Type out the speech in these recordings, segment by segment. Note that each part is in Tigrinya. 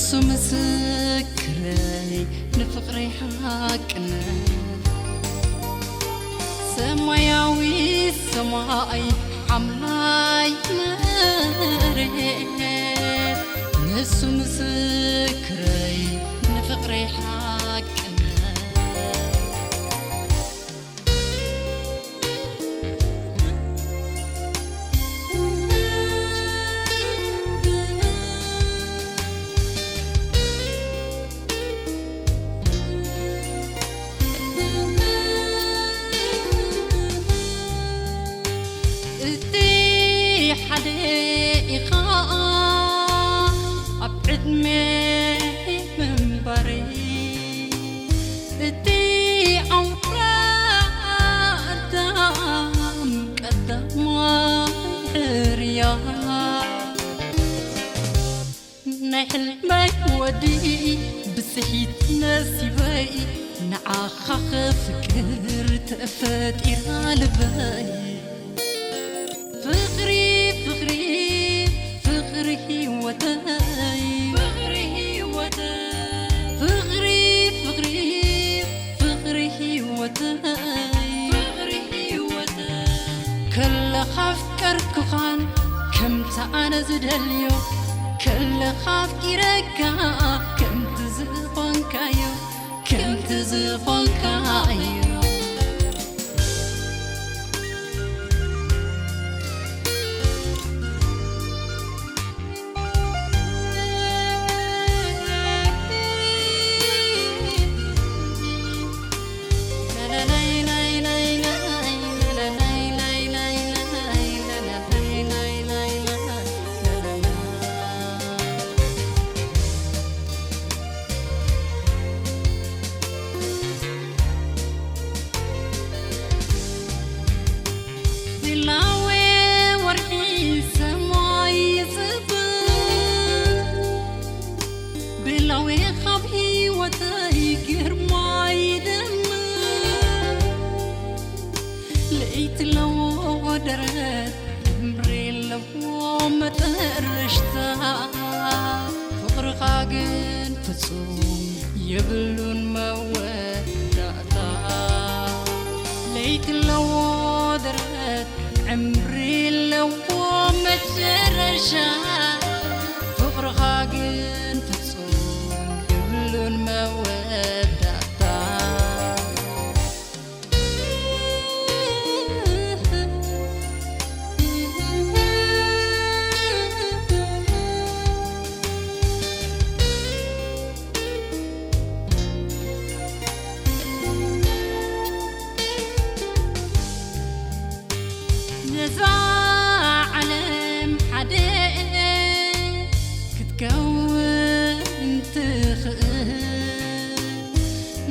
እሱ ምስክረይ ንፍቕረይ ሓቅነት፣ ሰማያዊ ሰማይ ሓምላይ መሬት፣ ንሱ ምስክረይ ንፍቕረይ ሓቅነት። እቲ ሓደ ኢኻ ኣብ ዕድመ ምንባረይ፣ እቲ ኣውራ ኣዳም ቀዳማይ ሕርያ፣ ናይ ሕልመይ ወዲ ብጽሒት ነሲበይ፣ ንዓኻ ክፍቅር ተፈጢራ ልበይ። ፍቕሪ፣ ፍቕሪ፣ ፍቕሪ ህይወተይ፣ ፍቕሪ ህይወተይ፣ ፍቕሪ፣ ፍቕሪ፣ ፍቕሪ ህይወተይ፣ ፍቕሪ ህይወተይ። ከለኻ ኣፍቀርኩኻን ከምቲ ኣነ ዝደልዮ፣ ከለኻ ኣፍቂረካ ከምቲ ዝኾንካዮ፣ ከምቲ ዝኾንካዮ። ቢላወ ወርሒ ሰማይ ይጽብብ፣ ቢላወ ካብ ህይወተይ ግርማ ይደምቕ። ለይቲ ኣለዎ ደረት፣ ዕምሪ ኣለዎ መጠረሽታ፣ ፍቕርኻ ግን ፍጹም የብሉን መወዳእታ። ለይቲ ኣለዎ ደረት፣ ዕምሪ ኣለዎ መጨረሻ፣ ፍቕርኻ ግን ፍጹም የብሉን መወዳእታ። ነዛ ዓለም ሓደ ክትከውን ትኽእል፣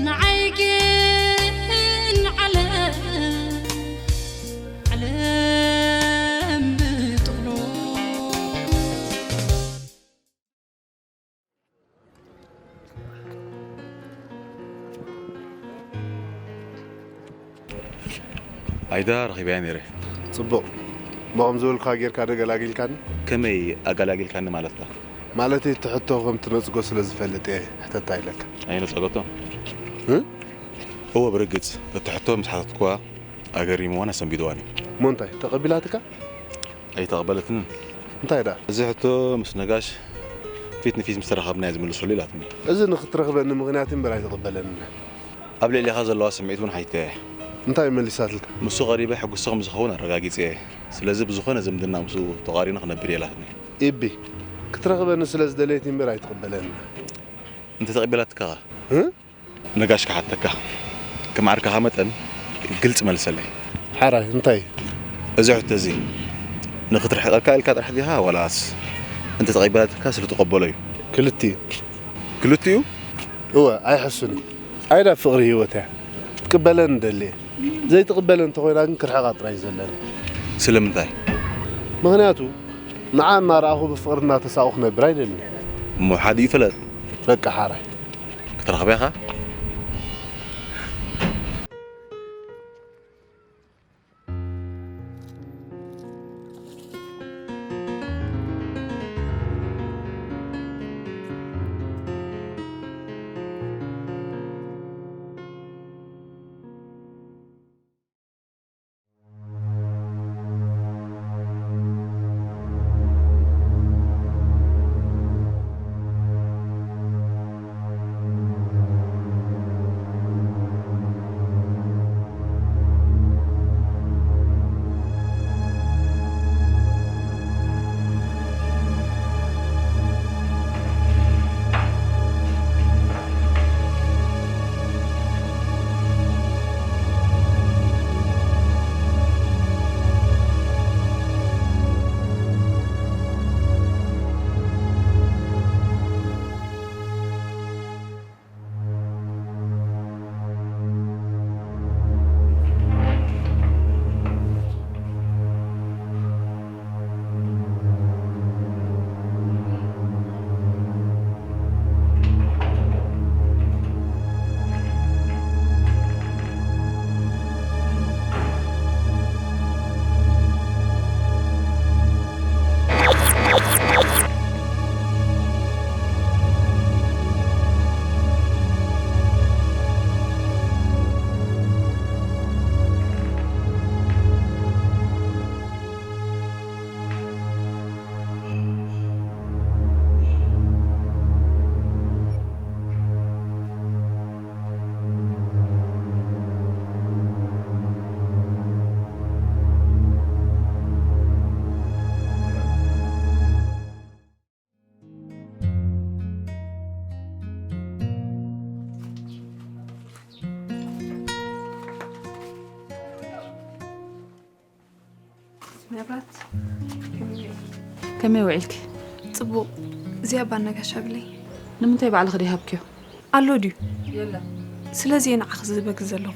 ንዓይ ግን ዓለም፣ ዓለም ብጥቕሉ። ኣይዳ ረኺበያ ነይረ። ጽቡቕ። እሞ ከም ዝበልኩኻ ጌርካ ዶ ገላጊልካኒ? ከመይ ኣገላጊልካኒ ማለትካ? ማለተይ፣ እቲ ሕቶ ከም ትነጽጎ ስለ ዝፈልጥ እየ ሕተታ ኢለካ። ኣይነጸገቶ? እ? እወ፣ ብርግጽ፣ እቲ ሕቶ ምስ ሓተትኩዋ ኣገሪምዋን ኣሰንቢድዋን እዩ። እሞ እንታይ፣ ተቐቢላትካ? ኣይተቐበለትንን። እንታይ ደኣ? እዚ ሕቶ ምስ ነጋሽ ፊት ንፊት ምስ ተራኸብና እየ ዝምልሰሉ ኢላትኒ። እዚ ንኽትረኽበኒ ምኽንያት እምበር ኣይትቕበለንን። ኣብ ልዕሌኻ ዘለዋ ስምዒት እውን ሓቲተያ እየ። እንታይ መሊሳትልካ? ምስኡ ቀሪበ ሕጉስቲ ከም ዝኸውን ኣረጋጊጸ እየ። ስለዚ ብዝኾነ ዝምድና ምስኡ ተቓሪነ ክነብር እየ ኢላትኒ። ኢቢ፣ ክትረኽበኒ ስለ ዝደለየት እምበር ኣይትቕበለንን። እንተተቐቢላትካ ኸ? እ? ነጋሽ ክሓተካ፣ ከም ዓርካኻ መጠን ግልጺ መልሰለይ። ሓራይ፣ እንታይ እዩ? እዚ ሕቶ እዚ ንኽትርሕቀካ ኢልካ ጥራሕ ዲኻ ዋላስ እንተ ተቐቢላትካ ስለ ትቐበሎ እዩ? ክልቲኡ። ክልቲኡ? እወ፣ ኣይሕሱን እዩ። ኣይዳ ፍቕሪ ህይወት እያ። ክትቅበለኒ እደሊ እየ። ዘይትቕበለኒ እንተኾይና ግን ክርሕቓ ጥራይ እዩ ዘለኒ። ስለምንታይ? ምኽንያቱ ንዓ እናረኣኹ ብፍቕሪ እናተሳቑ ክነብር ኣይደልን። እሞ ሓዲኡ ፍለጥ። በቃ ሓራይ። ክትረኽባ ኢኻ? መብራት፣ ከመይ ውዒልኪ? ጽቡቕ። እዚኣ ባና ጋሻ ብለይ። ንምንታይ ባዕልኺ ደይሃብክዮ? ኣሎ ድዩ? የለን። ስለዚ እየ ንዓኺ ዝህበኪ ዘለኹ።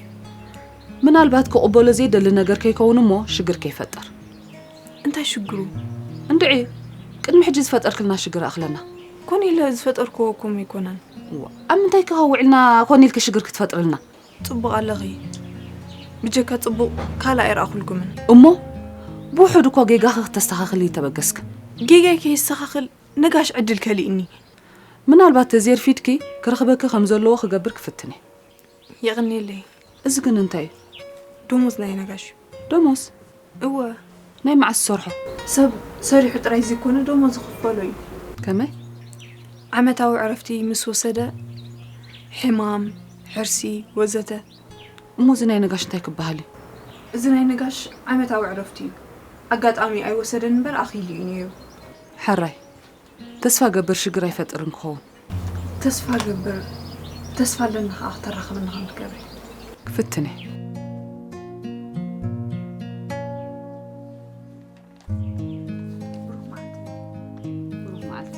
ምናልባት ክቕበሎ ዘይደሊ ነገር ከይከውን እሞ ሽግር ከይፈጥር። እንታይ ሽግሩ? እንድዒ፣ ቅድሚ ሕጂ ዝፈጠርክልና ሽግር ኣኽለና። ኮነ ኢለ ዝፈጠርክዎ እኮ ኣይኮነን። እዋ፣ ኣብ ምንታይ ከ ውዒልና ኮነ ኢልኪ ሽግር ክትፈጥርልና? ጽቡቕ ኣለኺ። ብጀካ ጽቡቕ ካልእ ኣይረኣኹልኩምን። እሞ ብውሑድ እኮ ጌጋኺ ክተስተኻኽሊ ተበገስኪ። ጌጋይ ከየስተኻኽል ነጋሽ ዕድል ከሊእኒ። ምናልባት ተዘይርፊድኪ ክረኽበኪ ከም ዘለዎ ክገብር ክፍትን እየ። የቕንየለይ። እዚ ግን እንታይ እዩ? ደሞዝ ናይ ነጋሽ እዩ። ደሞዝ? እወ። ናይ መዓስ ዝሰርሖ? ሰብ ሰሪሑ ጥራይ ዘይኮነ ደሞዝ ዝኽፈሎ እዩ። ከመይ? ዓመታዊ ዕረፍቲ ምስ ወሰደ፣ ሕማም፣ ሕርሲ፣ ወዘተ። እሞ እዚ ናይ ነጋሽ እንታይ ክበሃል እዩ? እዚ ናይ ነጋሽ ዓመታዊ ዕረፍቲ እዩ። ኣጋጣሚ ኣይወሰደን እምበር ኣኺሉ እዩ ነይሩ። ሕራይ። ተስፋ ገብር ሽግር ኣይፈጥርን ክኸውን። ተስፋ ገብር፣ ተስፋ ኣለኒ ኸዓ ክተራኽብኒ ከም ትገብሪ። ክፍትን እየ። ብሩኽ መዓልቲ። ብሩኽ መዓልቲ።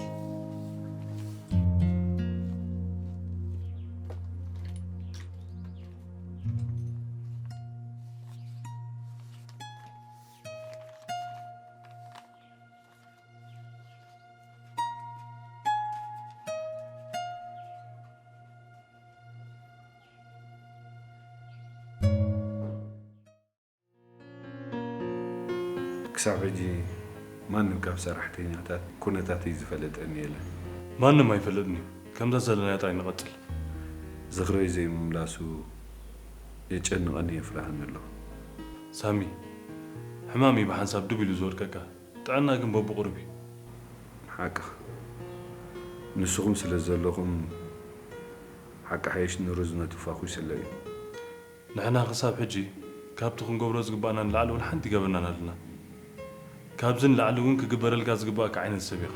ክሳብ ሕጂ ማንም ካብ ሰራሕተኛታት ኩነታተይ ዝፈለጠኒ የለን። ማንም ኣይፈለጥን እዩ። ከምዛ ዘለናዮ ጥራይ ንቐጽል። ዝኽረይ ዘይምምላሱ የጨንቐኒ የፍርሃኒ ኣሎ። ሳሚ፣ ሕማም እዩ ብሓንሳብ ድብ ኢሉ ዝወድቀካ። ጥዕና ግን በብቑሩብ እዩ። ሓቅኻ። ንስኹም ስለ ዘለኹም ሓቂ ሓይሽ ንርዝነቱ ፋኹ ይስለ እዩ። ንሕና ክሳብ ሕጂ ካብቲ ክንገብሮ ዝግባኣና ንላዕሊ እውን ሓንቲ ይገበርናን ኣለና። ካብዚ ንላዕሊ እውን ክግበረልካ ዝግባኣካ ዓይነት ሰብ ኢኻ።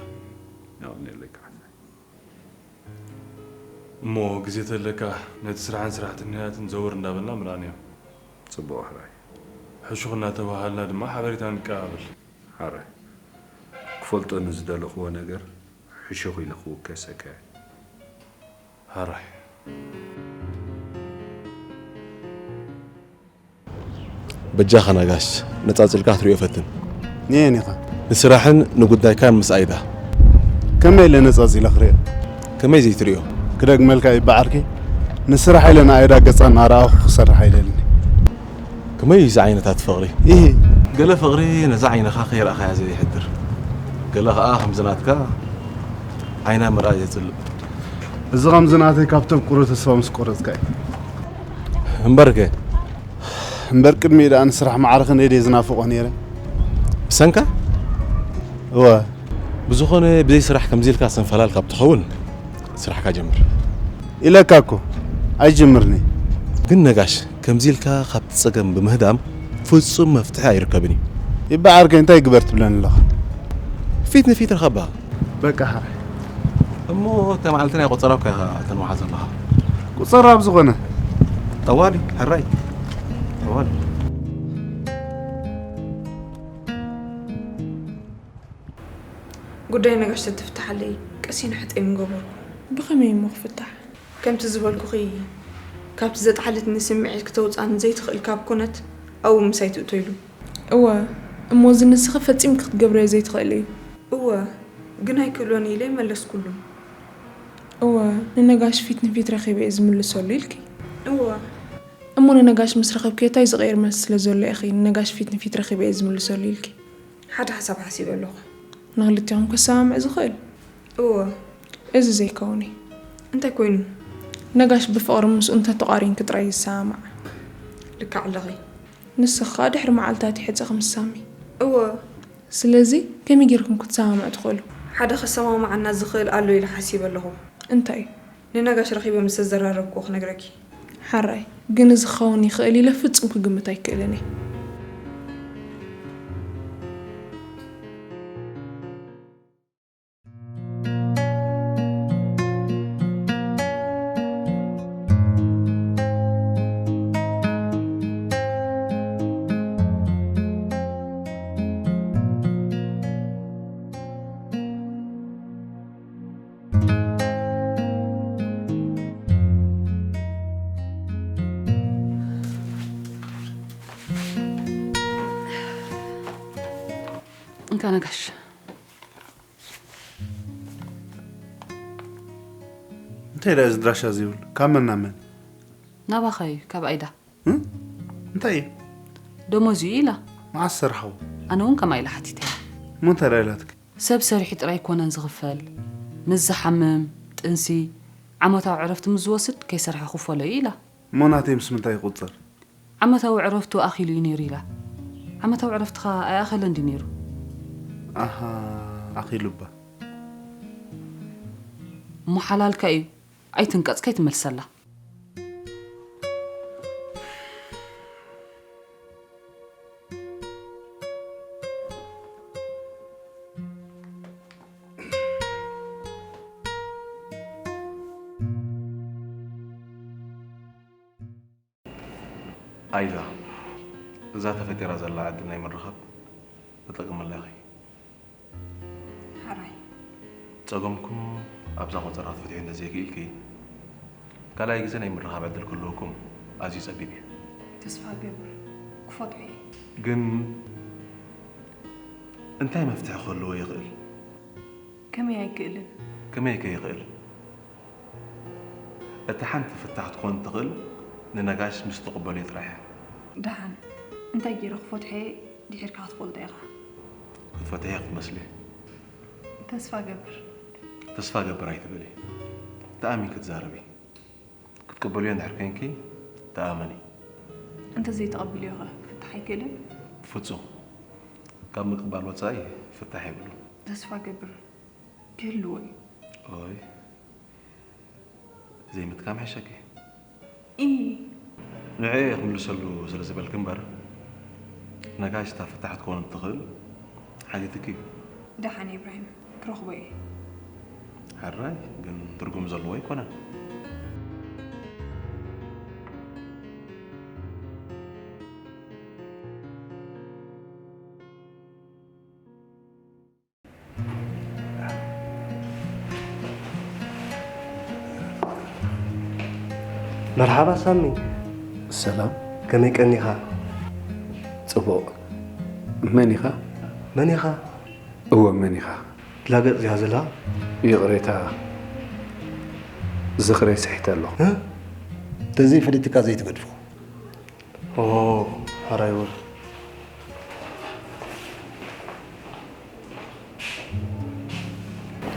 የቐንየለይ ካሕሳይ። እሞ ግዜ ተለካ ነቲ ስራሕን ስራሕተኛታትን ዘወር እንዳበልና ምርኣንዮ። ጽቡቕ ሕራይ። ሕሹኽ እናተባሃልና ድማ ሓበሬታ ንቀባበል። ሕራይ። ክፈልጦ ንዝደለኽዎ ነገር ሕሹኽ ኢለ ክውከሰካ እየ። ሕራይ። በጃኻ ነጋሽ፣ ነጻጺልካ ክትሪኦ ፈትን። ንየን ኢኻ? ንስራሕን ንጉዳይካን ምስ ኣይዳ። ከመይ ኢለ ነጻጺለ ክሪኦ? ከመይ ዘይትሪኦ? ክደግመልካ ይበዓርኪ፣ ንስራሕ ኢለ ንኣይዳ ገጻ እናረኣኹ ክሰርሕ ኣይደልን። ከመይ እዩ እዚ ዓይነታት ፍቕሪ? ኢሂ። ገለ ፍቕሪ ነዛ ዓይንኻ ከይረኣኻያ ዘይሕድር። ገለ ኸኣ ከምዚ ናትካ ዓይና ምርኣይ ዘጽልእ። እዚ ከምዚ ናተይ ካብ ተፍቅሮ ተስፋ ምስ ቆረጽካ እዩ። እምበርከ? እምበር ቅድሚኡ ደኣ ንስራሕ ማዕረ ክንደይ ድየ ዝናፍቖ ነይረ። ብሰንካ? እወ። ብዝኾነ ብዘይ ስራሕ ከምዚ ኢልካ ሰንፈላል ካብ ትኸውን ስራሕካ ጀምር። ኢለካ እኮ ኣይጅምርኒ። ግን ነጋሽ፣ ከምዚ ኢልካ ካብቲ ጸገም ብምህዳም ፍጹም መፍትሒ ኣይርከብን እዩ። ይበዓርከ እንታይ ግበር ትብለኒ ኣለኻ? ፊት ንፊት ርኸባ። በቃ ሓራይ። እሞ እታ መዓልቲ ናይ ቆጸራ እኮ ኢኻ ተንውሓ ዘለኻ። ቁጸራ ኣብ ዝኾነ? ጠዋሊ፣ ሕራይ። ጠዋሊ። ጉዳይ ነጋሽ ተትፍትሓለይ ቀሲነ ሕጸይ ምገበርኩ። ብኸመይ እሞ ክፍታሕ? ከምቲ ዝበልኩኺ፣ ካብቲ ዘጥሓለትኒ ስምዒት ክተውጽኣኒ ዘይትኽእል ካብ ኮነት፣ ኣብኡ ምሳይ ትእቶ ኢሉ። እወ፣ እሞ እዚ ንስኺ ፈጺምኪ ክትገብርዮ ዘይትኽእሊ እዩ። እወ፣ ግን ኣይክእሎን ኢለ መለስኩሉ። እወ፣ ንነጋሽ ፊት ንፊት ረኺበ እየ ዝምልሰሉ ኢልኪ። እወ። እሞ ንነጋሽ ምስ ረኸብክዮ እንታይ ዝቕየር መልሲ ስለ ዘሎ ኢኺ ንነጋሽ ፊት ንፊት ረኺበ እየ ዝምልሰሉ ኢልኪ? ሓደ ሓሳብ ሓሲበ ኣለኹ። ንኽልቲኹም ከሰማምዕ ዝኽእል? እወ። እዚ ዘይከውን እዩ። እንታይ ኮይኑ? ነጋሽ ብፍቕሪ ምስኡ እንተተቓሪንኪ ጥራይ እዩ ዝሰማማዕ። ልክዕ ኣለኺ። ንስኺ ከኣ ድሕሪ መዓልታት ይሕጸኺ ምስ ሳሚ። እወ። ስለዚ ከመይ ጌርኩም ክትሰማምዑ ትኽእሉ? ሓደ ከሰማምዓና ዝኽእል ኣሎ ኢለ ሓሲበ ኣለኹ። እንታይ? ንነጋሽ ረኺበ ምስ ዘዘራረብክዎ ክነግረኪ። ሓራይ፣ ግን እዚ ክኸውን ይኽእል ኢለ ፍጹም ክግምት ኣይክእልን እየ። ነጋሽ። እንታይ ደኣ እዚ ድራሻ ዘይብሉ? ካብ መን ናብ መን? ናባኻ እዩ፣ ካብ ኣይዳ። እም? እንታይ እዩ? ደሞዝ እዩ ኢላ። መዓስ ሰርሓዎ? ኣነ እውን ከምኣ ኢላ ሓቲተያ። እሞ እንታይ ደኣ ኢላትኪ? ሰብ ሰሪሑ ጥራይ ኣይኮነን ዝኽፈል። ምስ ዝሓምም፣ ጥንሲ፣ ዓመታዊ ዕረፍቲ ምስ ዝወስድ ከይሰርሐ ክፈሎ እዩ ኢላ። እሞ ናተይ ምስ ምንታይ ይቑጸር? ዓመታዊ ዕረፍቱ ኣኺሉ እዩ ነይሩ ኢላ። ዓመታዊ ዕረፍትኻ ኣይኣኸለን ድዩ ነይሩ? ኣሃ፣ ኣኺሉ እባ። እሞ ሓላልካ እዩ። ኣይትንቀጽ፣ ከይትመልሰላ። ኣይዛ፣ እዛ ተፈጢራ ዘላ ዕድል ናይ ምርኻብ ተጠቀመላ ኢኺ። ሕራይ። ጸገምኩም ኣብዛ ቆጸራ ክትፈትሑ እንተዘይክኢልኪ፣ ካልኣይ ግዜ ናይ ምርኻብ ዕድል ክህልወኩም ኣዝዩ ጸቢብ እዩ። ተስፋ እገብር ክፈትሖ እየ። ግን እንታይ መፍትሒ ክህልዎ ይኽእል? ከመይ ኣይክእልን? ከመይ ከ ይኽእል? እታ ሓንቲ ፍታሕ ክትኮን እትኽእል ንነጋሽ ምስ ትቕበልዮ ጥራሕ እያ። ደሓን፣ እንታይ ገይረ ክፈትሖ እየ ድሒርካ ክትፈልጦ ኢኻ። ክትፈትሕዮ ክትመስሊ። ተስፋ ገብር። ተስፋ ገብር ኣይትበሊ። ተኣሚንኪ ትዛረቢ። ክትቅበልዮ እንድሕር ኮንኪ ተኣመኒ። እንተዘይተቐቢልዮ ኸ ፍታሕ ኣይክእልን? ፍጹም። ካብ ምቅባል ወጻኢ ፍታሕ የብሉን። ተስፋ ገብር። ክህልዎ እዩ። ኦይ፣ ዘይምጥቃም ይሕሸኪ። ኢ። ንዕኡ እየ ክምልሰሉ ስለ ዝበልኪ እምበር፣ ነጋሽ እታ ፍታሕ ክትኮን እትኽእል ሓቲትኪ እዩ። ደሓን ኢብራሂም፣ ክረኽቦ እየ። ሕራይ፣ ግን ትርጉም ዘለዎ ኣይኮነን። መርሓባ ሳሚ። ሰላም። ከመይ ቀኒኻ? ጽቡቕ። መን ኢኻ? መን ኢኻ? እወ፣ መን ኢኻ? ድላ ገጽ እያ ዘላ? ይቕሬታ፣ ዝኽረይ ስሒተ ኣለኹ። እ? ተዘይፈሊጥካ ዘይትገድፎ። ኦ፣ ሓራይ ወር።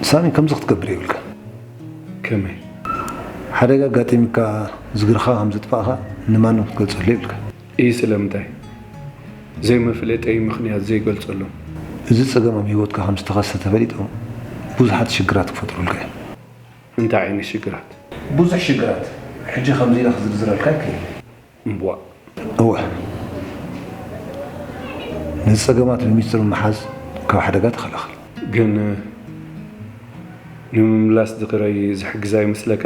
ሳሚ፣ ከምዚ ክትገብር የብልካ። ከመይ? ሓደጋ ኣጋጢምካ ዝግርኻ ከም ዘጥፋእኻ ንማንም ክትገልጸሉ የብልካ። እይ፣ ስለምንታይ? ዘይመፍለጠይ ምኽንያት ዘይገልጸሎም። እዚ ጸገም ኣብ ህይወትካ ከም ዝተኸሰተ ፈሊጦም ብዙሓት ሽግራት ክፈጥሩልካ እዮም። እንታይ ዓይነት ሽግራት? ብዙሕ ሽግራት። ሕጂ ከምዚ ኢለ ክዝርዝረልካ ኣይክእልን። እምቧእ። እወ። ነዚ ጸገማት ብሚስጥር ምሓዝ ካብ ሓደጋ ትኸላኸል። ግን ንምምላስ ዝኽረይ ዝሕግዛ ይመስለካ?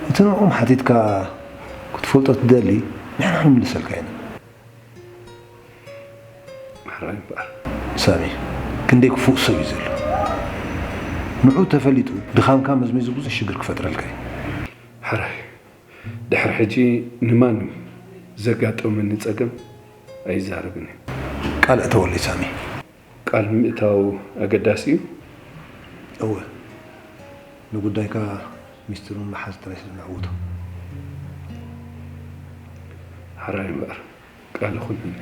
እቲ ንዕኦም ሓቲትካ ክትፈልጦ ትደሊ፣ ንሕና ክንምልሰልካ ኢና። ማሕራይ እምበኣር። ሳሚ፣ ክንደይ ክፉእ ሰብ እዩ ዘሎ። ንዑ ተፈሊጡ፣ ድኻምካ መዝሚዙ ብዙሕ ሽግር ክፈጥረልካ እዩ። ሕራይ፣ ድሕሪ ሕጂ ንማንም ዘጋጠመኒ ጸገም ኣይዛረብን እየ። ቃል እተወለይ ሳሚ። ቃል ምእታው ኣገዳሲ እዩ? እወ። ንጉዳይካ ሚስጥሩ ምሓዝ ጥራይ ስለ ነዕውቶ። ሕራይ እምበኣር፣ ቃል ይኹንኒ።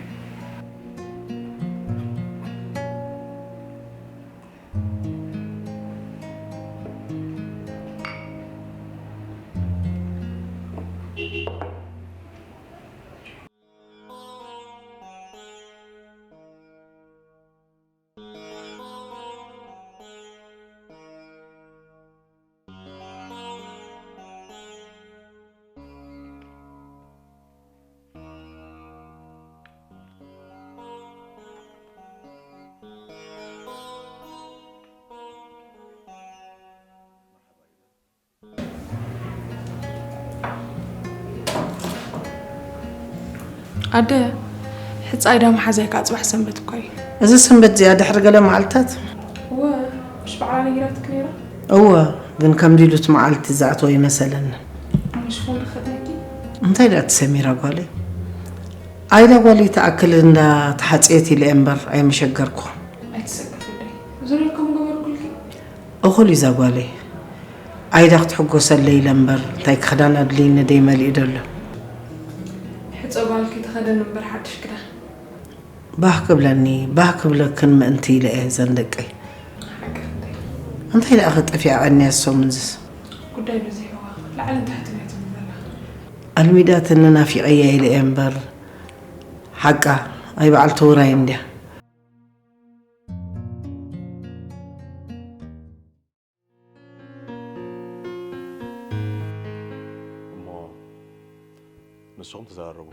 ኣደ፣ ሕጻይ ዳ መሓዛይ ከኣ ጽባሕ ሰንበት እኳ እዩ። እዚ ሰንበት እዚኣ ድሕሪ ገለ መዓልትታት? እወ፣ ምሽ በዓላ ነጊራትኪ ነይራ? እወ፣ ግን ከምዚ ኢሉ እቲ መዓልቲ ዝኣተወ ኣይመሰለኒ። ኣነ ሽፎን ክኽደነኪ? እንታይ ደኣ እቲ ሰሚራ ጓለይ? ኣይዳ ጓለይ ትኣክል እንዳ ተሓጽየት ኢለ እየ እምበር ኣይምሸገርኩ። ኣይትሰከፊ፣ እኹል እዩ ዛጓለይ። ኣይዳ ክትሕጎሰለይ ኢለ እምበር እንታይ ክኽዳን ኣድልይኒ ደይ መሊኡ ደሎ። ሕፀ ጓልኪ ተኸደን እምበር ሓድሽ ክዳን። ባህ ክብለኒ ባህ ክብለክን ምእንቲ ኢለ እየ ዘን ደቀይ። እንታይ ደኣ ክጠፊኣ ቀንያ ሰሙንዝስ? ጉዳይ በዚሕዋ ላዕልን ታሕትን እያ ትብል ዘላ። ኣልሚዳትኒ ናፊቐያ ኢለ እየ እምበር ሓቃ ኣይበዓልቲ ውራይ እንድያ። እሞ ንስኹም ተዘራረቡ።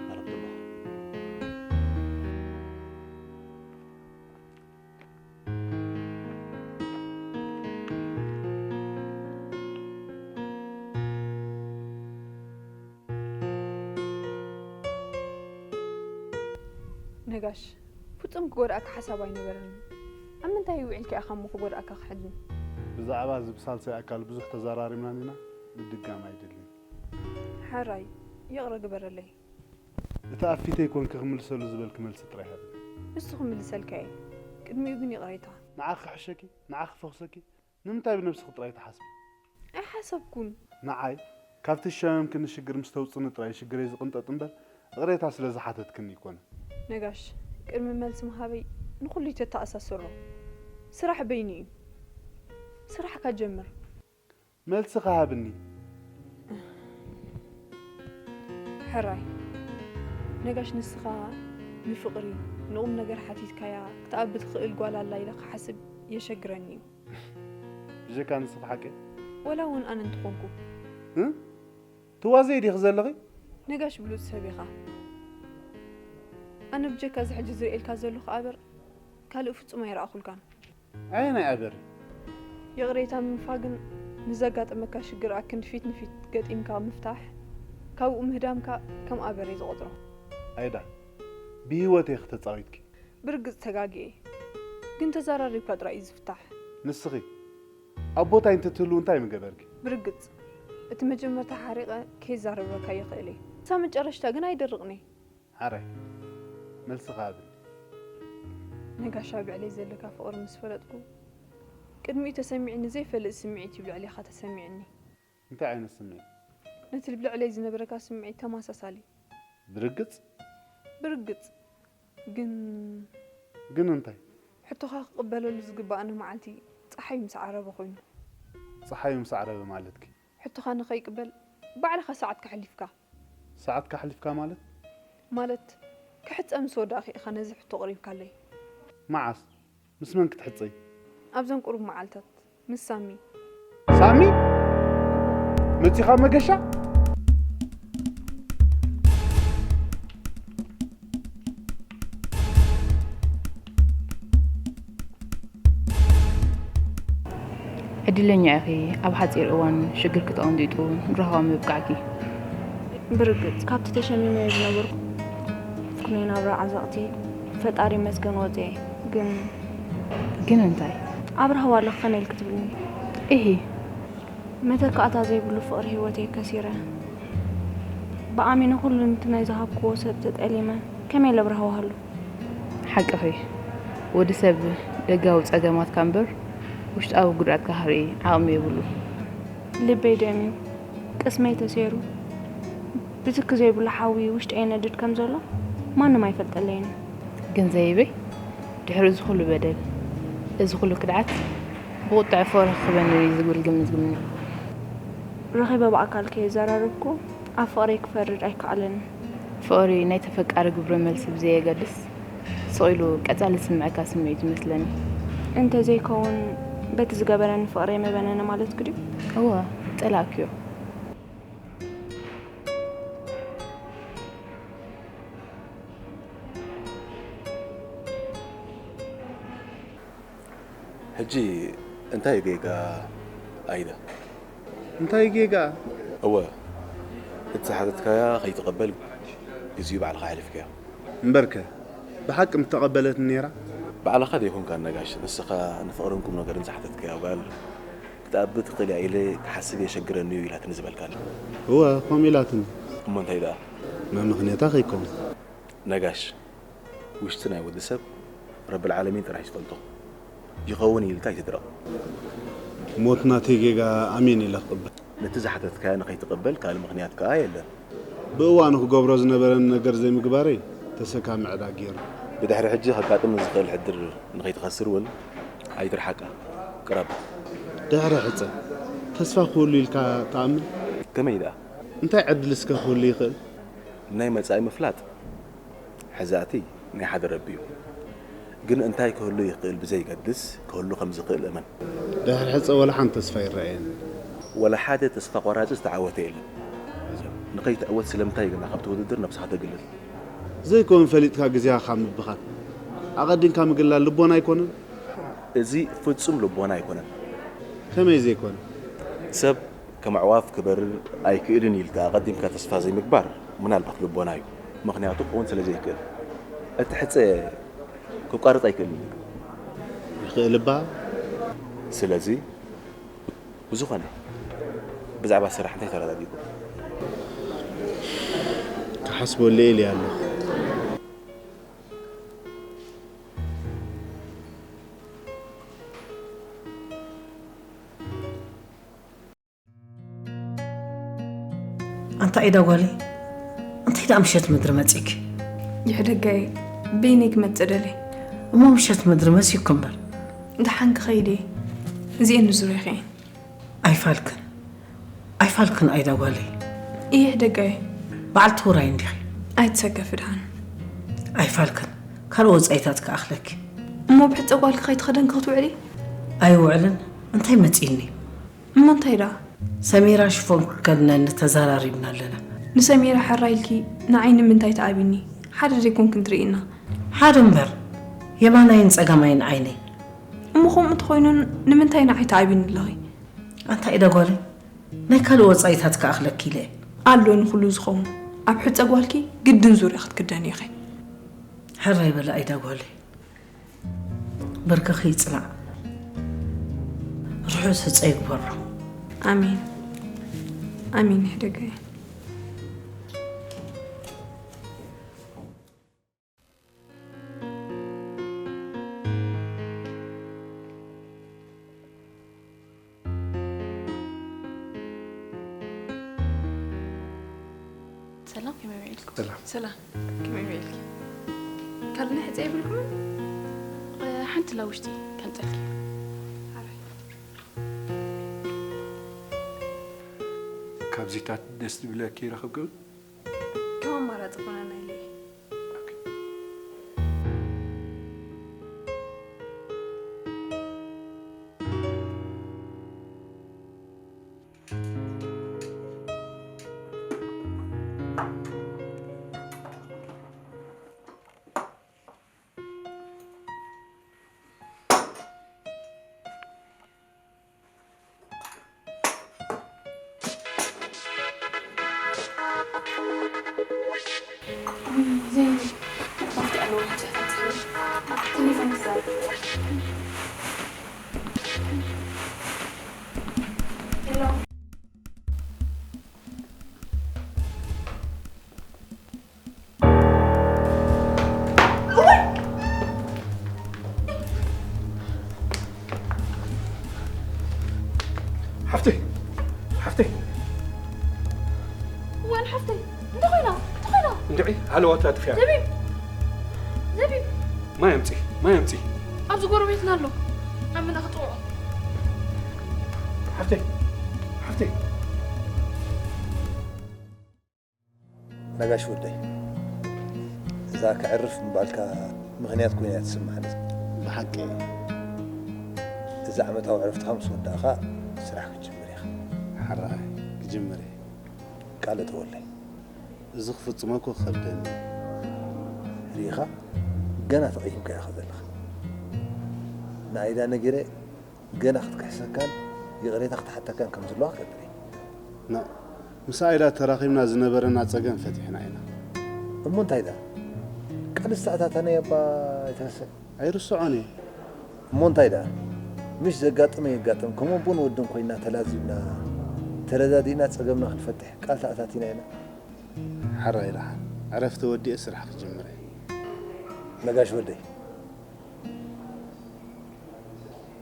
ኣረብ ደለኹ። ነጋሽ፣ ፍጹም ክጎድኣካ ሓሳብ ኣይነበረንን። ኣብ ምንታይ ውዒልካ ኢኻ እሞ ክጎድኣካ ክሕልን? ብዛዕባ እዚ ብሳልሳይ ኣካል ብዙሕ ተዘራሪብናን ኢና፣ ምድጋም ኣይደልን። ሕራይ፣ ይቕረ ግበረለይ። እቲ ኣብ ፊተይ ኮንኪ ክምልሰሉ ዝበልኪ መልሲ ጥራይ ሃብኒ። ንሱ ክምልሰልካ እየ። ቅድሚኡ ግን ይቕሬታ። ንዓኺ ክሕሸኪ፣ ንዓኺ ክፈኹሰኪ፣ ንምንታይ ብነብስኺ ጥራይ ትሓስቢ? ኣይሓሰብኩን። ንዓይ፣ ካብቲ ዝሸመምክኒ ሽግር ምስ ተውጽኒ ጥራይ ሽግረይ ዝቕንጠጥ እምበር፣ እቕሬታ ስለ ዝሓተትክኒ ኣይኮነን። ነጋሽ፣ ቅድሚ መልሲ ምሃበይ ንኹሉ ይተተኣሳስሮ። ስራሕ በይኑ እዩ። ስራሕካ ጀምር። መልስኺ ሃብኒ። ሕራይ፣ ነጋሽ ንስኻ ንፍቕሪ፣ ንቑም ነገር ሓቲትካያ ክትኣቢ ትኽእል ጓል ኣላ ኢለ ክሓስብ የሸግረኒ እዩ። ብጀካ ንስኺ ሓቂ? ወላ እውን ኣነ እንተኾንኩ። እ? ትዋዘይ ዲኺ ዘለኺ? ነጋሽ ብሉጽ ሰብ ኢኻ። ኣነ ብጀካ እዚ ሕጂ ዝርእየልካ ዘለኹ ኣበር ካልእ ፍጹም ኣይረኣኹልካን። ኣየናይ ኣበር? ይቕሬታ ምንፋግን ንዘጋጠመካ ሽግር ኣክንዲ ፊት ንፊት ገጢምካ ምፍታሕ ካብኡ ምህዳምካ ከም ኣበር እየ ዝቖጽሮ። ኣይዳ፣ ብህይወተይ ኢኺ ተጻዊትኪ። ብርግጽ ተጋግየ፣ ግን ተዘራሪብካ ጥራይ እዩ ዝፍታሕ። ንስኺ ኣብ ቦታይ እንተትህልው እንታይ ምገበርኪ? ብርግጽ እቲ መጀመርታ ሓሪቐ ከይዛረበካ ይኽእል እየ። እሳ መጨረሽታ ግን ኣይደርቕን እየ። ሓራይ፣ መልስኻ ሃብኒ። ነጋሽ ኣብ ልዕለይ ዘለካ ፍቕሪ ምስ ፈለጥኩ፣ ቅድሚኡ ተሰሚዕኒ ዘይፈልጥ ስምዒት እዩ ኣብ ልዕሌኻ ተሰሚዕኒ። እንታይ ዓይነት ስምዒት? ነቲ ኣብ ልዕለይ ዝነበረካ ስምዒት ተመሳሳሊ። ብርግጽ? ብርግጽ። ግን ግን እንታይ? ሕቶኻ ክቕበለሉ ዝግበኣኒ መዓልቲ ጸሓይ ምስ ዓረበ ኮይኑ። ጸሓዩ ምስ ዓረበ ማለትኪ? ሕቶኻ ንኸይቅበል ባዕልኻ ሰዓትካ ኣሕሊፍካ። ሰዓትካ ኣሕሊፍካ ማለት? ማለት ክሕጸ ምስ ወዳእኩ ኢኻ ነዚ ሕቶ ኣቕሪብካለይ። መዓስ? ምስ መን ክትሕጸይ? ኣብዘን ቁሩብ መዓልታት ምስ ሳሚ። ሳሚ? መጺኻ መገሻ? ዕድለኛ ኢኺ፣ ኣብ ሓጺር እዋን ሽግርኪ ተቐንጢጡ ንራህዋ ምብቃዕኪ። ብርግጽ ካብቲ ተሸሚመዮ ዝነበርኩ ፍኩነይ ናብራ ዓዘቕቲ ፈጣሪ ይመስገን ወጽኤ። ግን ግን እንታይ? ኣብ ራህዋ ኣለኺ ከመይ ኢልኪ ትብልኒ? እሂ። መተካእታ ዘይብሉ ፍቕሪ ህይወተይ ከሲረ። ብኣሚነ ኩሉ ነቲ ናይ ዝሃብክዎ ሰብ ተጠሊመ ከመይ ኢለ ኣብ ራህዋ እህሉ? ሓቅኺ፣ ወዲ ሰብ ደጋዊ ጸገማትካ እምበር ውሽጣዊ ጉድኣትካ ክርኢ ዓቕሚ የብሉን። ልበይ ደምዩ፣ ቅስመይ ተሰይሩ፣ ብትኪ ዘይብሉ ሓዊ ውሽጠይ ይነድድ ከም ዘሎ ማንም ኣይፈልጠለይን እዩ። ግን ዘይበይ፣ ድሕሪ እዚ ኩሉ በደል፣ እዚ ኩሉ ክድዓት፣ ብቑጥዐ ፍቕሪ ክኽበኒ እዩ ዝብል ግምት ግምኒ። ረኺበ ብኣካል ከየዘራረብኩ ኣብ ፍቕረይ ክፈርድ ኣይከኣለንን። ፍቕሪ ናይ ተፈቃሪ ግብረ መልሲ ብዘየገድስ፣ ስቕ ኢሉ ቀጻሊ ዝስምዐካ ስምዒት ይመስለኒ። እንተዘይከውን በቲ ዝገበረኒ ፍቕረይ መበነነ ማለትኪ ድዩ? እወ፣ ጸላእክዮ። ሕጂ እንታይ ጌጋ ኣይዳ? እንታይ ጌጋ? እወ፣ እቲ ዝሓተትካያ ከይትቐበል ግዜኡ ባዕልኻ ኣሕሊፍካዮ። እምበርከ ብሓቂ ምተቐበለትኒ ነይራ? ባዕልኻ ዘይኮንካን ነጋሽ፣ ንስኻ ንፍቕርን ቁምነገርን ዝሓተትካያ ጓል ክትኣቢ ትኽእል እያ ኢለ ክሓስብ የሸግረኒ እዩ ኢላትኒ ዝበልካኒ። እወ፣ ከምኡ ኢላትኒ። እሞ እንታይ ደኣ? መምኽንያታ ከይከውን። ነጋሽ፣ ውሽጢ ናይ ወዲ ሰብ ረብል ዓለሚን ጥራሕ እዩ ዝፈልጦ። ይኸውን ኢልካ ኣይትድረቕ። ሞት ናተይ ጌጋ ኣሜን ኢለ ክቕበል። ነቲ ዝሓተትካዮ ንኸይትቕበል ካልእ ምኽንያት ከኣ የለን። ብእዋኑ ክገብሮ ዝነበረኒ ነገር ዘይምግባረይ ተሰካሚ ዕዳ ገይሩ። ብድሕሪ ሕጂ ከጋጥም ንዝኽእል ሕድር ንኸይትኸስር እውን ኣይትርሓቃ። ቅረብ። ድሕሪ ሕጸ ተስፋ ክህሉ ኢልካ ትኣምን? ከመይ ደኣ? እንታይ ዕድል እስከ ክህሉ ይኽእል? ናይ መጻኢ ምፍላጥ ሕዛእቲ ናይ ሓደ ረቢ እዩ። ግን እንታይ ክህሉ ይኽእል ብዘይገድስ ክህሉ ከም ዝኽእል እመን። ድሕሪ ሕጸ ወላ ሓንቲ ተስፋ ይረኣየኒ። ወላ ሓደ ተስፋ ቆራጺ ዝተዓወተ የለን። ንኸይትዕወት ስለምንታይ ግና ካብቲ ውድድር ነብስኻ ተግልል? ዘይከውን ፈሊጥካ ግዜኻ ካብ ምብኻን ኣቐዲምካ ምግላል ልቦና ኣይኮነን? እዚ ፍጹም ልቦና ኣይኮነን። ከመይ ዘይኮነ? ሰብ ከም ኣዕዋፍ ክበርር ኣይክእልን ኢልካ ኣቐዲምካ ተስፋ ዘይምግባር ምናልባት ልቦና እዩ። ምኽንያቱ ክኸውን ስለ ዘይክእል። እቲ ሕጸ ክቋርጽ ኣይክእልን እዩ። ይኽእል እባ። ስለዚ ብዝኾነ ብዛዕባ ስራሕ እንታይ ተረዳዲእኩም? ክሓስበሉ ኢለ ኣለኹ። ኣንታ ኢዳ ጓለይ እንታይ ደኣ ምሸት ምድሪ መጺኪ? ይሕደጋይ በይነይ ክመጽእ ደልየ። እሞ ምሸት ምድሪ መሲኩ እምበር። ደሓን ክኸይድ እየ። እዚኤን ንዙርያኺ እየን። ኣይፋልክን ኣይፋልክን ኣይዳ ጓለይ። ይሕደጋይ በዓልቲ ውራይ እንዲኺ። ኣይትሰከፊ ደሓን። ኣይፋልክን ካልእ ወጻኢታት ክኣኽለኪ። እሞ ብሕጸ ጓልኪ ከይትኸደንኪ ክትውዕሊ? ኣይውዕልን እንታይ መጺእኒ? እሞ እንታይ ደኣ? ሰሚራ ሽፎን ክትከድነኒ ተዘራሪብና ኣለና። ንሰሚራ ሕራይ ኢልኪ ንዓይ ንምንታይ ትኣብይኒ? ሓደ ዘይኮንክን ትርእይና። ሓደ እምበር የማናይን ጸጋማይን ዓይነይ። እሞ ከምኡ እንተኾይኑ ንምንታይ ንዓይ ትኣብይኒ ኣለኺ? ኣንታ ኢዳ ጓለይ ናይ ካልእ ወጻኢታት ክኣኽለኪ ኢለ እየ። ኣሎ ንኹሉ ዝኸውን ኣብ ሕጸ ጓልኪ ግድን ዙርያ ክትክደኒ ኢኺ። ሕራይ በሊ ኣይዳ ጓለይ። ብርክኺ ይጽናዕ፣ ርሑስ ህጸ ይግበሮ። ኣሜን ኣሜን ይሕደገ። ሰላም ከመይ ውዒልኩም? ሰላም። ሰላም ከመይ ውዒልኪ? ካልእ ናይ ሕጸ የብልኩምን? እ፣ ሓንቲ ላ ውሽጢ ከምጸልኪ። ሓራይ። ካብዚታት ደስ ዝብለኪ ይረኽብክን? ከም ኣማራጺ ኮነና ኢለ እየ። ሓፍተይ፣ ሓፍተይ። እዋን ሓፍተይ፣ እንታይ ኮይና? እንታይ ኮይና? እንድዒ፣ ሃለዋት ኣጥፊኣ። ዘቢብ! ዘቢብ! ማይ ኣምጺ፣ ማይ ኣምጺ። ኣብዚ ጎረቤትና ኣሎ። ኣብ ምና ክጥውዖ። ሓፍተይ፣ ሓፍተይ። ነጋሽ ወደይ፣ እዛ ከዕርፍ ምባልካ ምኽንያት ኮይና እያ ትስምዓኒ። ብሓቂ እዚ ዓመታዊ ዕረፍትኻ ምስ ወዳእኻ ስራሕ ክትጅምር ኢኻ። ሓራይ ክጅምር እየ። ቃል እተወለይ። እዚ ክፍጽሞ እኮ ክኸብደኒ እዩ። ርኢኻ፣ ገና ተቐይምካ ኢኻ ዘለኻ። ንኣይዳ ነጊረ ገና ክትክሕሰካን ይቕሬታ ክትሓተካን ከም ዘለዋ ክገብር እየ። ኖእ፣ ምስ ኣይዳ ተራኺብና ዝነበረና ጸገም ፈቲሕና ኢና። እሞ እንታይ ደኣ? ቃል ዝተኣታታናዮ እባ ኣይትረስዕ። ኣይርስዖን እየ። እሞ እንታይ ደኣ? ምሽ ዘጋጥመ የጋጥም፣ ከም ኣቦን ወድን ኮይና ተላዚብና፣ ተረዳዲእና ጸገምና ክንፈትሕ ቃል ተኣታቲና ኢና። ሕራይ ደሓን፣ ዕረፍቲ ወዲኤ ስራሕ ክጅምር እየ። ነጋሽ ወደይ።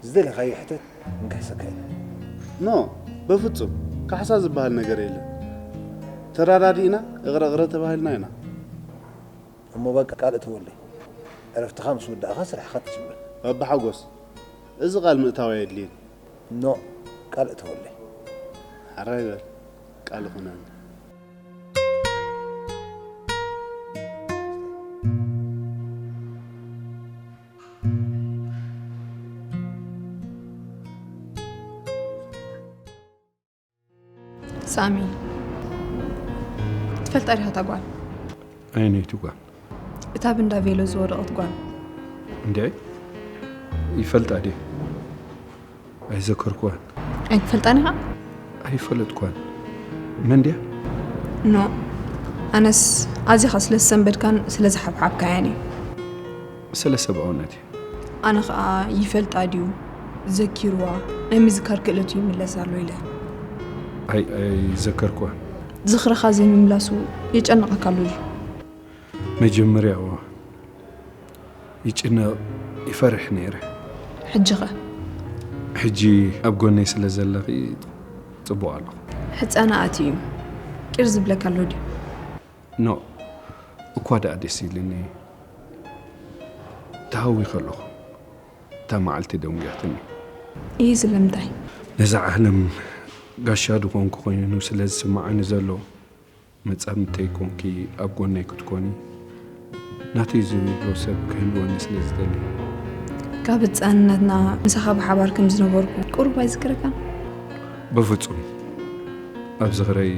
ዝደለኻዮ ሕተት፣ ክንክሕሰካ ኢና። ኖ፣ በፍጹም ካሕሳ ዝበሃል ነገር የለን። ተራዳዲእና እቕረ እቕረ ተባሂልና ኢና። እሞ በቃ ቃል እተወለይ። ዕረፍትኻ ምስ ወዳእኻ ስራሕኻ ትጅምር። ኣባ ሓጎስ፣ እዚ ቃል ምእታው ኣየድልይን። ኖ፣ ቃል እተወለይ። ሕራይ በል፣ ቃል ይኹነኒ። ሳሚ፣ ትፈልጣ ዲኻ እታ ጓል? ኣየነይቲ ጓል? እታ ብንዳ ቬሎ ዝወደቐት ጓል። እንዴ፣ ይፈልጣ ድየ? ኣይዘከርኩዋን። ኣይትፈልጣን ኢኻ? ኣይፈለጥኳን። መን ድያ? ኖ፣ ኣነስ ኣዚኻ ስለ ዝሰንበድካን ስለ ዝሓብሓብካያን እዩ። ስለ ሰብኣውነት እዩ። ኣነ ኸኣ ይፈልጣ ድዩ ዘኪርዋ፣ ናይ ምዝካር ክእለቱ ይምለስ ኣሎ ኢለ። ኣይ ኣይዘከርኩዋን። ዝኽርኻ ዘይምምላሱ የጨንቐካ ኣሎ ድዩ? መጀመርያ እዋ ይጭነቕ ይፈርሕ ነይረ። ሕጂ ኸ? ሕጂ ኣብ ጎነይ ስለ ዘለኺ ጽቡቕ ኣለኹ። ሕጸና ኣትዩ እዩ። ቂር ዝብለካ ኣሎ ድዩ? ኖ፣ እኳ ደኣ ደስ ኢልኒ። ተሃዊኸ ኣለኹ። እታ መዓልቲ ደንጒያትኒ። ይህ ስለምንታይ? ነዛ ዓለም ጋሻ ዝኾንኩ ኮይኑ ስለ ዝስምዓኒ ዘሎ፣ መጻምድተይ ኮንኪ ኣብ ጎነይ ክትኮኒ፣ ናተይ ዝብሎ ሰብ ክህልወኒ ስለ ዝደሊ። ካብ ህጻንነትና ምሳኻ ብሓባር ከም ዝነበርኩ ቁሩብ ኣይዝክረካን? በፍጹም። ኣብ ዝኽረይ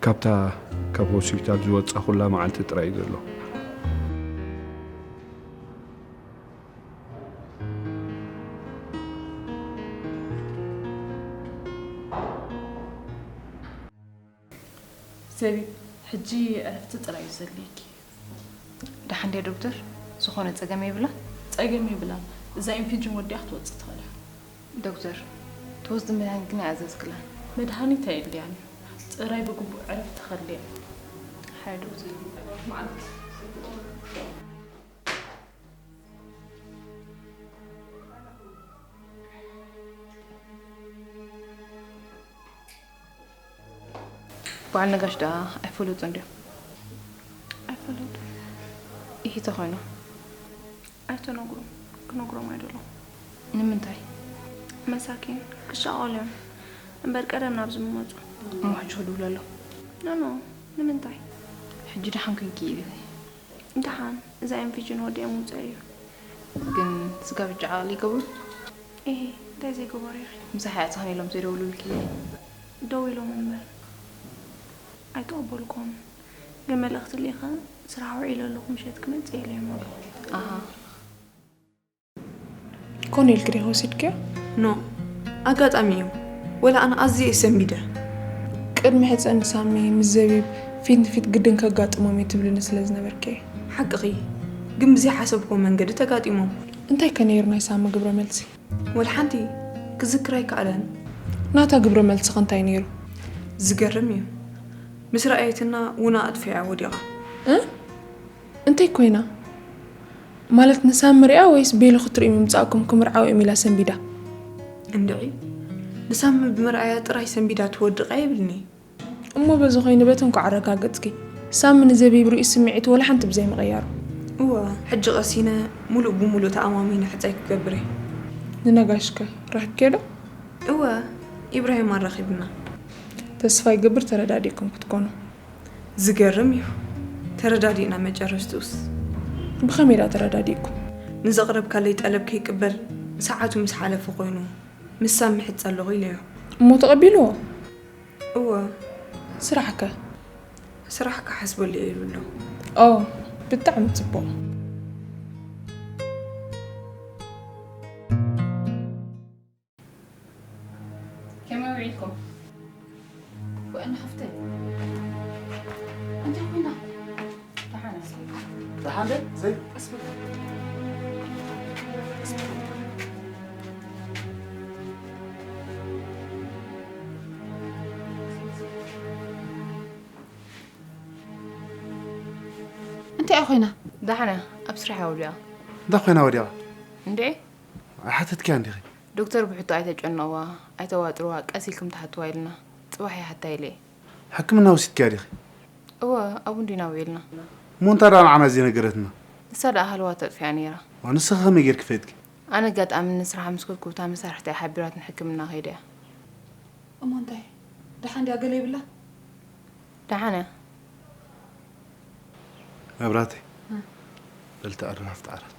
ካብታ ካብ ሆስፒታል ዝወጻኹላ መዓልቲ ጥራይ ዘሎ። ዘቢብ፣ ሕጂ ዕረፍቲ ጥራይ እዩ ዘድልየኪ። ደሓን ድያ ዶክተር? ዝኾነ ጸገም የብላን? ጸገም የብላን። እዛ ኢንፊጅን ወዲኣ ክትወጽእ ትኽእል እያ። ዶክተር፣ ትወስዲ መድሃኒት ግን ኣይኣዘዝክላን። መድሃኒት ኣየድልያን እዩ። ጥራይ ብግቡእ ዕረፍቲ ከድልያ እዩ። ሓየ ዶክተር። በዓል ነጋሽ ደኣ ኣይፈለጡን ድዮም? ኣይፈለጡ። ይሂ ተኾይኑ? ኣይተነግሩን። ክነግሮም ኣይደለኹ። ንምንታይ? መሳኪን ክሻቐሉ እዮም። እምበር ቀደም ናብዚ ምመፁ። እሞ ሕጂ ክድውለሎም። ኖ ኖ፣ ንምንታይ? ሕጂ ደሓን ኮንኪ ኢልኺ። ደሓን፣ እዛ ኢንፊጅን ወዲኣ ምውፀእ እዩ። ግን ስጋብ ሕጂ ዓቕሊ ይገብሩ? እሂ፣ እንታይ ዘይገበሩ ኢኺ? ምሳሕ ኣዕፅኽን ኢሎም ዘይደውሉልኪ? ደዊሎም እምበር ኣይተቐበልኩዎምን። ግን መልእኽቲ ልኢኸ ስራሕ ውዒለ ኣለኹ ምሸት ክመፅእ ኢለ እዮም ኣሉ። ኣሃ። ኮነ ኢልኪ ዲኺ ወሲድክዮ? ኖ፣ ኣጋጣሚ እዩ። ወላ ኣነ ኣዝየ እየ ሰንቢደ። ቅድሚ ሕፀ ንሳሚ ምስ ዘቢብ ፊት ንፊት ግድን ከጋጥሞም እዩ ትብልኒ ስለ ዝነበርኪ እየ። ሓቅኺ፣ ግን ብዘይሓሰብክዎ መንገዲ ተጋጢሞም። እንታይ ከ ነይሩ ናይ ሳሚ ግብረ መልሲ? ወላ ሓንቲ ክዝክር ኣይከኣለን። ናታ ግብረ መልሲ ከ እንታይ ነይሩ? ዝገርም እዩ። ምስ ረኣየትና ውና ኣጥፊኣ ወዲቓ። እ? እንታይ ኮይና? ማለት ንሳሚ ሪኣ ወይስ ቤሉ ክትርኢ ምምፃእኩም ክምርዓው እዮም ኢላ ሰንቢዳ? እንድዒ ንሳሚ ብምርኣያ ጥራይ ሰንቢዳ ትወድቕ ኣይብልኒ። እሞ በዚ ኮይኑ በቲ እንኳዕ ኣረጋገፅኪ። ሳሚ ንዘቢብ ርእዩ ስምዒቱ ወላ ሓንቲ ብዘይምቕያሩ። እወ፣ ሕጂ ቀሲነ ሙሉእ ብሙሉእ ተኣማሚነ ሕፀይ ክገብር እየ። ንነጋሽከ ረኺብክዮ ዶ? እወ፣ ኢብራሂም ኣራኺብና። ተስፋ ይገብር ተረዳዲእኩም ክትኮኑ። ዝገርም እዩ። ተረዳዲእና መጨረስትኡስ። ብኸመይ ደኣ ተረዳዲእኩም? ንዘቕረብካለይ ጠለብ ከይቅበል ሰዓቱ ምስ ሓለፈ ኮይኑ ምስ ሳሚ ሕጸ ኣለኹ ኢለዮ። እሞ ተቐቢልዎ? እወ። ስራሕከ? ስራሕ ክሓስበሉ እየ ይብሎ። ኦ፣ ብጣዕሚ ጽቡቕ። ከመይ ውዒልኩም? ወእነ ሓፍተይ፣ እንታይ ኮይና? ደሓን እያ። ደሓን ደ? ዘይ? እንታይ እያ ኮይና? ደሓን እያ፣ ኣብ ስራሕ እያ ወዲቓ። እንታይ ኮይና ወዲቓ? እንዴ? ኣይሓተትክያን ዲኺ? ዶክተር ብሕቶ ኣይተጨንቕዋ፣ ኣይተዋጥርዋ፣ ቀስ ኢልኩም ትሓትዋ ኢልና። ጽባሕ ይሓታ ኢለ እየ። ሕክምና ወሲድክያ ዲኺ? እወ፣ ኣብ እንዲና ውዒልና። እሞ እንታይ ደኣ ንዓና ዘይነገረትና? ንሳ ደኣ ሃለዋ ተጥፊኣ ነይራ። ዋ፣ ንስኺ ከመይ ጌርኪ ፈይጥኪ? ኣነ ኣጋጣሚ ንስራሕ ምስ ከድኩ፣ እታ መሳርሕቲ እያ ሓቢራትኒ ሕክምና ከይደ እያ። እሞ እንታይ? ደሓን ድያ? ገለ ይብላ? ደሓን እያ። መብራህተይ፣ በል ተኣረፍ ኣብቲ ዓራት።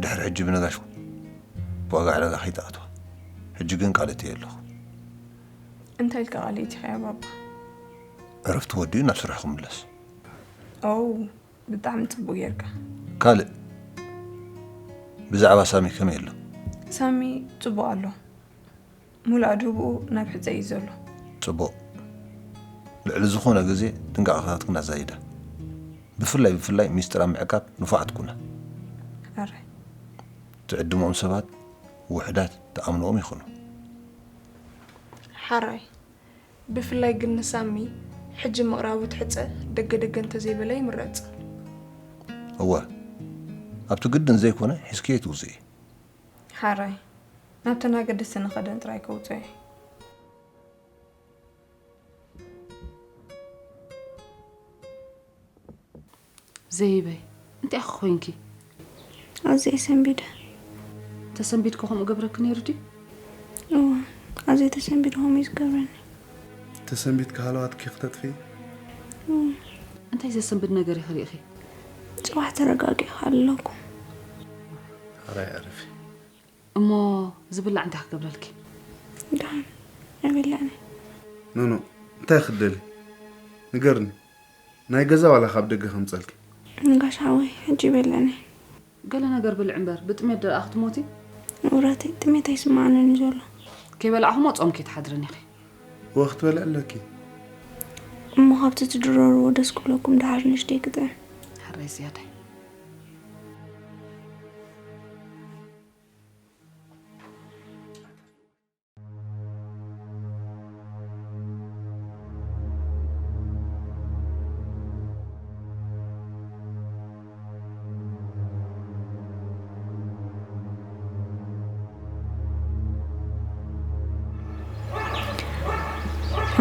ድሕሪ ሕጂ ብነጋሽ ብዋጋ ዕዳጋ ከይትኣትዋ። ሕጂ ግን ቃል እትየ ኣለኹ። እንታይ ኢልካ ቃል ኢትኻያ ባባ? ዕረፍቲ ወዲኡ ናብ ስርሑ ክምለስ። ኦው፣ ብጣዕሚ ጽቡቅ ጌርካ። ካልእ ብዛዕባ ሳሚ ከመይ ኣሎ? ሳሚ ጽቡቅ ኣሎ። ሙሉእ ኣድህቦኡ ናብ ሕጸ እዩ ዘሎ። ጽቡቕ። ልዕሊ ዝኾነ ግዜ ጥንቃቐታትክን ኣዛይዳ። ብፍላይ ብፍላይ ሚስጥር ኣብ ምዕቃብ ንፉዓት ኩና። ሕራይ። ትዕድምኦም ሰባት ውሑዳት ትኣምንኦም ይኹኑ። ሕራይ። ብፍላይ ግን ንሳሚ ሕጂ ምቕራቡ ትሕጸ ደገ ደገ እንተዘይበለ ይምረጽ። እወ። ኣብቲ ግድን ዘይኮነ ሒዝክዮ ኣይትውጽኢ። ሓራይ ናብተን ኣገደስቲ ንኸደን ጥራይ ከውፅኦ እየ። ዘይበይ እንታይ ኢኺ ኮይንኪ? ኣዝየ ሰንቢደ። ተሰንቢድኩ ከምኡ ገብረኪ ነይሩ ድዩ? እወ ኣዝየ ተሰንቢደ ከምኡ እዩ ዝገብረኒ። ተሰንቢድኪ ሃለዋትኪ ክተጥፍኢ? እንታይ ዘሰንብድ ነገር ኢኺ ርኢኺ? ፅባሕ ተረጋጊእኻ ኣለኹ። ሕራይ ዕረፊ። እሞ ዝብላዕ እንታይ ክገብረልኪ? ደሓን ኣይበላዕን እየ። ኖኖ እንታይ ክትደልዪ? ንገርኒ። ናይ ገዛ ዋላ ካብ ደገ ከምፀልኪ? ንጋሽ ሓወይ ሕጂ ኣይበልዕን እየ። ገለ ነገር ብልዒ እምበር ብጥሜት ደኣ ክትሞቲ? ንብረተይ ጥሜት ኣይስምዓንን እዩ ዘሎ። ከይበላዕኹሞ ጾምኪ ኣይትሓድርን ኢኺ። እወ ክትበልዒ ኣለኪ። እሞ ካብቲ ትድረርዎ ደስ ክብለኩም ደሓር ንእሽተይ ክጥዕም። ሕራይ ዝያዳይ።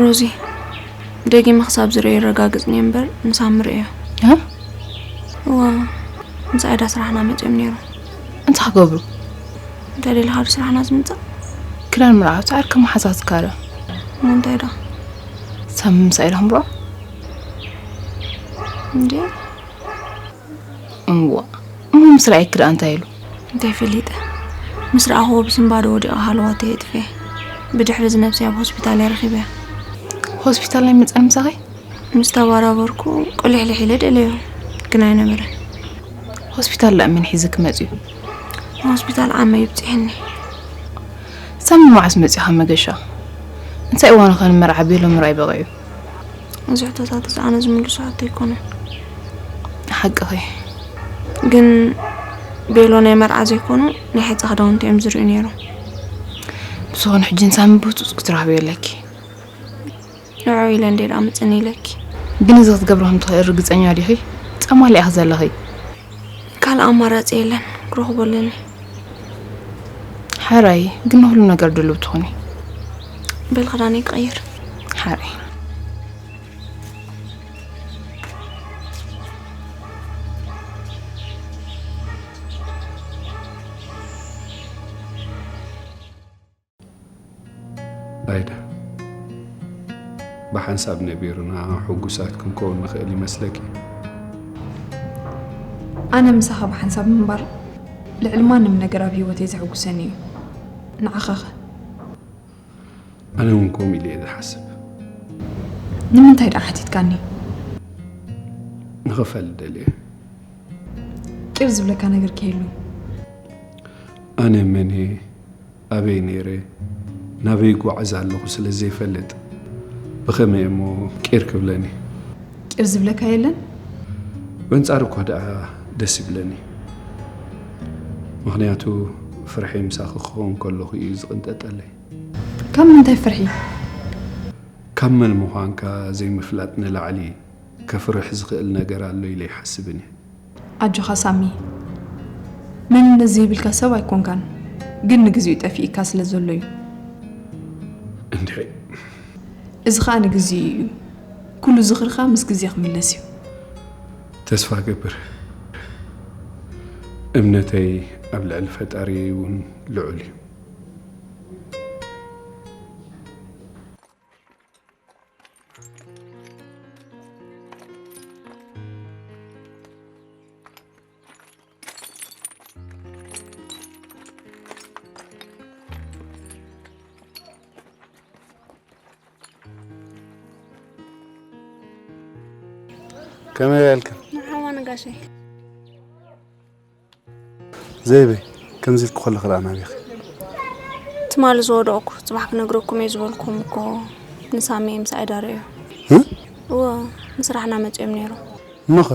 ሮዚ ደጊመ ክሳብ ዝርእዮ የረጋግጽኒ እምበር ንሳሚ ርእዮ። እ? እዋ ምስ ኣይዳ ስራሕና መጺኦም ነይሮም። እንታይ ክገብሩ? እንታይ ደሊኻ ዶ ስራሕና ዝምጻእ? ክዳን መርዓ ብጻዕር ከም ሓሳስ ካረ። እሞ እንታይ ዶ? ሳሚ ምሳይ ዶ ክምርዖ? እንዴ እዋ እሞ ምስ ረኣየኪ ደኣ እንታይ ኢሉ? እንታይ ፈሊጠ? ምስ ረኣኽዎ ብስንባደ ወዲቓ ሃለዋተይ የጥፍኤ። ብድሕሪ እዚ ነብሰይ ኣብ ሆስፒታል እየ ረኺበያ። ሆስፒታል ኣይመጸን ምሳኺ? ምስ ተባራበርኩ ቅልሕልሕ ኢለ ደለዮ፣ ግን ኣይነበረን። ሆስፒታል ደኣ መን ሒዝኪ መጺኡ? ንሆስፒታል ዓመይ ኣብጺሑኒ። ሳሚ መዓስ መጺኡ ካብ መገሻ? እንታይ እዋኑ ከ ንመርዓ ቤሎ ምርኣይ በቒዑ? እዚ ሕቶታት እዚ ኣነ ዝምልሶ ሕቶ ኣይኮነን። ሓቅኺ። ግን ቤሎ ናይ መርዓ ዘይኮኑ ናይ ሕጸ ክዳውንቲ እዮም ዝርእዩ ነይሮም። ብዝኾነ ሕጂ ንሳሚ ብህጹጽ ክትረኽብዮ ኣለኪ። ንዕኡ ኢለ እንድየ ደኣ ምጽን ኢለኪ። ግን እዚ ክትገብሪ ከም ትኽእሊ ርግጸኛ ዲኺ? ጸማሊኣኺ ዘለኺ። ካልእ ኣማራጺ የለን፣ ክረኽቦ ኣለኒ። ሕራይ ግን ንኹሉ ነገር ድሉው ትኹኒ። በል ክዳነይ ክቕይር። ሕራይ። ብሓንሳብ ነቢርና ሕጉሳት ክንከውን ንኽእል ይመስለኪ? ኣነ ምሳኻ ብሓንሳብ ምንባር ልዕሊ ማንም ነገር ኣብ ህይወተይ ዘሕጉሰኒ እዩ። ንዓኻኸ? ኣነ እውን ከምኡ ኢለ እየ ዝሓስብ። ንምንታይ ደኣ ሓቲትካኒ? ንኽፈልጥ ደልየ። ቂር ዝብለካ ነገር ከየሉ። ኣነ መን እየ፣ ኣበይ ነይረ፣ ናበይ ይጓዓዝ ኣለኹ ስለ ዘይፈልጥ፣ ብኸመይ እሞ ቂር ክብለኒ? ቂር ዝብለካ የለን? በንጻሩ እኳ ደኣ ደስ ይብለኒ። ምኽንያቱ ፍርሐይ ምሳኺ ክኸውን ከለኹ እዩ ዝቕንጠጠለይ። ካብ ምንታይ ፍርሒ? ካብ መን ምዃንካ ዘይምፍላጥ ንላዕሊ ከፍርሕ ዝኽእል ነገር ኣሎ ኢለ ይሓስብን እየ። ኣጆኻ ሳሚ፣ መንነት ዘይብልካ ሰብ ኣይኮንካን፣ ግን ንግዚኡ ጠፊእካ ስለ ዘሎ እዩ። እንድዒ። እዚ ኸኣ ንግዚኡ እዩ። ኩሉ ዝኽርኻ ምስ ግዜ ክምለስ እዩ። ተስፋ ገብር። እምነተይ ኣብ ልዕሊ ፈጣሪየይ እውን ልዑል እዩ። ከመይ በልክን? ንሓዋ ነጋሸይ። ዘይበይ፣ ከምዚ ኢልኪ ከለኺ ደኣ ናበይ ኢኺ? ትማሊ ዝወደቕኩ ጽባሕ ክነግረኩም እየ ዝበልኩም እኮ ንሳሚ ምስ ኣይዳረ እዩ። እ? እወ፣ ምስራሕና መጺኦም ነይሮም። እሞኸ?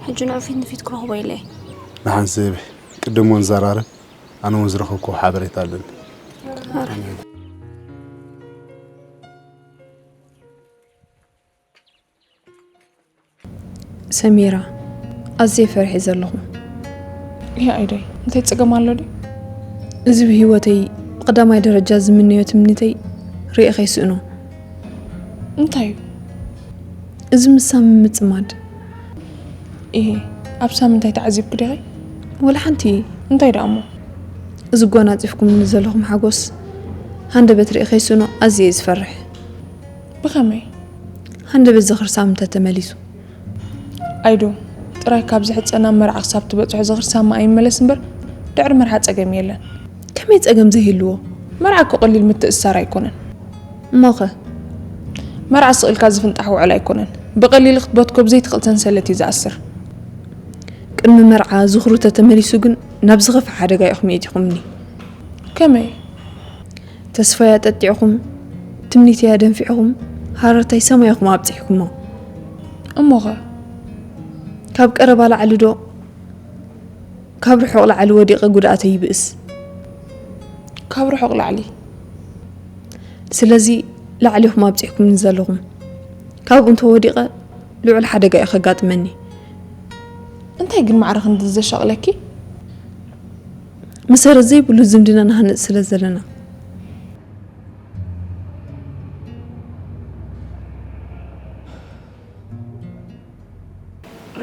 ሕጂ ንዑ ፊት ንፊት ክረኽቦ ኢለ እየ። ንሓን ዘይበይ፣ ቅድም እውን ዘራረብ፣ ኣነ እውን ዝረኸብኩዎ ሓበሬታ ኣለኒ። ኣረ። ሰሚራ፣ ኣዝየ ፈሪሐ ዘለኹ። ይህ ኣይደይ እንታይ ጸገም ኣሎ ድዩ? እዚ ብህይወተይ ብቐዳማይ ደረጃ ዝምነዮ ትምኒተይ ርእየ ከይስእኖ። እንታይ እዩ? እዚ ምስ ሳሚ ምጽማድ። ይሄ ኣብ ሳሚ እንታይ ተዓዚብኪ ዲኺ? ወላ ሓንቲ። እንታይ ደኣ እሞ? እዚ ጓናጺፍኩምኒ ዘለኹም ሓጎስ ሃንደበት ርእየ ከይስእኖ ኣዝየ እየ ዝፈርሕ። ብኸመይ? ሃንደበት ዝኽሪ ሳሚ እንተተመሊሱ። ኣይዶ፣ ጥራይ ካብ ዝሕጸ ናብ መርዓ ክሳብ ትበጽሑ ዝኽሪ ሳሚ ኣይመለስ እምበር፣ ድሕሪ መርዓ ጸገም የለን። ከመይ ጸገም ዘይህልዎ? መርዓ እኮ ቀሊል ምትእስሳር ኣይኮነን። እሞኸ? መርዓ ስቕ ኢልካ ዝፍንጣሕ ውዕል ኣይኮነን። ብቐሊል ክትበትኮ ብዘይትኽእል ሰንሰለት እዩ ዝኣስር። ቅድሚ መርዓ ዝኽሩ ተተመሊሱ ግን ናብ ዝኸፍእ ሓደጋ ኢኹም የእቲኹምኒ። ከመይ? ተስፋይ ኣጠጢዕኹም፣ ትምኒተይ ኣደንፊዕኹም፣ ሃረርታይ ሰማይ ኢኹም ኣብጺሕኩሞ። እሞኸ? ካብ ቀረባ ላዕሊ ዶ ካብ ርሑቕ ላዕሊ ወዲቐ ጉድኣተይ ይብእስ? ካብ ርሑቕ ላዕሊ። ስለዚ ላዕሊ ኢኹም ኣብጺሕኩምኒ ዘለኹም። ካብኡ እንተወዲቐ ልዑል ሓደጋ እዩ ከጋጥመኒ። እንታይ ግን ማዕረ ክንድዚ ዘሻቕለኪ? መሰረት ዘይብሉ ዝምድና ንሃንጽ ስለ ዘለና።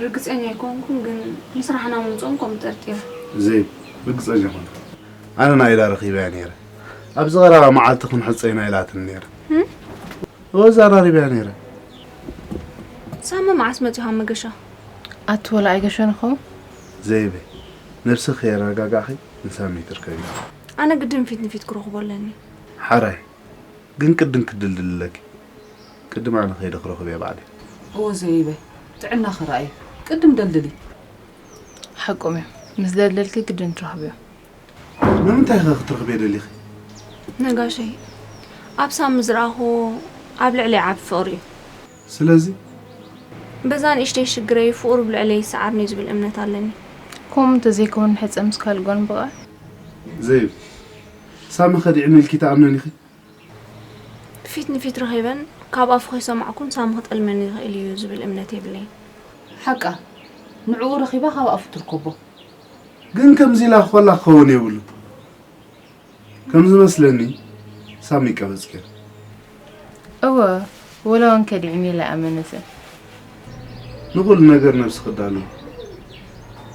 ርግጸኛ ኣይኮንኩን፣ ግን ንስራሕና ምምጽኦም ከምኡ ጠርጢረ። ዘይብ፣ ርግጸኛ ኮንካ? ኣነ ናይዳ ረኺበያ ነይረ። ኣብዚ ቀረባ መዓልቲ ክንሕጸ ኢና ኢላትኒ ነይረ። እወ፣ ኣዘራሪበያ ነይረ። ሳሚ መዓስ መጺኡ ካብ መገሻ? ኣቲ ወላ ኣይገሸን ኸው? ዘይበይ፣ ነብስኺ ከየረጋጋእኺ ንሳሚ ትርከቢ። ኣነ ግድን ፊት ንፊት ክረኽቦ ኣለኒ። ሓራይ፣ ግን ቅድም ክትድልድሊ ኣለኪ። ቅድም ኣነ ከይደ ክረኽብ እየ ባዕለይ። እወ ዘይበይ፣ ጥዕናኺ ረኣዪ። ቅድም ደልድሊ። ሓቆም እዮም። ምስ ደልደልኪ ግድን ትረኽብዮ። ንምንታይ ኢኺ ክትረኽብዮ ደሊኺ? ነጋሸይ፣ ኣብ ሳሚ ዝረኣኹዎ ኣብ ልዕለይ ዓቢ ፍቕሪ እዩ። ስለዚ? በዛ ንእሽተይ ሽግረይ ፍቕሩ ብልዕለይ ይሰዓርኒ እዩ ዝብል እምነት ኣለኒ። ከምኡ እንተዘይከውን ንሕጸ ምስ ካልእ ጓል ምብቓዕ? ዘይብ፣ ሳሚ ከዲዕኒ ኢልኪ ትኣምነኒ ኢኺ? ፊት ንፊት ረኺበን ካብ ኣፉ ከይሰማዕኩን ሳሚ ክጠልመኒ ይኽእል እዩ ዝብል እምነት የብለይን። ሓቃ፣ ንዕኡ ረኺባ ካብ ኣፉ ትርከቦ። ግን ከምዚ ኢላ ኮላ ክኸውን የብሉን። ከም ዝመስለኒ ሳሚ ይቀበጽ ገይሩ። እወ፣ ወላ እውን ከዲዕኒ ኢለ ኣይኣመነትን። ንኹሉ ነገር ነብስኺ ኣዳልዊ።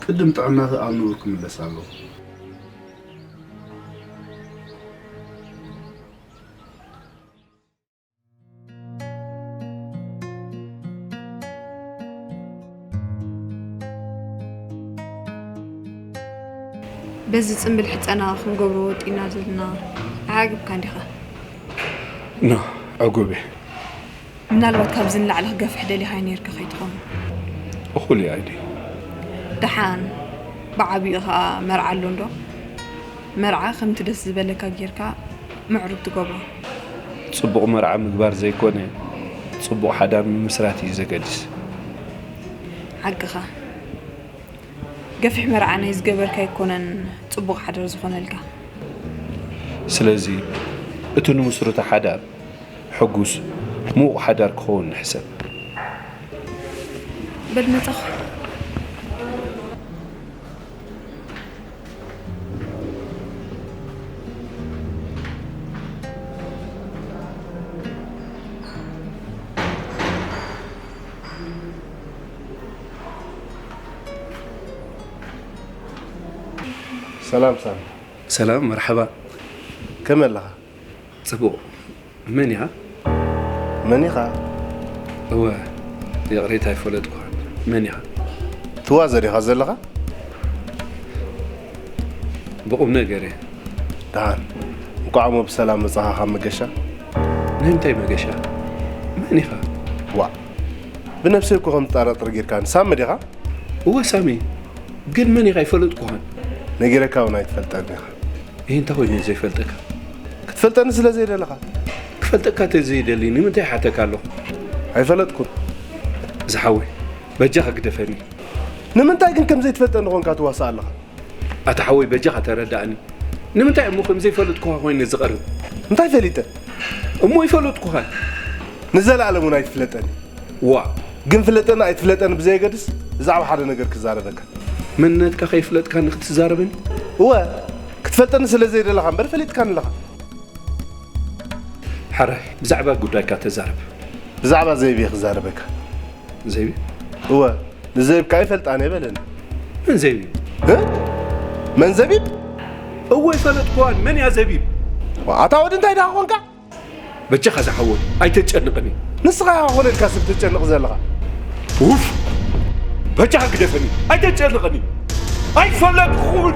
ቅድም ጥዕናኺ ኣብ ንቡር ክምለስ ኣለዎ። በዚ ጽምብል ሕጸና ክንገብሮ ወጢና ዘለና። ኣዕግብካ እንዲኻ። ኖ፣ ዕጉብ እየ። ምናልባት ካብዚ ንላዕሊ ክገፍሕ ደሊኻዮ ነይርካ ከይትኸውን። እኹል እየ ኣይደይ። ደሓን ብዓቢኡ ኸኣ መርዓ ኣሎ እንዶ? መርዓ ከምቲ ደስ ዝበለካ ጌርካ ምዕሩግ ትገብሮ። ጽቡቕ መርዓ ምግባር ዘይኮነ፣ ጽቡቕ ሓዳር ምምስራት እዩ ዘገድስ። ሓቅኻ። ገፊሕ መርዓ ናይ ዝገበርካ ኣይኮነን ጽቡቕ ሓዳር ዝኾነልካ። ስለዚ እቲ ንምስርቶ ሓዳር ሕጉስ፣ ምዉቕ ሓዳር ክኸውን ንሕሰብ። በል መጻኹ። ሰላም ሳሚ። ሰላም፣ መርሓባ። ከመይ ኣለኻ? ጽቡቕ። መን ኢኻ? መን ኢኻ? እወ፣ ይቕሬታ ኣይፈለጥኩኻን። መን ኢኻ? ትዋዘር ኢኻ ዘለኻ? ብቑም ነገር እየ። ደሓን። እንቋዕ እሞ ብሰላም መጻኻ ካብ መገሻ። ናይ ምንታይ መገሻ? መን ኢኻ? ዋእ። ብነብሰይ እኮ ከም ትጠራጠር ጌርካኒ። ሳሚ ዲኻ? እወ ሳሚ። ግን መን ኢኻ? ኣይፈለጥኩኻን። ነጊረካ እውን ኣይትፈልጠኒ ኢኻ። ይህ እንታይ ኮይኑ ዘይፈልጠካ? ክትፈልጠኒ ስለ ዘይደለኻ። ክፈልጠካ ተዘይደሊ ንምንታይ ሓተካ ኣለኹ? ኣይፈለጥኩን። ዝሓወይ፣ በጃኻ ግደፈኒ። ንምንታይ ግን ከም ዘይትፈልጠኒ ኾንካ ትዋሳእ ኣለኻ? ኣታ ሓወይ፣ በጃኻ ተረዳእኒ። ንምንታይ እሞ ከም ዘይፈለጥኩኻ ኮይነ ዝቐርብ? እንታይ ፈሊጠ? እሞ ይፈለጥኩኻ። ንዘለኣለም እውን ኣይትፍለጠኒ። ዋ። ግን ፍለጠኒ ኣይትፍለጠኒ ብዘየገድስ ብዛዕባ ሓደ ነገር ክዛረበካ። መንነትካ ከይፍለጥካ ንክትዛረበኒ? እወ፣ ክትፈልጠኒ ስለ ዘይደለኻ እምበር ፈሊጥካኒ ኣለኻ። ሓራይ፣ ብዛዕባ ጉዳይካ ተዛረብ። ብዛዕባ ዘይብየ ክዛረበካ። ዘይቢ? እወ፣ ንዘይብካ ኣይፈልጣን እየ በለኒ። መን ዘይቢ? እ? መን ዘቢብ? እወ፣ ይፈለጥኩዋን። መን እያ ዘቢብ? ኣታ ወዲ እንታይ ደኣ ኾንካ? በጃኻ ዝሓወይ ኣይተጨንቕኒ። ንስኻ ኢኻ ኮነ ኢልካ ሰብ ተጨንቕ ዘለኻ። ውፍ! በጃኻ ግደፈኒ፣ ኣይተጨንቕኒ። ኣይፈለጥኩን።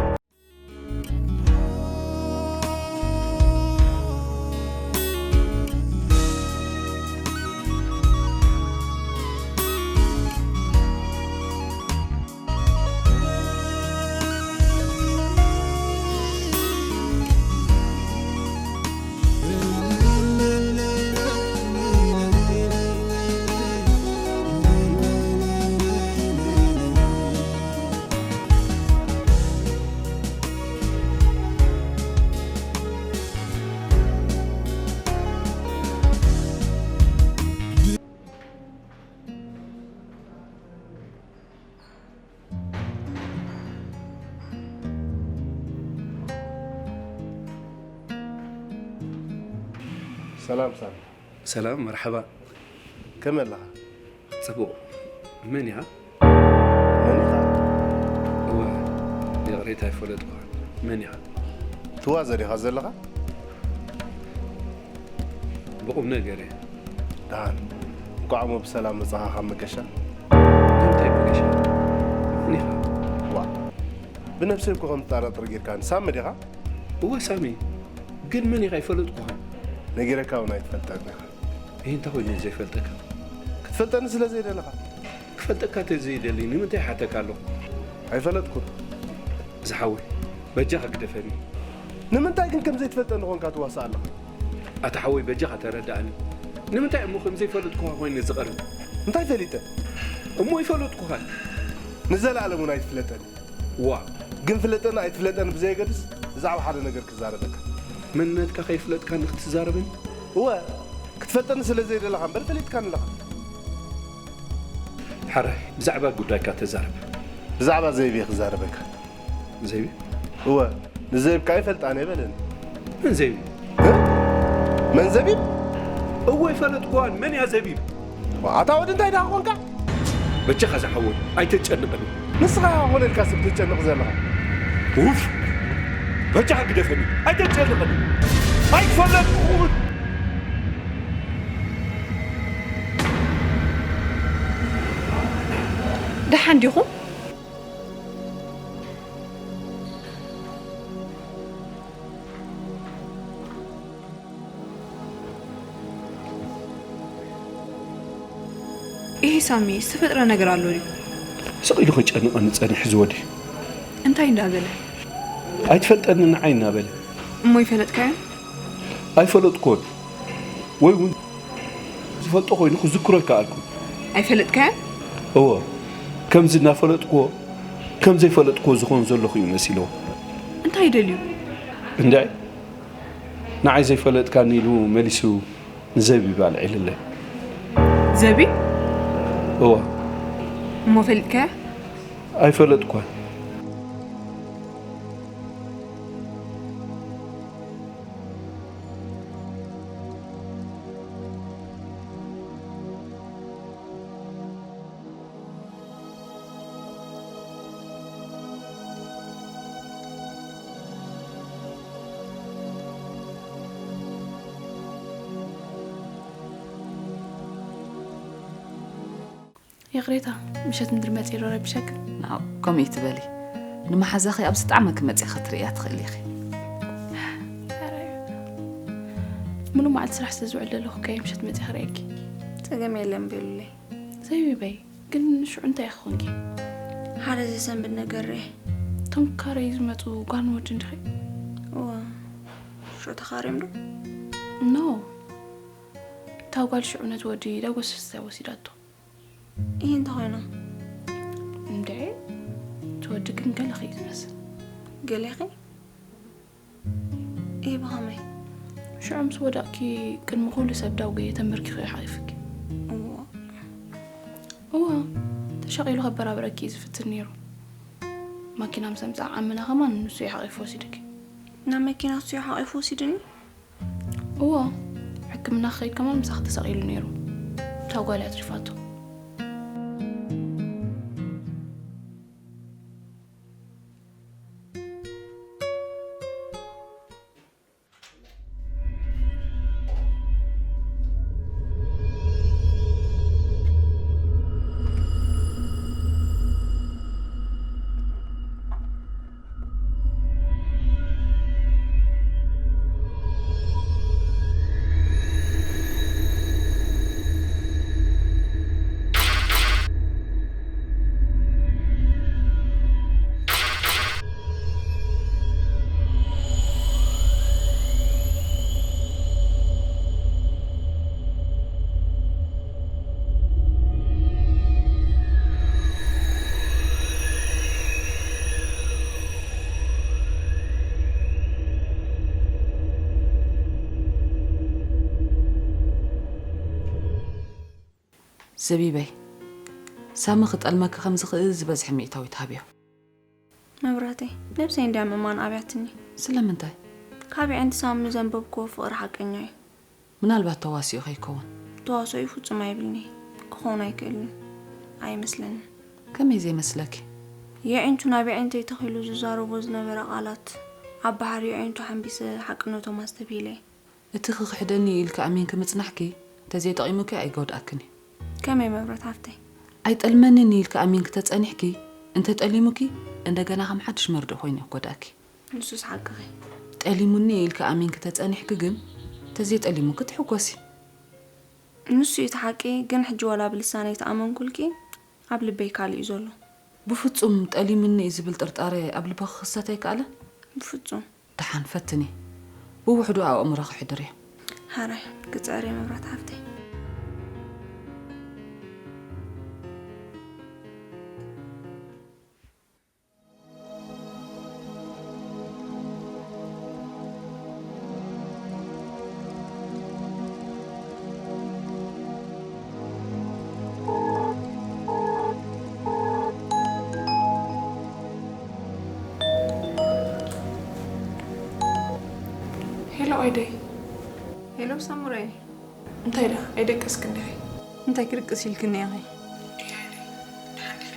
ሰላም ሳሚ። ሰላም፣ መርሓባ። ከመይ ኣለኻ? ጽቡቕ። መን ኢኻ? መን ኢኻ? እወ፣ ይቕሬታ ኣይፈለጥኩኻን። መን ኢኻ? ትዋዘር ኢኻ ዘለኻ? ብቑም ነገር እየ። ደሓን። እንቋዕ እሞ ብሰላም መጻኻ ካብ መገሻ። እንታይ መገሻ? መን ኢኻ? ዋ። ብነብሰይ እኮ ከም ትጠራጠር ጌርካኒ። ሳሚ ዲኻ? እወ ሳሚ። ግን መን ኢኻ? ኣይፈለጥኩኻን። ነጊረካ እውን ኣይትፈልጠኒ ኢኻ። ይህ እንታይ ኮይኑ ዘይፈልጠካ? ክትፈልጠኒ ስለ ዘይደለኻ። ክፈልጠካ ተዘይደሊ ንምንታይ ሓተካ ኣለኹ? ኣይፈለጥኩን። ዝሓወይ፣ በጃኻ ግደፈኒ። ንምንታይ ግን ከም ዘይትፈልጠኒ ኾንካ ትዋሳእ ኣለኻ? ኣታ ሓወይ፣ በጃኻ ተረዳእኒ። ንምንታይ እሞ ከም ዘይፈለጥኩኻ ኮይነ ዝቐርብ? እንታይ ፈሊጠ? እሞ ይፈለጥኩኻን። ንዘለኣለም እውን ኣይትፍለጠኒ። ዋ። ግን ፍለጠኒ ኣይትፍለጠኒ ብዘየገድስ ብዛዕባ ሓደ ነገር ክዛረበካ። መንነትካ ከይፍለጥካ ንክትዛረበኒ? እወ፣ ክትፈልጠኒ ስለ ዘይደለኻ እምበር ፈሊጥካኒ ኣለኻ። ሓራይ፣ ብዛዕባ ጉዳይካ ተዛረብ። ብዛዕባ ዘይብየ ክዛረበካ። ዘይቢ? እወ፣ ንዘይብካ ኣይፈልጣን እየ በለኒ። መን ዘይቢ? እ? መን ዘቢብ? እወ፣ ይፈለጥኩዋን። መን እያ ዘቢብ? ኣታ ወዲ እንታይ ደኣ ኾንካ? በጃኻ ዝሓወይ፣ ኣይተጨንቕኒ። ንስኻ ኢኻ ኮነ ኢልካ ሰብ ተጨንቕ ዘለኻ። ውፍ! በጃኻ ግደፈኒ፣ ኣይተጨንቕኒ። ኣይፈለጥኩን። ደሓን ዲኹም? ሳሚ፣ ዝተፈጥረ ነገር ኣሎ ድዩ? ስቕ ኢሉ ከጨንቐኒ ጸኒሑ ዝወዲ። እንታይ እንዳበለ? ኣይትፈልጠኒ ንዓይ እናበለ። እሞ ይፈለጥካዮ? ኣይፈለጥኩዎን። ወይ እውን ዝፈልጦ ኮይኑ ክዝክሮ ኣይከኣልኩን። ኣይፈለጥካዮ? እወ፣ ከምዚ እናፈለጥኩዎ ከም ዘይፈለጥኩዎ ዝኾን ዘለኹ እዩ መሲልዎ። እንታይ ደልዩ? እንድዒ ንዓይ ዘይፈለጥካኒ ኢሉ መሊሱ ንዘቢብ ኣልዒልለይ። ዘቢብ? እወ። እሞ ፈሊጥካያ? ኣይፈለጥኳን። ይቕሬታ፣ ምሸት እንድሪ መፂ ዶ ረቢሸክ? ናው፣ ከምኡ ይትበሊ። ንመሓዛኺ ኣብዚ ጣዕመ ክመፅእ ክትርእያ ትኽእሊ ኢኺ። ሙሉ መዓልቲ ስራሕ ስለ ዝውዕል ዘለኹ ከየ ምሸት መፂ ክርእየኪ። ጸገም የለን ቤሉለይ። ዘይብበይ፣ ግን ሽዑ እንታይ ኢኺ ኮንኪ? ሓደ ዘሰንብድ ነገር ርኤ። እቶም ካረይ ዝመፁ ጓል ወዲ እንድኺ? እወ። ሽዑ ተኻርዮም ዶ? ኖ። እታ ጓል ሽዑ ነቲ ወዲ ዳጎስ ፍስያ ወሲዳቶ። ይህ እንተኾይኑ እንድዒ፣ እቲ ወዲ ግን ገለኺ እዩ ዝመስል። ገሌኺ? ይህ ብኸመይ? ሽዑ ምስ ወደቕኪ ቅድሚ ኩሉ ሰብ ዳውገየ ተንበርኪኹ እዩ ሓቒፉኪ። እዎ። እዋ፣ ተሻቒሉ ከበራብረኪ እዩ ዝፍትን ነይሩ። ማኪና ምስ ኣምፅኣ ዓምና ከማን ንሱ እዩ ሓቒፉ ወሲዱኪ። ናብ መኪና እሱ እዩ ሓቒፉ ወሲዱኒ? እዎ፣ ሕክምና ክኸይድ ከማን ምሳኺ ተሳቒሉ ነይሩ። እታ ጓል እያ ኣትሪፋቶ። ዘቢበይ፣ ሳሚ ክጠልመኪ ከም ዝኽእል ዝበዝሐ ሚእታዊት ሃብዮ። መብራህተይ፣ ነብሰይ እንድያ ምእማን ኣብያትኒ። ስለምንታይ? ካብ የዕንቲ ሳሚ ንዘንበብክዎ ፍቕሪ ሓቀኛ እዩ። ምናልባት ተዋሲኡ ከይከውን። ተዋስኦ'ዩ ፍጹም ኣይብልን'የ። ክኸውን ኣይክእልን። ኣይመስለንን። ከመይ ዘይመስለኪ? የዒንቱ ናብ የዒንተይ ተኺሉ ዝዛረቦ ዝነበረ ቃላት፣ ኣብ ባሕሪ የዒንቱ ሓንቢሰ ሓቅነቶም ኣስተብሂለ'የ። እቲ ክኽሕደኒ ኢልኪ ኣሚንኪ ምጽናሕኪ እንተዘይጠቒሙኪ ኣይጎድኣክን እዩ። ከመይ መብረት ሓፍተይ? ኣይጠልመንን ኢልኪ ኣሚንኪ ተጸኒሕኪ፣ እንተጠሊሙኪ እንደገና ከም ሓድሽ መርድእ ኮይኑ እዩ ክጎድኣኪ። ንሱስ ሓቅኺ። ጠሊሙኒ ኢልኪ ኣሚንኪ ተጸኒሕኪ ግን እንተዘይጠሊሙኪ ትሕጎሲ። ንሱ እዩ እቲ ሓቂ፣ ግን ሕጂ ዋላ ብልሳነይ ተኣመንኩልኪ ኣብ ልበይ ካልእ እዩ ዘሎ። ብፍጹም ጠሊሙኒ እዩ ዝብል ጥርጣረ ኣብ ልብኺ ክኽሰት ኣይከኣለን? ብፍጹም። ደሓን ፈትኒ። ብውሕዱ ኣብ ኣእምሮኺ ሕድርዮ። ሓራይ ክጽዕር እየ መብራት ሓፍተይ። ሄሎ ኣይደይ። ሄሎ ሳሙራይ። እንታይ ዳ ኣይደቀስክን ዲኺ? እንታይ ክድቅስ ኢልክኒ ኢኺ? ደሓን ዲኺ?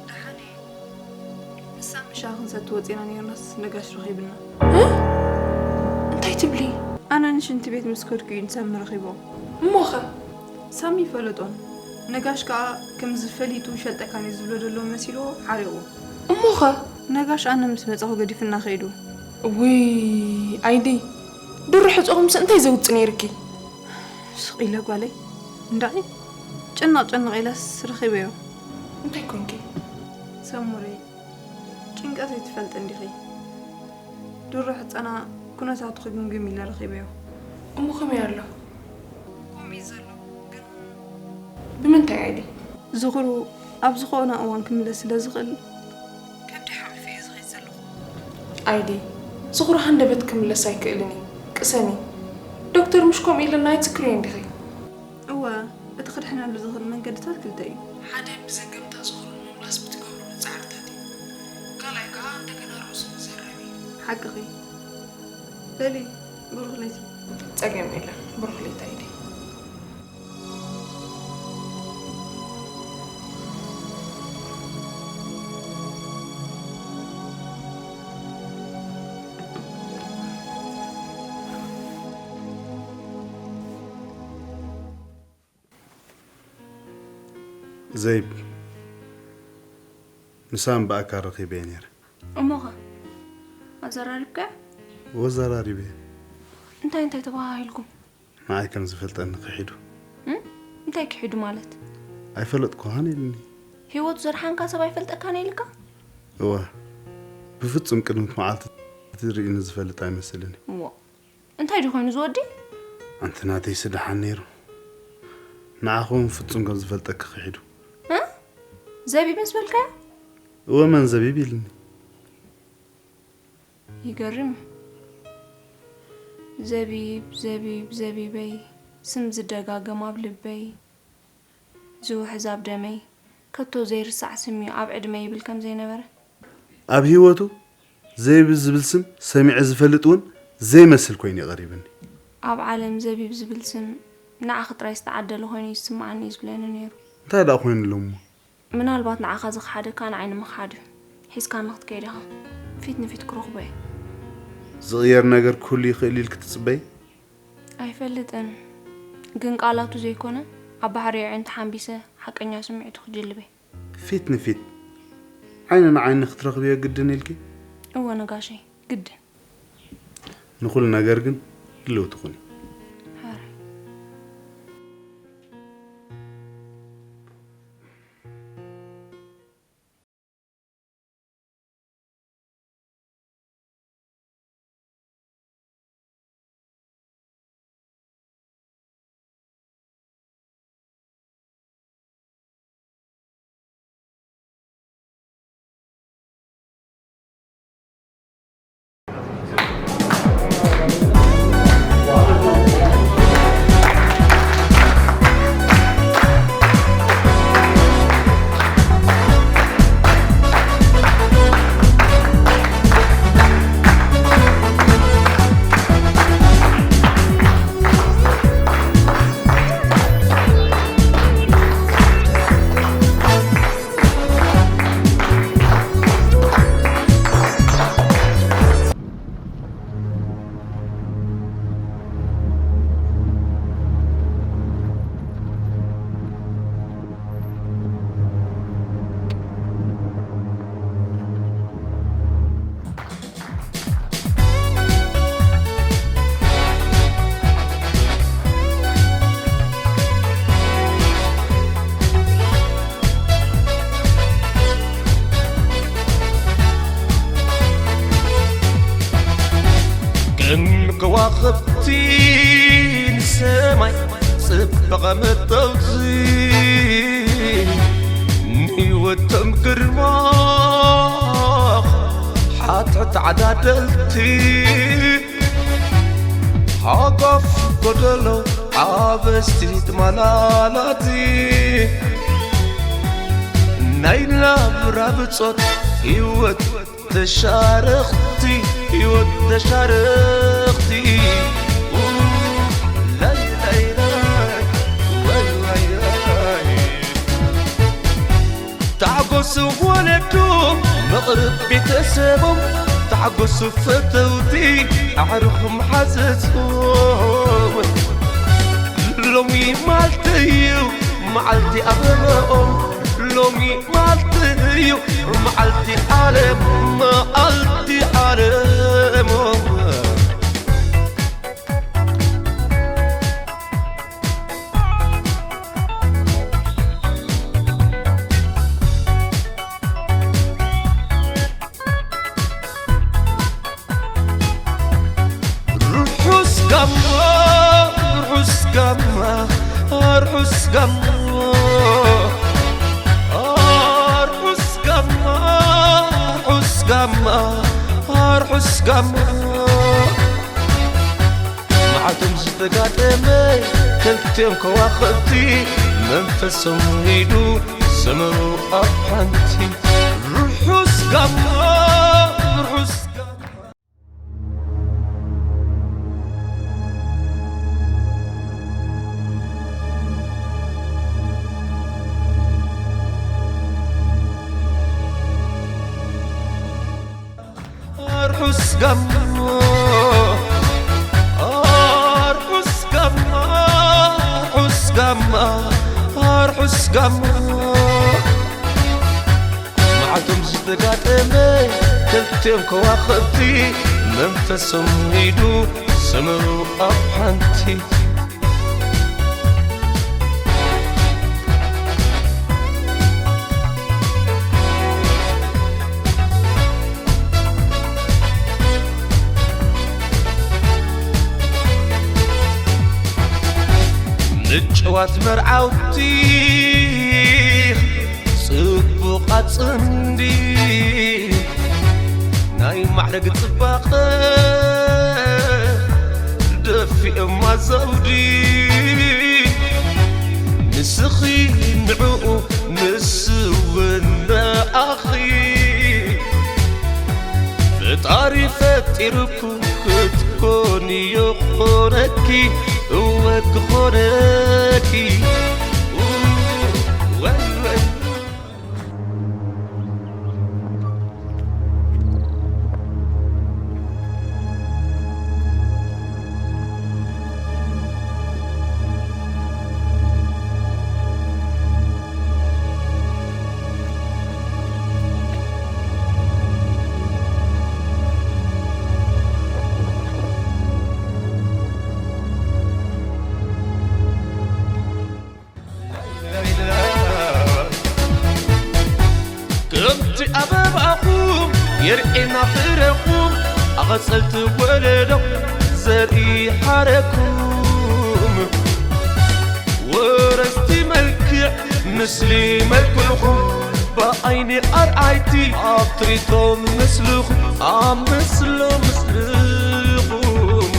ደሓን እየ። ንሳ ምሻ ክንሰቲ ወፂና ነይርናስ ነጋሽ ረኺብና። እንታይ ትብሊ? ኣነ ንሽንቲ ቤት ምስ ከድኩ እዩ ንሳሚ ረኺቦ። እሞኸ? ሳሚ ይፈለጦን ነጋሽ ከዓ ከምዚ ፈሊጡ ይፈልጠካን እዩ ዝብሎ ዘሎ መሲልዎ ሓሪቑ። እሞኸ? ነጋሽ ኣነ ምስ መፃኹ ገዲፍና ከይዱ። ውይ ኣይዲ ድሮ ሕፀኹምስ እንታይ ዘውፅ ነይርኪ? ስቕ ኢለ ጓለይ እንዳዒ ጭንቕ ጭንቕ ኢለስ ረኺበዮ። እንታይ ኮንኪ? ሰሙረይ፣ ጭንቀት ኣይትፈልጥን ዲኺ? ድሮ ሕፀና ኩነታቱ ክግምግም ኢለ ረኺበዮ። እሞ ከመይ ኣሎ? ከምኡ እዩ ዘሎ፣ ግን ብምንታይ ኣይዲ? ዝኽሩ ኣብ ዝኾነ እዋን ክምለስ ስለ ዝኽእል ከብዲ ሓቒፈ እየ ዝኸይድ ዘለኹ። ኣይዲ፣ ዝኽሩ ሃንደበት ክምለስ ኣይክእልን እዩ። ቅሰኒ። ዶክተር ምሽ ከምኡ ኢልና ኣይትዝክርዮ እንዲኺ? እወ፣ እቲ ክድሕነሉ ዝኽእል መንገድታት ክልተ እዩ። ሓደ ብዘገምታ ዝኽሩ ንምምላስ ብትገብርሉ ጻዕርታት እዩ። ካልኣይ ከኣ እንደገና ርእሱ ምዝራብ እዩ። ሓቅኺ። በሊ፣ ብሩኽ ለይቲ። ጸገም የለን። ብሩኽ ለይቲ ኣይዲ። ዘይብ፣ ምሳን ብኣካል ረኺበ ነይረ። እሞኸ ኣዘራሪብካ? ወዘራሪበ። እንታይ እንታይ ተባሃሂልኩም? ንዓይ ከም ዝፈልጠኒ ክሒዱ። እም? እንታይ ክሒዱ ማለት? ኣይፈለጥኩኻን ኢልኒ። ህይወቱ ዘድሓንካ ሰብ ኣይፈልጠካን ኢልካ? እወ፣ ብፍጹም ቅድሚት መዓልቲ ትርእይኒ ዝፈልጥ ኣይመስልን እዩ። እሞ እንታይ ድዩ ኮይኑ ዝወዲ? ኣንቲ ናተይ ስደሓን ነይሩ። ንዓኹም ፍጹም ከም ዝፈልጠኪ ክሒዱ። እ? ዘቢብ ምስ በልካዮ? እወ፣ መን ዘቢብ ኢልኒ። ይገርም። ዘቢብ፣ ዘቢብ፣ ዘቢበይ፣ ስም ዝደጋገም ኣብ ልበይ፣ ዝውሕዝ ኣብ ደመይ፣ ከቶ ዘይርሳዕ ስም እዩ ኣብ ዕድመይ ይብል ከም ዘይነበረ። ኣብ ህይወቱ ዘይብ ዝብል ስም ሰሚዐ ዝፈልጥ እውን ዘይመስል ኮይኑ እዩ ቀሪብኒ። ኣብ ዓለም ዘቢብ ዝብል ስም ንዓኺ ጥራይ ዝተዓደለ ኮይኑ እዩ ዝስምዓኒ እዩ ዝብለኒ ነይሩ። እንታይ ደኣ ኮይኑ ኣሎ እሞ? ምናልባት ንዓኻ ዝኸሓደካ ንዓይ ንምኽሓድ እዩ። ሒዝካኒ ክትከይድ ኢኻ። ፊት ንፊት ክረኽቦ እየ። ዝቕየር ነገር ክህሉ ይኽእል ኢልኪ ትጽበዪ? ኣይፈልጥን። ግን ቃላቱ ዘይኮነ ኣብ ባሕሪ ኣዒንቱ ሓንቢሰ ሓቀኛ ስምዒቱ ክጅልብ እየ። ፊት ንፊት ዓይኒ ንዓይኒ ክትረኽብዮ ግድን ኢልኪ? እወ ነጋሸይ፣ ግድን። ንኹሉ ነገር ግን ድልውቲ ኩኒ። ሓራይ። ከም ከዋኽብቲ ንሰማይ ጽባቐ መጠውዚ ንህይወቶም ግርማ ሓትሕት ዓዳደልቲ ሓጓፍ ጎደሎ ሓበስቲ ትማላላቲ ናይ ናብራ ብጾት ህይወት ተሻረኽቲ ህይወት ተሻረኽቲ ታዕጎሱ ወለዶም መቕርብ ቤተሰቦም ታዕጎሱ ፈተውቲ ኣዕሩኽም ሓዘዝኩም ሎሚ ማልቲ እዩ መዓልቲ ኣበባኦም ሎሚ ማልቲ እዩ መዓልቲ ዓለም መዓልቲ ዓለሞም ጋማ ኣርሑስ ጋማ ኣርሑስ ጋማ ኣርሑስ ጋማ መዓልቶም ዝተጋጠመ ክልቲኦም ከዋኽብቲ መንፈሶም ሂዱ ሰመሩ ኣብ ሓንቲ ርሑስ ጋማ ርሑስ ጋማ ኣርሑስ ጋማ ኣርሑስ ጋማ ኣርሑስ ጋማ ኣርሑስ ጋማ መዓልቶም ዝተጋጠመ ክልቲኦም ከዋኽብቲ መንፈሶም ሂዱ ሰመሩ ኣብ ሓንቲ ምጭዋት መርዓውቲ ጽቡቓት ጽምዲ ናይ ማዕረግ ጽባቐ ደፊኦማ ዘውዲ ንስኺ ንዕኡ ንሱ እውን ንኣኺ ፈጣሪ ፈጢሩኩም ክትኮኒ ይኾነኪ እወ ክኾነኪ ወይ ወይ ከምቲ ኣበባኹም የርኤና ፍረኹም ኣቐጸልቲ ወለዶ ዘርኢ ሓረኩም ወረስቲ መልክዕ ምስሊ መልክዕኹም ብዓይኒ ኣርኣይቲ ኣብ ትርኢቶም ምስልኹም ኣብ ምስሎ ምስልኹም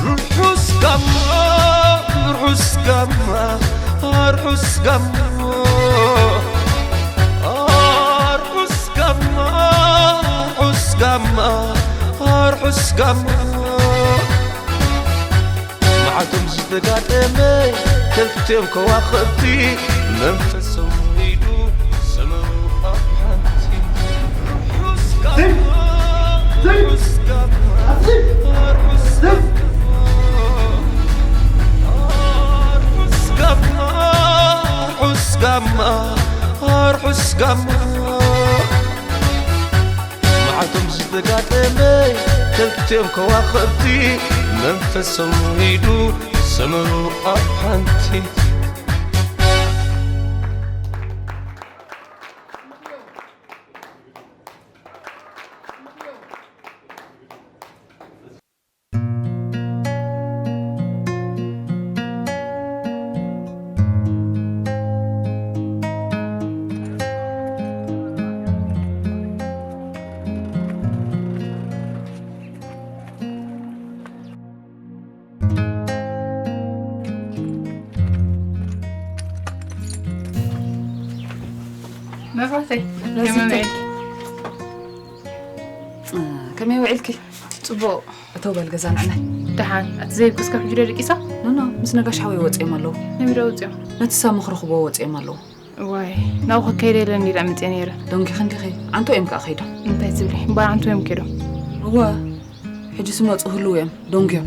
ርሑስ ጋማ ርሑስ ጋማ ርሑስ ጋማ ርሑስ ጋማ ርሑስ ጋማ ርሑስ ጋማ መዓልቶም ዝተጋጠመ ክልቲኦም ከዋኽብቲ መንፈሶም ሪዱ ሰመሩ ኣብ ሓንቲ ርሑስ ጋማ ርሑስ ጋማ ርሑስ ጋማ ርሑስ ጋማ ርሑስ ጋማ ርሑስ ጋማ መዓልቶም ዝተጋጠመ ክልቲኦም ከዋኽብቲ መንፈሶም ሂዱ ሰመሩ ኣብ ሓንቲ መብራህተይ፣ ከመይ ረዚተይ። ውዒልኪ? እ፣ ከመይ ውዒልኪ? ጽቡቕ። እተው በል ገዛ ንዕናይ። ደሓን፣ ኣቲ ዘይብኪ እስካብ ሕጂ ዶ ደቂሳ? ኖ፣ ኖ፣ ምስ ነጋሽ ሓወይ ወጺኦም ኣለዉ። ነቢሮ ወጺኦም? ነቲ ሳሙ ክረኽብዎ ወጺኦም ኣለዉ። ዋይ፣ ናብኡ ክከይድ የለን ኢለ ኣምጽኤ ነይረ። ደንጊኺ እንዲኺ? ዓንቶ እዮም ከኣ ከይዶም። እንታይ ትብሊ? እምበኣር ዓንቶ እዮም ከይዶም። እወ፣ ሕጂ ስመጹ ህልው እዮም፣ ደንጉዮም።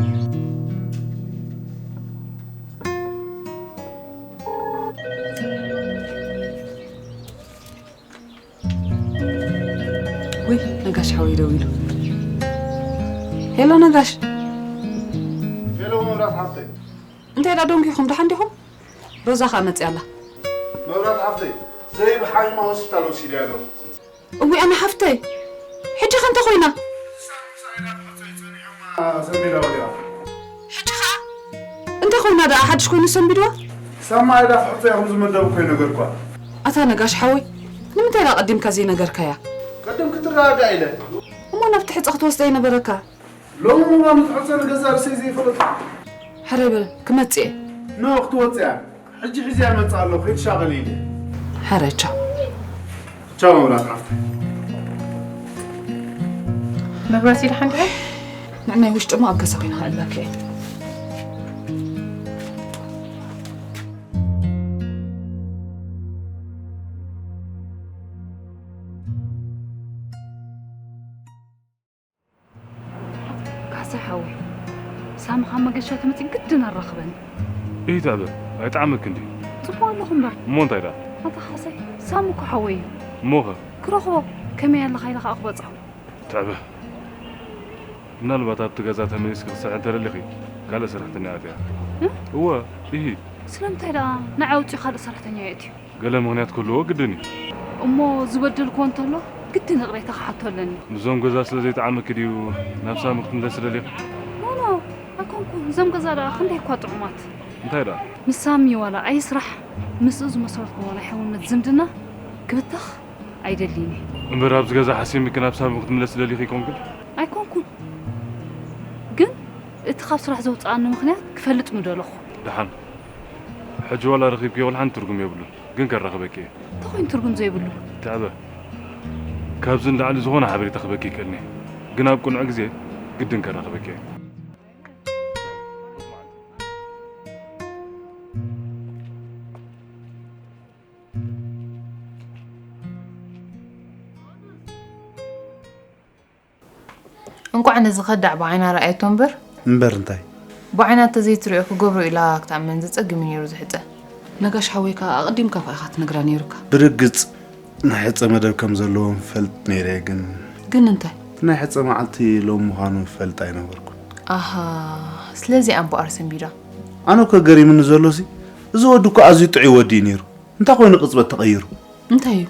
ወይ ነጋሽ ሓወይ ደዊሉ። ሄሎ ነጋሽ። ሄሎ መብራት ሓፍተይ። እንታይ ደኣ ደንጉይኹም፣ ደሓን ዲኹም? ሮዛ ኸኣ መጽያ ኣላ። መብራት ሓፍተይ፣ ዘይብ ሓሚማ ሆስፒታል ወሲደያ ኣለኹ። እዊ ኣነ ሓፍተይ፣ ሕጂ ኸ እንታይ ኮይና? ሰንቢዳ ወዲቓ። ሕጂ ኸኣ እንታይ ኮይና ደኣ ሓድሽ ኮይኑ ሰንቢድዋ? ሳማ ኢዳ ክሕጸ ኢኹም ዝመደብኩ እኮ ይነገርኳ። ኣታ ነጋሽ ሓወይ፣ ንምንታይ ደኣ ቀዲምካ ዘይነገርካያ? ቅድም ክትረዳዳእ ኢለ። እሞ ናብቲ ሕጸ ክትወስዳ ይነበረካ። ሎሚ ምዃኑ ትሕጸ ንገዛእ ርእሰይ ዘይፈለጥኩ። ሕራይ በል፣ ክመጽእ እየ። ኖ፣ ክትወጽእ እያ። ሕጂ ሒዘያ እመጽእ ኣለኹ፣ ከይትሻቐሊ ኢለ። ሕራይ፣ ቻው። ቻው መብራት ሓፍተይ። መብራት ኢልካ እንድዒ? ንዕናይ ውሽጢ እሞ ኣብ ገዛ ኮይና ክእለካ እየ። ካሕሳይ ሓወይ፣ ሳሚ ካብ መገሻ ተመጺኡ ግድን ኣራኽበኒ። ኢሂ ትዕበ፣ ኣይጠዓመክን ድዩ? ጽቡቕ ኣለኹ እምበር። እሞ እንታይ ደኣ? ኣታ ካሕሳይ፣ ሳሚ እኮ ሓወይ እዩ። እሞኸ? ክረኽቦ፣ ከመይ ኣለኻ ኢለ ከኣ ክበጽሖ። ትዕበ፣ ምናልባት ኣብቲ ገዛ ተመሊስኪ ክትሰርሒ እንተደሊኺ፣ ካልእ ሰራሕተኛ ኣእትያ። እ? እወ፣ ኢሂ። ስለምንታይ ደኣ ንዓይ ኣውጺኡ ካልእ ሰራሕተኛ የእትዩ? ገለ ምኽንያት ክህልዎ ግድን እዩ። እሞ ዝበደልክዎ እንተሎ ግድን ይቕሬታ ክሓቶ ኣለኒ። ምስዞም ገዛ ስለ ዘይጠዓመኪ ድዩ ናብ ሳሚ ክትምለሲ ደሊኺ? ኖ፣ ኖ፣ ኣይኮንኩን። እዞም ገዛ ደኣ ክንደይ እኳ ጥዑማት። እንታይ ደኣ? ምስ ሳሚ ዋላ ኣይስራሕ፣ ምስኡ ዝመሰረትክዎ ናይ ሕውነት ዝምድና ክብተኽ ኣይደልይን እየ። እምበር ኣብዚ ገዛ ሓሲምኪ ናብ ሳሚ ክትምለሲ ደሊኺ ኣይኮንክን? ኣይኮንኩን። ግን እቲ ካብ ስራሕ ዘውጽኣኒ ምኽንያት ክፈልጥ ምደለኹ። ደሓን። ሕጂ ዋላ ረኺብክዮ ዋላ ሓንቲ ትርጉም የብሉን፣ ግን ከራኽበኪ እየ። እንታይ ኮይኑ ትርጉም ዘይብሉ? ትዕበ፣ ካብዚ ንላዕሊ ዝኾነ ሓበሬታ ክበኪ ይክእልኒ፣ ግን ኣብ ቅኑዕ ግዜ ግድን ከራኽበኪ እየ። እንቋዕ ነዚ ከዳዕ ብዓይና ረኣየቶ እምበር። እምበር እንታይ? ብዓይና እንተዘይትሪኦ ክገብሮ ኢላ ክትኣምን ዘጸግም እዩ ነይሩ ዝሕጸ። ነጋሽ ሓወይ ከኣ ኣቐዲምካ እኮ ኢኻ ትነግራ ነይሩካ። ብርግጽ ናይ ሕጸ መደብ ከም ዘለዎም ፈልጥ ነይረ እየ፣ ግን ግን እንታይ? እቲ ናይ ሕጸ መዓልቲ ሎም ምዃኑ ፈልጥ ኣይነበርኩን። ኣሃ፣ ስለዚ እያ እምበኣር ሰንቢዳ። ኣነ እኮ ገሪሙኒ ዘሎሲ፣ እዚ ወዲ እኮ ኣዝዩ ጥዑይ ወዲ እዩ ነይሩ። እንታይ ኮይኑ ቅጽበት ተቐይሩ? እንታይ እዩ?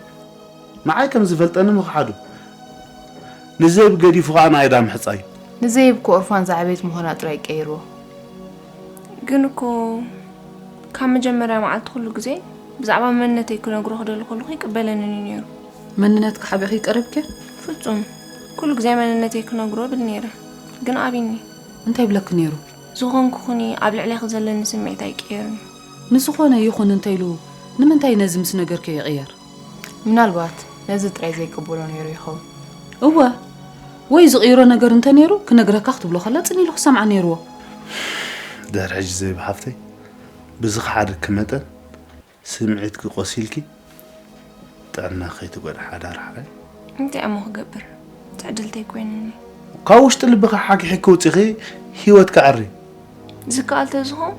ንዓይ ከም ዝፈልጠኒ ምኽሓዱ። ንዘይብ ገዲፉ ኸኣ ንኣይዳ ምሕጻዩ። ንዘይብ እኮ ኦርፋን ዝዓበየት ምዃና ጥራይ ቀይርዎ። ግን እኮ ካብ መጀመርያ መዓልቲ ኩሉ ግዜ ብዛዕባ መንነተይ ክነግሮ ክደሊ ከለኹ ይቅበለንን እዩ ነይሩ። መንነትኪ ሓቢእኺ ቀሪብኪ? ፍጹም። ኩሉ ግዜ መንነተይ ክነግሮ እብል ነይረ። ግን ኣቢኒ። እንታይ ይብለኪ ነይሩ? ዝኾንኩ ኩኒ ኣብ ልዕሌኺ ዘለኒ ስምዒት ኣይቅየርን እዩ። ንዝኾነ ይኹን እንተኢሉ ንምንታይ ነዚ ምስ ነገርክዮ ይቕየር? ምናልባት ነዚ ጥራይ ዘይቅበሎ ነይሩ ይኸውን። እወ፣ ወይ ዝቕይሮ ነገር እንተ ነይሩ ክነግረካ ክትብሎ ከላ ጽን ኢሉ ክሰምዓ ነይርዎ። ድሕሪ ሕጂ ዘይብ ሓፍተይ፣ ብዝኸሓደኪ መጠን ስምዒትኪ ቆሲልኪ ጥዕና ከይትጎድኢ ሓዳር ሓራይ። እንታይ እሞ ክገብር? ትዕድልተይ ኮይኑኒ። ካብ ውሽጢ ልብኺ ሓኪሒኪ ውጺኺ ህይወት ከዐሪ። ዝከኣል ተዝኾን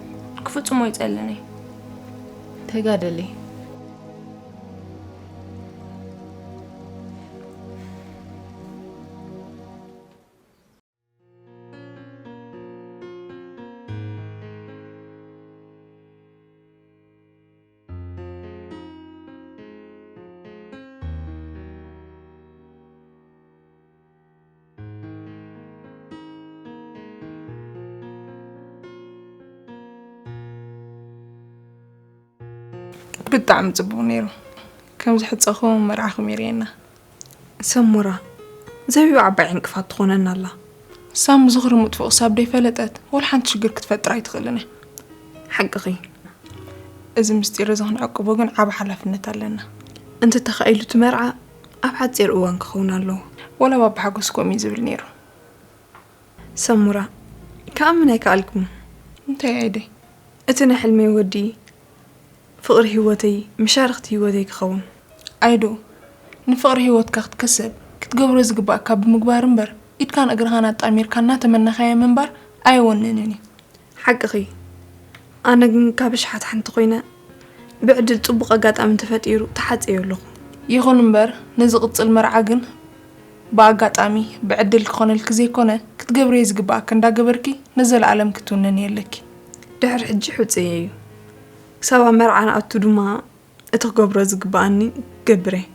ክፍጽሞ ይጸልኒ። ተጋደሊ። ብጣዕሚ ጽቡቕ ነይሩ። ከም ዝሕጸኹም መርዓኹም የርእየና። ሰሙራ፣ ዘቢባ ዓባይ ዕንቅፋት ትኾነና ኣላ። ሳም ዝኽሪ ምጥፍኡ ክሳብ ደይፈለጠት፣ ወላ ሓንቲ ሽግር ክትፈጥር ኣይትኽእልን እያ። ሓቅኺ። እዚ ምስጢር እዚ ክንዕቅቦ ግን ዓቢ ሓላፍነት ኣለና። እንተተኻኢሉ እቲ መርዓ ኣብ ሓጺር እዋን ክኸውን ኣለዎ። ወላ ባባ ሓጎስ ከምኡ እዩ ዝብል ነይሩ። ሰሙራ፣ ክኣምን ኣይከኣልኩን። እንታይ ኣይ ደይ? እቲ ናይ ሕልመይ ወዲ፣ ፍቕሪ ህይወተይ፣ መሻርኽቲ ህይወተይ ክኸውን። ኣይዶ፣ ንፍቕሪ ህይወትካ ክትክሰብ፣ ክትገብሮ ዝግባኣካ ብምግባር እምበር፣ ኢድካን እግርኻን ኣጣሚርካ እናተመነኻዮ ምንባር ኣየወንንን እዩ። ሓቅኺ። ኣነ ግን ካብ ኣሽሓት ሓንቲ ኮይነ፣ ብዕድል ጽቡቕ ኣጋጣሚ እንተፈጢሩ ተሓጽየ ኣለኹ። ይኹን እምበር፣ ነዚ ቅጽል መርዓ ግን ብኣጋጣሚ፣ ብዕድል ክኾነልኪ ዘይኮነ፣ ክትገብርዮ ዝግብኣኪ እንዳገበርኪ ንዘለኣለም ክትውንንዮ ኣለኪ። ድሕሪ ሕጂ ሕጹየ እዩ። ክሳብ ኣብ መርዓ ንኣቱ ድማ እቲ ክገብሮ ዝግብኣኒ ክገብር እየ።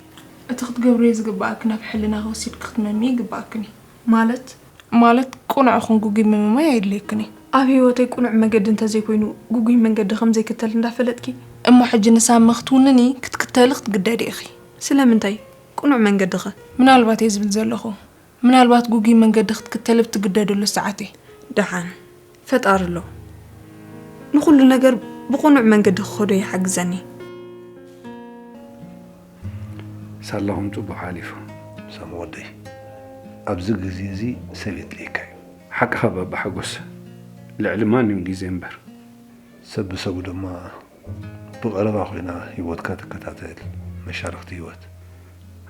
እቲ ክትገብርዮ ዝግብኣኪ ናብ ሕልናኺ ወሲድኪ ክትመምዪ ይግብኣክን እዩ። ማለት? ማለት ቅኑዕ ኹን ግጉይ ምምማይ ኣየድልየክን እዩ። ኣብ ህይወተይ ቅኑዕ መገዲ እንተዘይኮይኑ ግጉይ መንገዲ ከም ዘይክተል እንዳፈለጥኪ? እሞ ሕጂ ንሳሚ ክትውንኒ ክትክተሊ ክትግደዲ ኢኺ። ስለምንታይ? ቅኑዕ መንገዲ ኸ? ምናልባት እየ ዝብል ዘለኹ። ምናልባት ግጉይ መንገዲ ክትክተሊ ብትግደደሉ ሰዓት እየ። ደሓን፣ ፈጣሪ ኣሎ። ንኹሉ ነገር ብቕኑዕ መንገዲ ክኸዶ ይሓግዘኒ። ሳላኹም ጽቡቕ ሓሊፉ። ሳሚ ወደይ፣ ኣብዚ ግዜ እዚ ሰብ የድልየካ እዩ። ሓቅኻ ባባ ሓጎስ፣ ልዕሊ ማንም ግዜ እምበር። ሰብ ብሰቡ ድማ ብቐረባ ኮይና ህይወትካ ትከታተል፣ መሻርኽቲ ህይወት።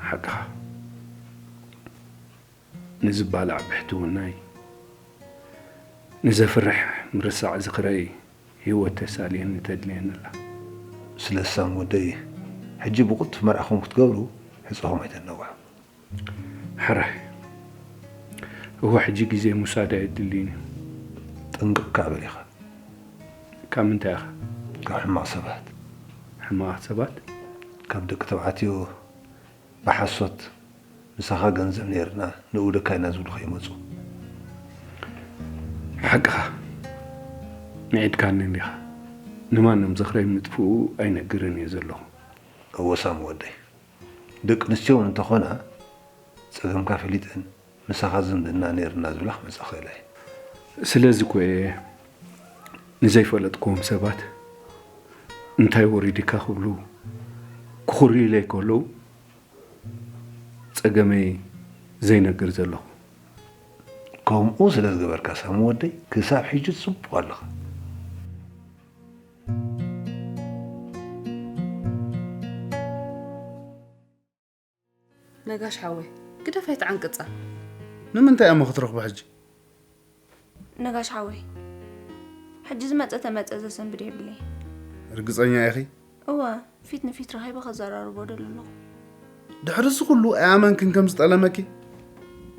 ሓቅኻ። ንዝባላዕ ብሕትውናይ፣ ንዘፍርሕ ምርሳዕ ዝኽረይ ህይወት ተሳልየኒ ተድልየኒ ኣላ። ስለዚ ሳሚ ወደይ፣ ሕጂ ብቕልጡፍ መርዓኹም ክትገብሩ ሕጸኹም ኣይተነውሑ። ሕራይ። እወ፣ ሕጂ ግዜ ምውሳድ ኣየድልይን እዩ። ጥንቅቕ ከኣ በል ኢኻ። ካብ ምንታይ ኢኻ? ካብ ሕማቕ ሰባት። ሕማቓት ሰባት? ካብ ደቂ ተባዕትዮ ብሓሶት ምሳኻ ገንዘብ ነይርና ንእውደካ ኢና ዝብሉ ከይመጹ። ሓቅኻ። ንዒድካኒ እንዲኻ። ንማንም ዝኽረይ ምጥፍኡ ኣይነግርን እየ ዘለኹ። እወ ሳሚ ወደይ። ደቂ ኣንስትዮ እውን እንተኾና ጸገምካ ፈሊጠን ምሳኻ ዝምድና ነይርና ዝብላ ክመጻ ክእላ እየ። ስለዚ እኮ እየ ንዘይፈለጥክዎም ሰባት እንታይ ወሪድካ ክብሉ ክኹርዩለይ ከለዉ ጸገመይ ዘይነግር ዘለኹ። ከምኡ ስለ ዝገበርካ ሳሚ ወደይ ክሳብ ሕጂ ጽቡቕ ኣለኻ። ነጋሽ ሓወይ፣ ግደፍ ኣይትዓንቅጻ። ንምንታይ እሞ ክትረኽቦ ሕጂ? ነጋሽ ሓወይ፣ ሕጂ ዝመጸ ተመጸ ዘሰንብድ የብለይ። ርግጸኛ ኢኺ? እወ፣ ፊት ንፊት ረኺበ ከዘራርቦ ደሊ ኣለኹ። ድሕሪ እዚ ኩሉ ኣይኣመንክን ከም ዝጠለመኪ?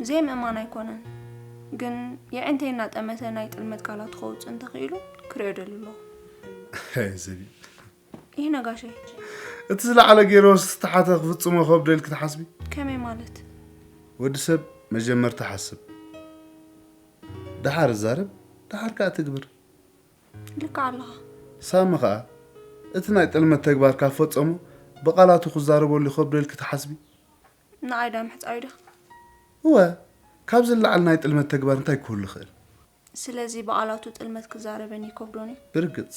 ዘይምእማን ኣይኮነን፣ ግን የዒንተይ እናጠመተ ናይ ጥልመት ቃላቱ ከውጽእ እንተኽኢሉ ክርእዮ ደሊ ኣለኹ። ዘቢብ። ይህ ነጋሸይ። እቲ ዝለዓለ ገይሩ ዝተሓተ ክፍጽሞ ከብዶ ኢልኪ ትሓስቢ? ከመይ ማለት? ወዲ ሰብ መጀመርታ ሓስብ፣ ደሓር ዛረብ፣ ደሓር ከኣ ትግብር። ልክዕ ኣለኻ። ሳሚ ኸኣ እቲ ናይ ጥልመት ተግባር ካብ ፈጸሞ ብቓላቱ ክዛረበሉ ይኸብዶ ኢልኪ ትሓስቢ? ንኣይ ዳ ምሕጻዩ ዲኻ? እወ፣ ካብዚ ንላዕሊ ናይ ጥልመት ተግባር እንታይ ክህሉ ይኽእል? ስለዚ ብቓላቱ ጥልመት ክዛረበኒ ይከብዶን እዩ? ብርግጽ።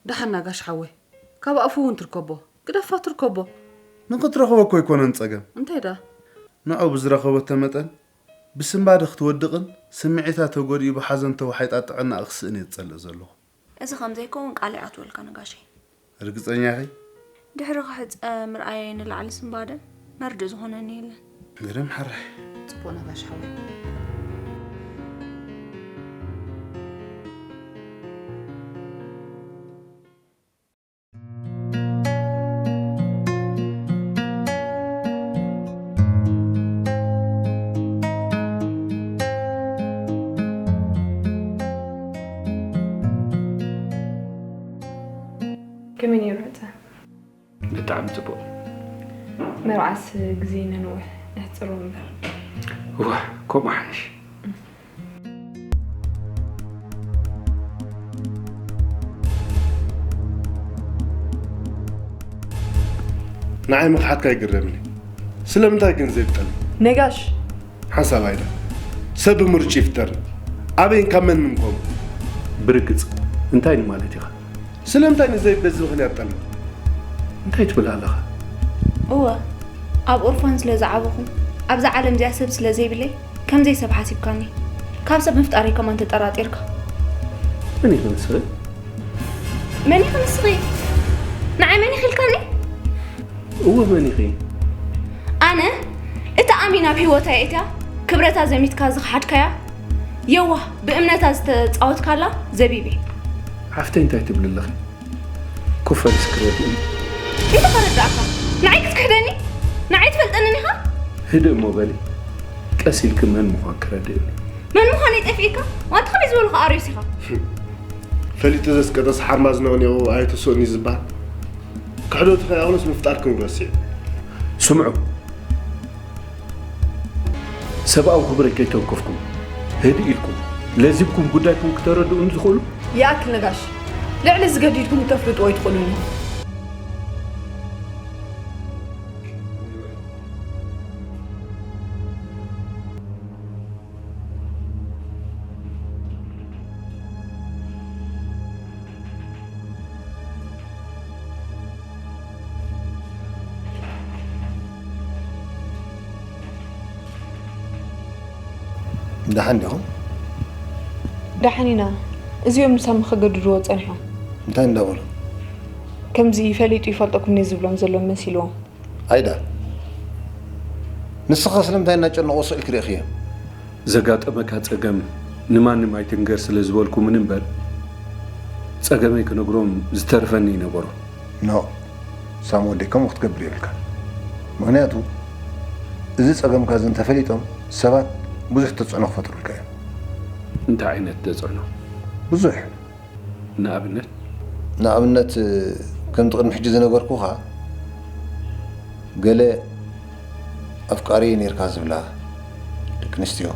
ደሓን ነጋሽ ሓወይ፣ ካብ ኣፉ እውን ትርከቦ፣ ግደፋ ትርከቦ። ንኽትረኽቦ እኮ ኣይኮነን ጸገም። እንታይ ደኣ? ንዑ ብዝረኸበቶ መጠን ብስንባደ ክትወድቕን ስምዒታ ተጎዲኡ ብሓዘን ተወሓይጣ ጥዕናኣ ክስእን እየ ዝጸልእ ዘለኹ። እዚ ከም ዘይከውን ቃል ይኣትወልካ ነጋሸይ። ርግጸኛ ኢኺ? ድሕሪ ክሕጸ ምርኣየይ ንላዕሊ ስንባደ መርድእ ዝኾነኒ የለን። ግርም ሕራይ። ጽቡቕ ነጋሽ ሓወይ። ከመይ ነይሩ ዕጸ? ብጣዕሚ ጽቡቕ። መርዓስ ግዜ ነንውሕ ነሕጽሮ እምበር። እዋ፣ ከምኡ ሓይሽ። ንዓይ ምኽሓድካ ይግረምኒ። ስለምንታይ ግን ዘይብጠል? ነጋሽ። ሓንሳብ ኣይዳ። ሰብ ብምርጭ ይፍጠር። ኣበይን ካብ መን ምንኮም? ብርግጽ፣ እንታይ ንማለት ኢኻ? ስለምንታይ ንዘይብለ እዚ ምኽንያት ጠልም? እንታይ ትብል ኣለኻ? እወ፣ ኣብ ኦርፋን ስለ ዝዓበኹ፣ ኣብዛ ዓለም እዚኣ ሰብ ስለ ዘይብለይ፣ ከም ዘይሰብ ሓሲብካኒ። ካብ ሰብ ምፍጣረይ ከማን ተጠራጢርካ። መን ኢኺ ንስኺ? መን ኢኺ ንስኺ? ንዓይ መን ኢኺ ኢልካኒ? እወ፣ መን ኢኺ? ኣነ፣ እታ ኣሚና ኣብ ህይወታ ኣእትያ፣ ክብረታ ዘሚትካ ዝኸሓድካያ፣ የዋህ ብእምነታ ዝተጻወትካላ ዘቢብ እየ። ሓፍተይ፣ እንታይ ትብሊ ኣለኺ? ኮፈርስ ክረድእኒ። እንታይ ከረዳእካ? ንዓይ ክትክሕደኒ? ንዓይ ትፈልጠንን ኢኻ? ህድእ እሞ በሊ። ቀስ ኢልኪ መን ምዃን ክረድእኒ። መን ምዃነይ ጠፊእካ? ዋንታ ከመይ ዝበልኹ ኣርዮስ ኢኻ? ፈሊጡ ዘስቀጠስ ሓርማዝ ነቕኒቑ ኣይትስእን እዩ ዝበሃል። ክሕደቱ ከይኣምኖስ ምፍጣርኩም ረሲዑ። ስምዑ፣ ሰብኣዊ ክብረይ ከይተንከፍኩም፣ ህድእ ኢልኩም፣ ለዚብኩም ጉዳይኩም ክተረድኡኒ ዝኽእሉ? ይኣክል ነጋሽ፣ ልዕሊ እዚ ገዲድኩም ክተፍልጥዎ ኣይትኽእሉን ኢኹም። ደሓን ዲኹም? ደሓን ኢና። እዚኦም ንሳሚ ከገድድዎ ጸኒሖም። እንታይ እንዳበሉ? ከምዚ ፈሊጡ ይፈልጠኩም እየ ዝብሎም ዘሎ መሲልዎም። ኣይዳ፣ ንስኻ ስለምንታይ እናጨነቑ ስእል ክርእኽዮ? ዘጋጠመካ ጸገም ንማንም ኣይትንገር ስለ ዝበልኩምን እምበር፣ ጸገመይ ክነግሮም ዝተርፈኒ ይነበሮ። ኖ፣ ሳም ወደይ፣ ከምኡ ክትገብር የብልካ። ምኽንያቱ፣ እዚ ጸገምካ እዚ እንተፈሊጦም፣ ሰባት ብዙሕ ተጽዕኖ ክፈጥሩልካ እዮም። እንታይ ዓይነት ተጽዕኖ? ብዙሕ። ንኣብነት? ንኣብነት፣ ከምቲ ቅድሚ ሕጂ ዝነገርኩኻ፣ ገለ ኣፍቃሪ ነይርካ ዝብላ ደቂ ኣንስትዮ፣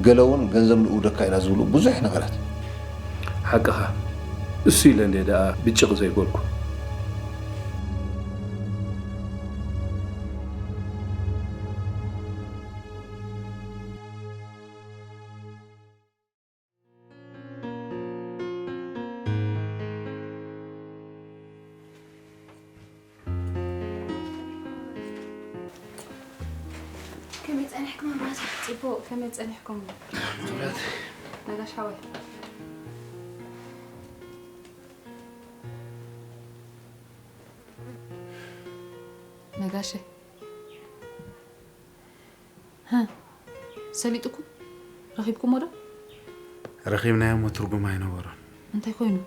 ገለ እውን ገንዘብ ንእውደካ ኢና ዝብሉ ብዙሕ ነገራት። ሓቅኻ። እሱ ኢለ እንደ ደኣ ብጭቕ ዘይበልኩ። ከመይ ጸኒሕኩም ኣባታ? ጽቡቕ፣ ከመይ ጸኒሕኩም? ጽቡቕ። ነጋሽ ሓወይ። ነጋሸ። ሃ፣ ሰሊጥኩም? ረኺብኩሞ ዶ? ረኺብናዮ እሞ ትርጉም ኣይነበሮን። እንታይ ኮይኑ?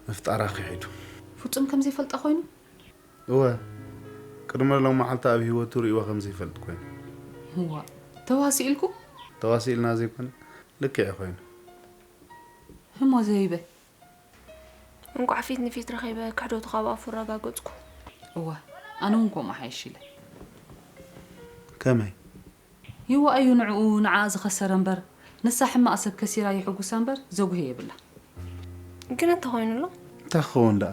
ምፍጣራ ክሒዱ። ፍጹም ከም ዘይፈልጣ ኮይኑ? እወ፣ ቅድሚ ሎም መዓልቲ ኣብ ህይወቱ ርእይዋ ከም ዘይፈልጥ ኮይኑ። እዋ፣ ተዋሲእልኩም? ተዋሲእልና ዘይኮነ፣ ልክዕ ኮይኑ። ህሞ ዘይበ? እንቋዕ ፊት ንፊት ረኺበ ክሕደቱ ካብ ኣፉ ኣረጋገጽኩ። እወ፣ ኣነ እውን ከምኡ ሓይሽ ኢለ። ከመይ? ይዋኣዩ ንዕኡ ንዓኣ ዝኸሰረ እምበር፣ ንሳ ሕማቕ ሰብ ከሲራ ይሕጉሳ እምበር ዘጉሄ የብላ። ግን እንተኾይኑ ኣሎ? እንታይ ክኸውን ደኣ?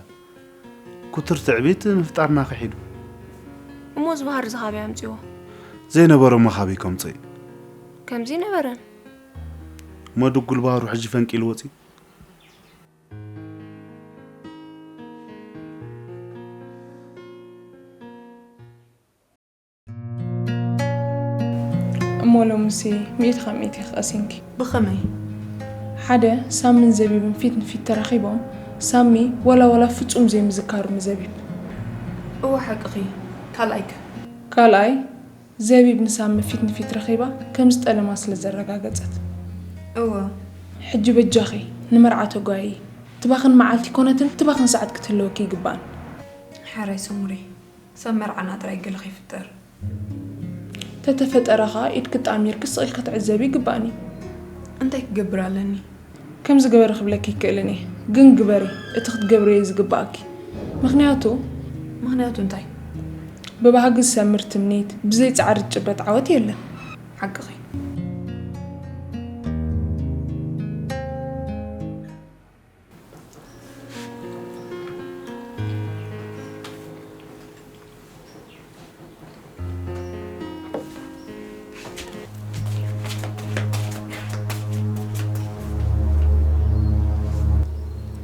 ኩቱር ትዕቢት ምፍጣርና ክሒዱ። እሞ እዚ ባህሪ እዚ ካበይ ኣምጺዎ? ዘይነበሮ እሞ ካበይ ከምጽእ? ከምዚ ነበረን። እሞ ድጉል ባህሩ ሕጂ ፈንቂሉ ወጺኡ? እሞ ሎምሲ ሚእቲ ካብ ሚእቲ ኢኺ ቀሲንኪ። ብኸመይ? ሓደ ሳሚን ዘቢብን ፊት ንፊት ተራኺቦም፣ ሳሚ ዋላ ዋላ ፍጹም ዘይምዝካሩ ንዘቢብ። እወ ሓቅኺ። ካልኣይከ? ካልኣይ፣ ዘቢብ ንሳሚ ፊት ንፊት ረኺባ ከም ዝጠለማ ስለ ዘረጋገጸት። እወ። ሕጂ በጃኺ ንመርዓ ተጓየዪ። ትባኽን መዓልቲ ኮነትን ትባኽን ሰዓት ክትህልወኪ ይግባእን። ሕራይ ስሙሪ። ሰብ መርዓና ጥራይ ገለ ከይፍጠር። ተተፈጠረ ኸኣ ኢድኪ ጣሚርኪ ስቕ ኢልኪ ክትዕዘቢ ይግባእኒ። እንታይ ክገብር ኣለኒ? ከም ዝገበሪ ክብለኪ ይክእልን እየ፣ ግን ግበሪ እቲ ክትገብርዮ ዝግባኣኪ። ምኽንያቱ ምኽንያቱ እንታይ? ብባህጊ ዝሰምር ትምኒት፣ ብዘይ ጻዕሪ ዝጭበጥ ዓወት የለን። ሓቅኺ።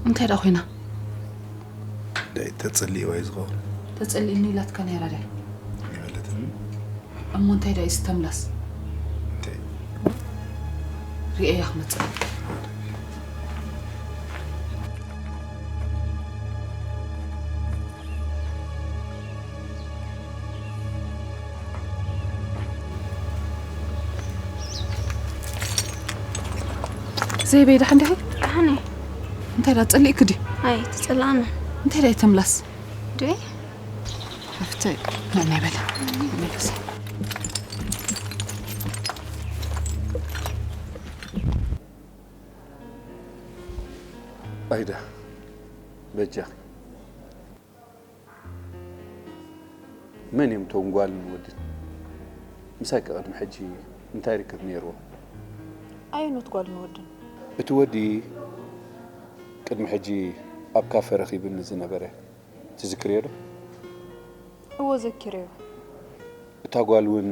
እንታይ ደኣ ኮይና? ዳይ ተጸሊእዋ እዩ ዝኸውን። ተጸሊእኒ ኢላትካ ነይራ ድያ? ይበለትኒ። እሞ እንታይ ደኣ እዩ ዝተምላስ? እንታይ? ርእየያ ክመጽእ። ዘይበይ ደሓን ዲኺ? ደሓን እየ። እንታይ ደኣ ጸሊእኪ ድዩ? ኣይ፣ ተጸላእና። እንታይ ደኣ እዩ ተምላስ? ድየ? ሃፍተይ፣ ናይ በለ። መለሰ። ኣይዳ፣ በጃኺ። መን እዮም እቶም ጓልን ወድን? ምሳይ ከ ቅድሚ ሕጂ እንታይ ርክብ ነይርዎ? ኣየኖት ጓልን ወድን? እቲ ወዲ ቅድሚ ሕጂ ኣብ ካፈ ረኺብኒ ዝነበረ ትዝክርዮ ዶ? እዎ ዘኪረዮ። እታ ጓል እውን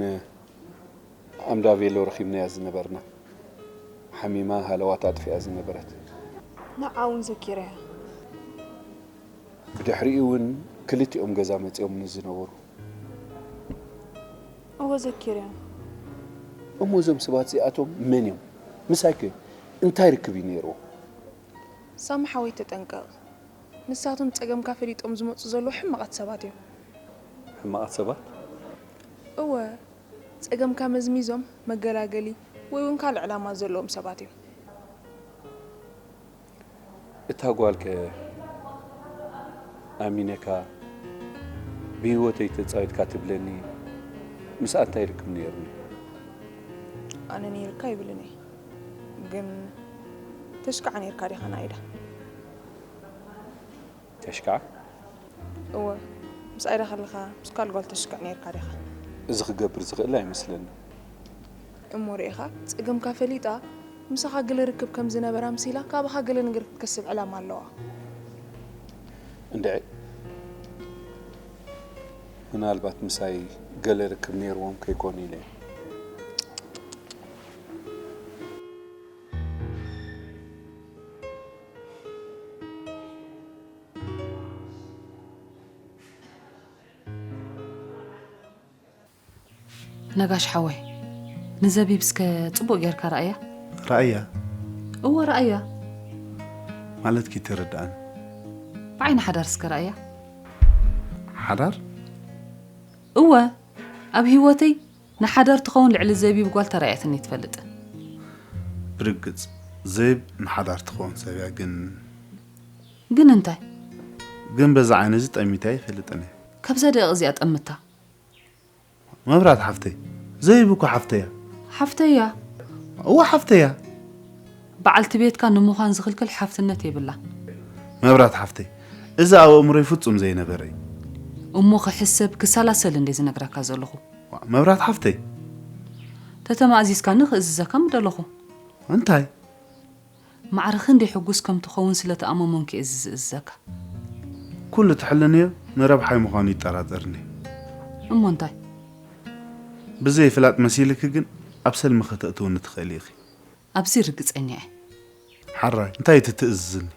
ኣምዳ ቬሎ ረኺብናያ ዝነበርና፣ ሓሚማ ሃለዋት ኣጥፊኣ ዝነበረት። ንዓ እውን ዘኪረያ። ብድሕሪኡ እውን ክልቲኦም ገዛ መጺኦም ዝነበሩ። እወ ዘኪርያ። እሞ እዞም ሰባት እዚኣቶም መን እዮም? ምሳይከ እንታይ ርክብ እዩ ነይርዎ? ሳሚ ሓወይ ተጠንቀቕ። ንሳቶም ጸገምካ ፈሊጦም ዝመጹ ዘለዉ ሕማቓት ሰባት እዮም። ሕማቓት ሰባት? እወ፣ ጸገምካ መዝሚዞም መገላገሊ ወይ እውን ካልእ ዕላማ ዘለዎም ሰባት እዮም። እታ ጓልከ ኣሚነካ ብህይወተይ ተጻዊትካ ትብለኒ ምስኣ እንታይ ርክብ ነይሩኒ? ኣነ ነይርካ ይብልን እየ፣ ግን ተሽካዕ ነይርካ ዲኻ ናይዳ? ተሽካዕ? እወ፣ ምስ ኣይዳ ከለኻ ምስ ካልእ ጓል ተሽካዕ ነይርካ ዲኻ? እዚ ክገብር ዝኽእል ኣይመስለኒ። እሞ ርኢኻ፣ ጸገምካ ፈሊጣ ምሳኻ ገለ ርክብ ከም ዝነበራ ምሲላ ካባኻ ገለ ነገር ክትከስብ ዕላማ ኣለዋ። እንድዒ፣ ምናልባት ምሳይ ገለ ርክብ ነይርዎም ከይኮኑ ኢለ እየ። ነጋሽ ሓወይ፣ ንዘቢብ እስከ ጽቡቕ ጌርካ ረኣያ። ረኣያ? እወ ረኣያ። ማለት ከይተረድኣኒ። ብዓይኒ ሓዳር እስከ ረኣያ። ሓዳር? እወ፣ ኣብ ህይወተይ ንሓዳር ትኸውን ልዕሊ ዘቢብ ጓል ተራእያትኒ ትፈልጥን። ብርግጽ፣ ዘቢብ ንሓዳር ትኸውን ሰብ እያ፣ ግን ግን እንታይ? ግን በዛ ዓይኒ እዚ ጠሚታ ኣይፈልጥን እየ። ካብዛ ደቂቕ እዚኣ ጠምታ። መብራት ሓፍተይ፣ ዘቢብ እኮ ሓፍተይ እያ። ሓፍተይ እያ? እወ ሓፍተይ እያ። በዓልቲ ቤትካ ንምዃን ዝኽልክል ሓፍትነት የብላን። መብራት ሓፍተይ፣ እዚ ኣብ ኣእምሮይ ፍጹም ዘይነበረ እዩ። እሞ ክሕሰብ ክሰላሰል እንደ ዝነግረካ ዘለኹ። ዋ፣ መብራት ሓፍተይ። ተተማእዚዝካኒ ክእዝዘካ ምደለኹ። እንታይ? ማዕረ ክንደይ ሕጉስ ከም ትኸውን ስለ ተኣመሞንኪ እየ እዚ ዝእዝዘካ። ኩሉ ትሕልንዮ ንረብሓይ ምዃኑ ይጠራጠርኒ። እሞ እንታይ? ብዘይ ፍላጥ መሲልኪ ግን ኣብ ሰልሚ ከተእትውኒ ትኽእሊ ኢኺ። ኣብዚ ርግጸኛ እየ። ሓራይ፣ እንታይ እቲ ትእዝዝኒ?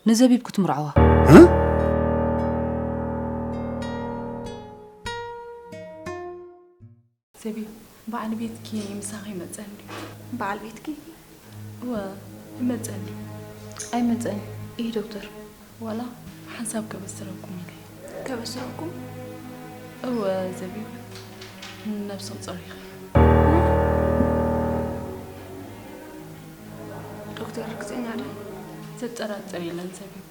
ንዘቢብ ክትምርዓዋ። እ? ዘቢብ፣ በዓል ቤትኪ ምሳኺ ይመጸን ድዩ? በዓል ቤትኪ? እወ፣ ይመጸን ድዩ? ኣይመጸን። ይህ ዶክተር። ዋላ ሓንሳብ ከበስረኩም ኢለ። ከበስረኩም? እወ፣ ዘቢብ፣ ነብሰ ጾር ኢኺ። ዶክተር፣ ርግጸኛ ዶ? ዘጠራጥር የለን ዘቢብ።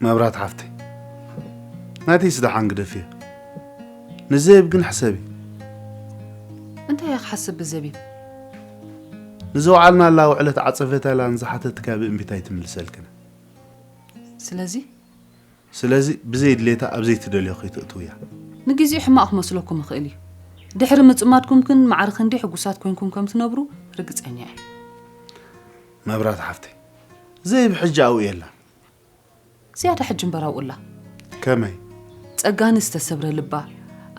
መብራት ሓፍተይ፣ ናተይስ ደሓን ግደፍዮ። ንዘቢብ ግን ሕሰቢ። እንታይ እየ ክሓስብ ብዘቢብ? ንዘውዓልናላ ውዕለት ዓጸፈታላን ዝሓተትካ ብእምቢታ ኣይትምልሰልክን። ስለዚ? ስለዚ ብዘይ ድሌታ ኣብ ዘይትደልዮ ከይተእትውያ። ንግዜኡ ሕማቕ ክመስለኩም ይኽእል እዩ። ድሕሪ ምጽማድኩም ግን ማዕረ ክንደይ ሕጉሳት ኮይንኩም ከም ትነብሩ ርግጸኛ እየ። መብራት ሓፍተይ፣ ዘቢብ ሕጂ ኣብኡ የላን። ዝያዳ ሕጂ እምበር ኣብኡ ኣላ። ከመይ? ጸጋኒ ዝተሰብረ ልባ፣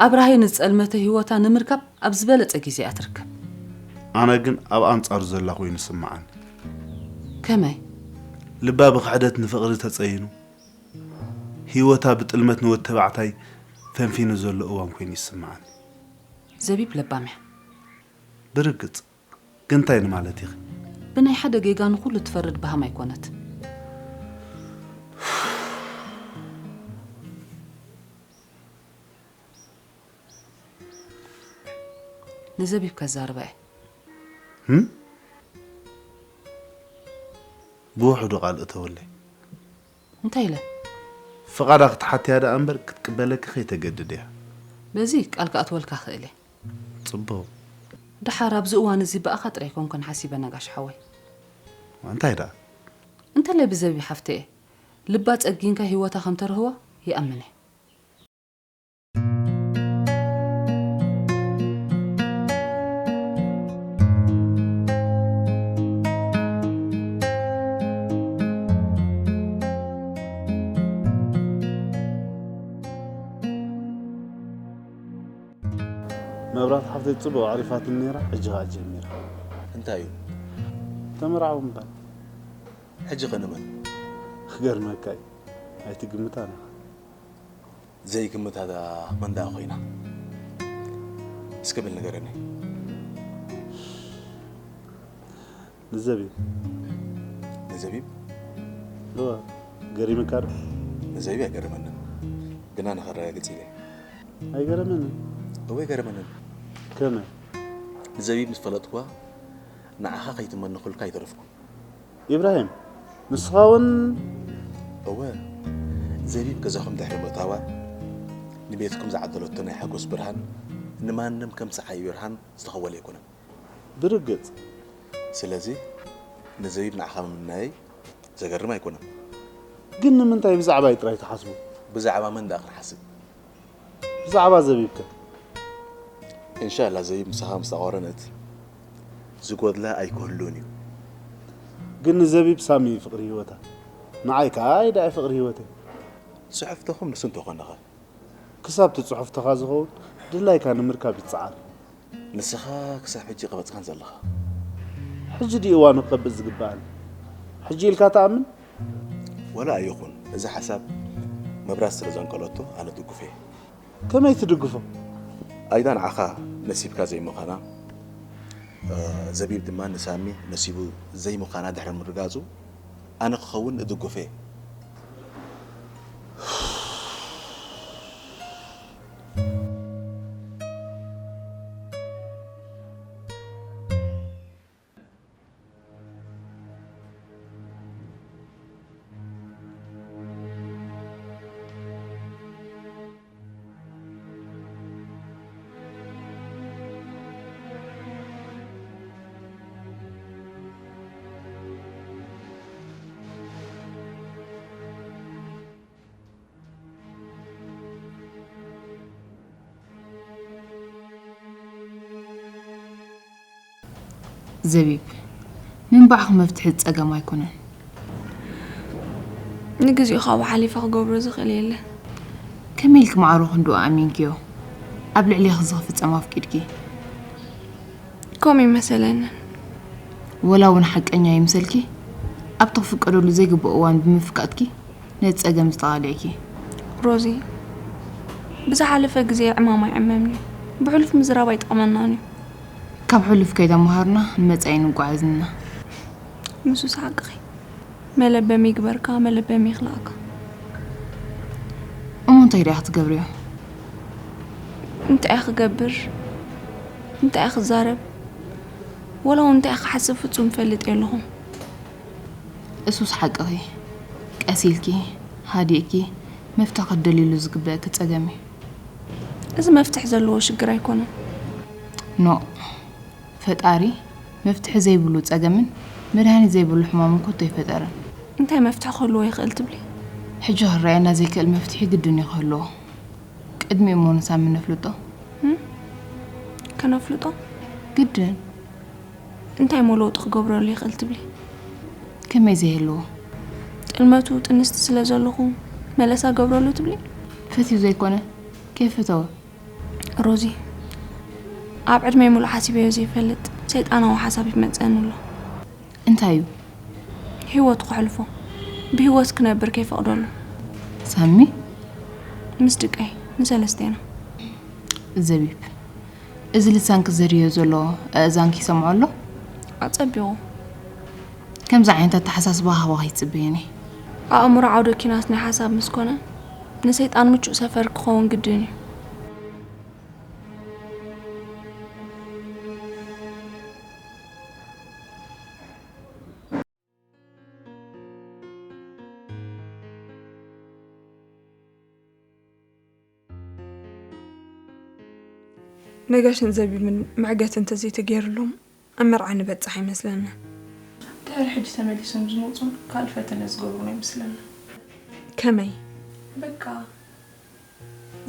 ኣብራሃይ ንዝጸልመተ ህይወታ ንምርካብ ኣብ ዝበለጸ ግዜ እያ ትርከብ። ኣነ ግን ኣብ ኣንጻሩ ዘላ ኮይኑ ይስምዓኒ። ከመይ? ልባ ብኽሕደት ንፍቕሪ ተጸይኑ፣ ህይወታ ብጥልመት ንወድ ተባዕታይ ፈንፊኑ ዘሎ እዋን ኮይኑ ይስምዓኒ። ዘቢብ ለባም እያ። ብርግጽ። ግን እንታይ ንማለት ኢኺ? ብናይ ሓደ ጌጋ ንኹሉ ትፈርድ በሃም ኣይኮነት። ንዘቢብ ከዛርባ እየ። ህም? ብውሑዱ ቃል እተወለይ። እንታይ ኢለ? ፍቓዳ ክትሓትያ ደኣ እምበር ክትቅበለኪ ከይተገድድ እያ። በዚ ቃል ክኣትወልካ ክእል እየ። ጽቡቕ። ደሓር ኣብዚ እዋን እዚ ብኣኻ ጥራይ ኣይኮንኩን ሓሲበ ነጋሽ ሓወይ። እንታይ ደኣ? እንተላይ ብዘቢ ሓፍተየ ልባ ጸጊንካ ህይወታ ከም ተርህዋ ይኣምን እየ። መብራት ሓፍተይ ጽቡቕ ኣዕሪፋትኒ ነይራ፣ ሕጂ ኸኣ ጀሚራ። እንታይ እዩ? ተመርዓዊ ምባል። ሕጂ ኸ ንመን? ክገርመካ እዩ፣ ኣይትግምታን ኢኻ። ዘይግምታ መን ደኣ ኮይና? እስከ በል ንገረኒ። ንዘቢብ። ንዘቢብ? እወ፣ ገሪምካ ዶ? ንዘቢብ ኣይገረመንን፣ ግና ንኸረጋግጽ ኢለ። ኣይገረመንን። እወ ኣይገረመንን። ከመይ? ንዘቢብ ምስ ፈለጥኩዋ ንዓኻ ከይትመንኹልካ ኣይተረፍኩን። ኢብራሂም፣ ንስኻ እውን እወ፣ ዘቢብ ገዛኹም ድሕሪ ምእታዋ ንቤትኩም ዝዓደለቶ ናይ ሓጎስ ብርሃን ንማንም ከም ጸሓይ ብርሃን ዝተኸወለ ኣይኮነን። ብርግጽ። ስለዚ ንዘቢብ ንዓኻ ምምናየይ ዘገርም ኣይኮነን። ግን ንምንታይ ብዛዕባይ ጥራይ ትሓስቡ? ብዛዕባ መን ደኣ ክንሓስብ? ብዛዕባ ዘቢብከ? እንሻላ ዘቢብ ምሳኻ ምስ ተቓረነት ዝጎድላ ኣይክህሉን እዩ። ግን ንዘቢብ ሳሚ እዩ ፍቕሪ ህይወታ፣ ንዓይ ከኣ ኣይ ደኣ ፍቕሪ ህይወተይ። ጽሑፍቶኹም ንሱ እንተኾነኸ? ክሳብ እቲ ጽሑፍቶኻ ዝኸውን ድላይካ ንምርካብ ይጸዓር። ንስኻ ክሳብ ሕጂ ቀበጽካን ዘለኻ። ሕጂ ድዩ እዋኑ ክቐብጽ ዝግብኣኒ? ሕጂ ኢልካ ትኣምን? ወላ ኣይኹን፣ እዚ ሓሳብ መብራት ስለ ዘንቀለቶ ኣነ ድጉፍ እየ። ከመይ ትድግፎ? ኣይዳ ንዓኻ ነሲብካ ዘይምዃና፣ እ፣ ዘቢብ ድማ ንሳሚ ነሲቡ ዘይምዃና ድሕሪ ምርጋጹ ኣነ ክኸውን እድጉፍ እየ። ዘቢብ፣ ምንባዕኺ መፍትሒ ጸገም ኣይኮነን። ንግዚኡ ካብኡ ሓሊፈ ክገብሮ ዝኽእል የለን። ከመይ ኢልኪ ማዕሮ ክንድኡ ኣሚንክዮ? ኣብ ልዕሌኺ ዝኽፍጸም ኣፍቂድኪ። ከምኡ ይመሰለንን። ወላ እውን ሓቀኛ ይምሰልኪ፣ ኣብቲ ክፍቀደሉ ዘይግብኦ እዋን ብምፍቃድኪ ነቲ ጸገም ዝተቓልዕኪ። ሮዚ፣ ብዝሓለፈ ግዜ ዕማም ኣይዕመምን'ዩ። ብሕሉፍ ምዝራብ ኣይጠቕመናን'ዩ። ካብ ሕሉፍ ከይተመሃርና ንመጻኢ ንጓዓዝ ኢና። ንሱስ ሓቅኺ። መለበሚ ይግበርካ፣ መለበሚ ይኽልኣካ። እሞ እንታይ ዲኣ ክትገብርዮ? እንታይ ክገብር፣ እንታይ ክዛረብ፣ ወላ እውን እንታይ ክሓስብ ፍጹም ፈልጥ የለኹን። እሱስ ሓቅኺ። ቀስ ኢልኪ፣ ሃዲእኪ፣ መፍትሒ ክትደልይሉ ዝግበእኪ ጸገም እዩ። እዚ መፍትሒ ዘለዎ ሽግር ኣይኮነን። ኖእ። ፈጣሪ መፍትሒ ዘይብሉ ጸገምን መድሃኒት ዘይብሉ ሕማምን ኮቶ ኣይፈጠረን። እንታይ መፍትሒ ክህልዎ ይኽእል ትብሊ? ሕጂ ክረኣየና ዘይክእል መፍትሒ ግድን እዩ ክህልዎ። ቅድሚኡ እሞ ንሳሚ ነፍልጦ። እም? ከነፍልጦ? ግድን። እንታይ እሞ ለውጢ ክገብረሉ ይኽእል ትብሊ? ከመይ ዘይህልዎ? ጥልመቱ ጥንስቲ ስለ ዘለኹ መለሳ ገብረሉ ትብሊ? ፈትዩ ዘይኮነ ከይፈተወ። ሮዚ፣ ኣብ ዕድመይ ሙሉእ ሓሲበዮ ዘይፈልጥ ሰይጣናዊ ሓሳብ ይመጸኒ ኣሎ። እንታይ እዩ? ህይወቱ ከሕልፎ፣ ብህይወት ክነብር ከይፈቕደሉ። ሳሚ? ምስ ድቀይ፣ ንሰለስቴና። ዘቢብ፣ እዚ ልሳንኪ ዘርእዮ ዘሎ ኣእዛንኪ ይሰምዖ ኣሎ? ኣጸቢቑ። ከምዚ ዓይነት ኣተሓሳስባ ካባኺ ኣይጽበዮን እየ። ኣእምሮ ዓውደ ኲናት ናይ ሓሳብ ምስ ኮነ፣ ንሰይጣን ምቹእ ሰፈር ክኸውን ግድን እዩ። ነጋሽን ዘቢብን መዕገቲ እንተዘይተገይሩሎም ኣብ መርዓ ንበጽሕ ኣይመስለንን። ድሕሪ ሕጂ ተመሊሶም ዝመጹ ካልእ ፈተነ ዝገብሩና ይመስለኒ። ከመይ? በቃ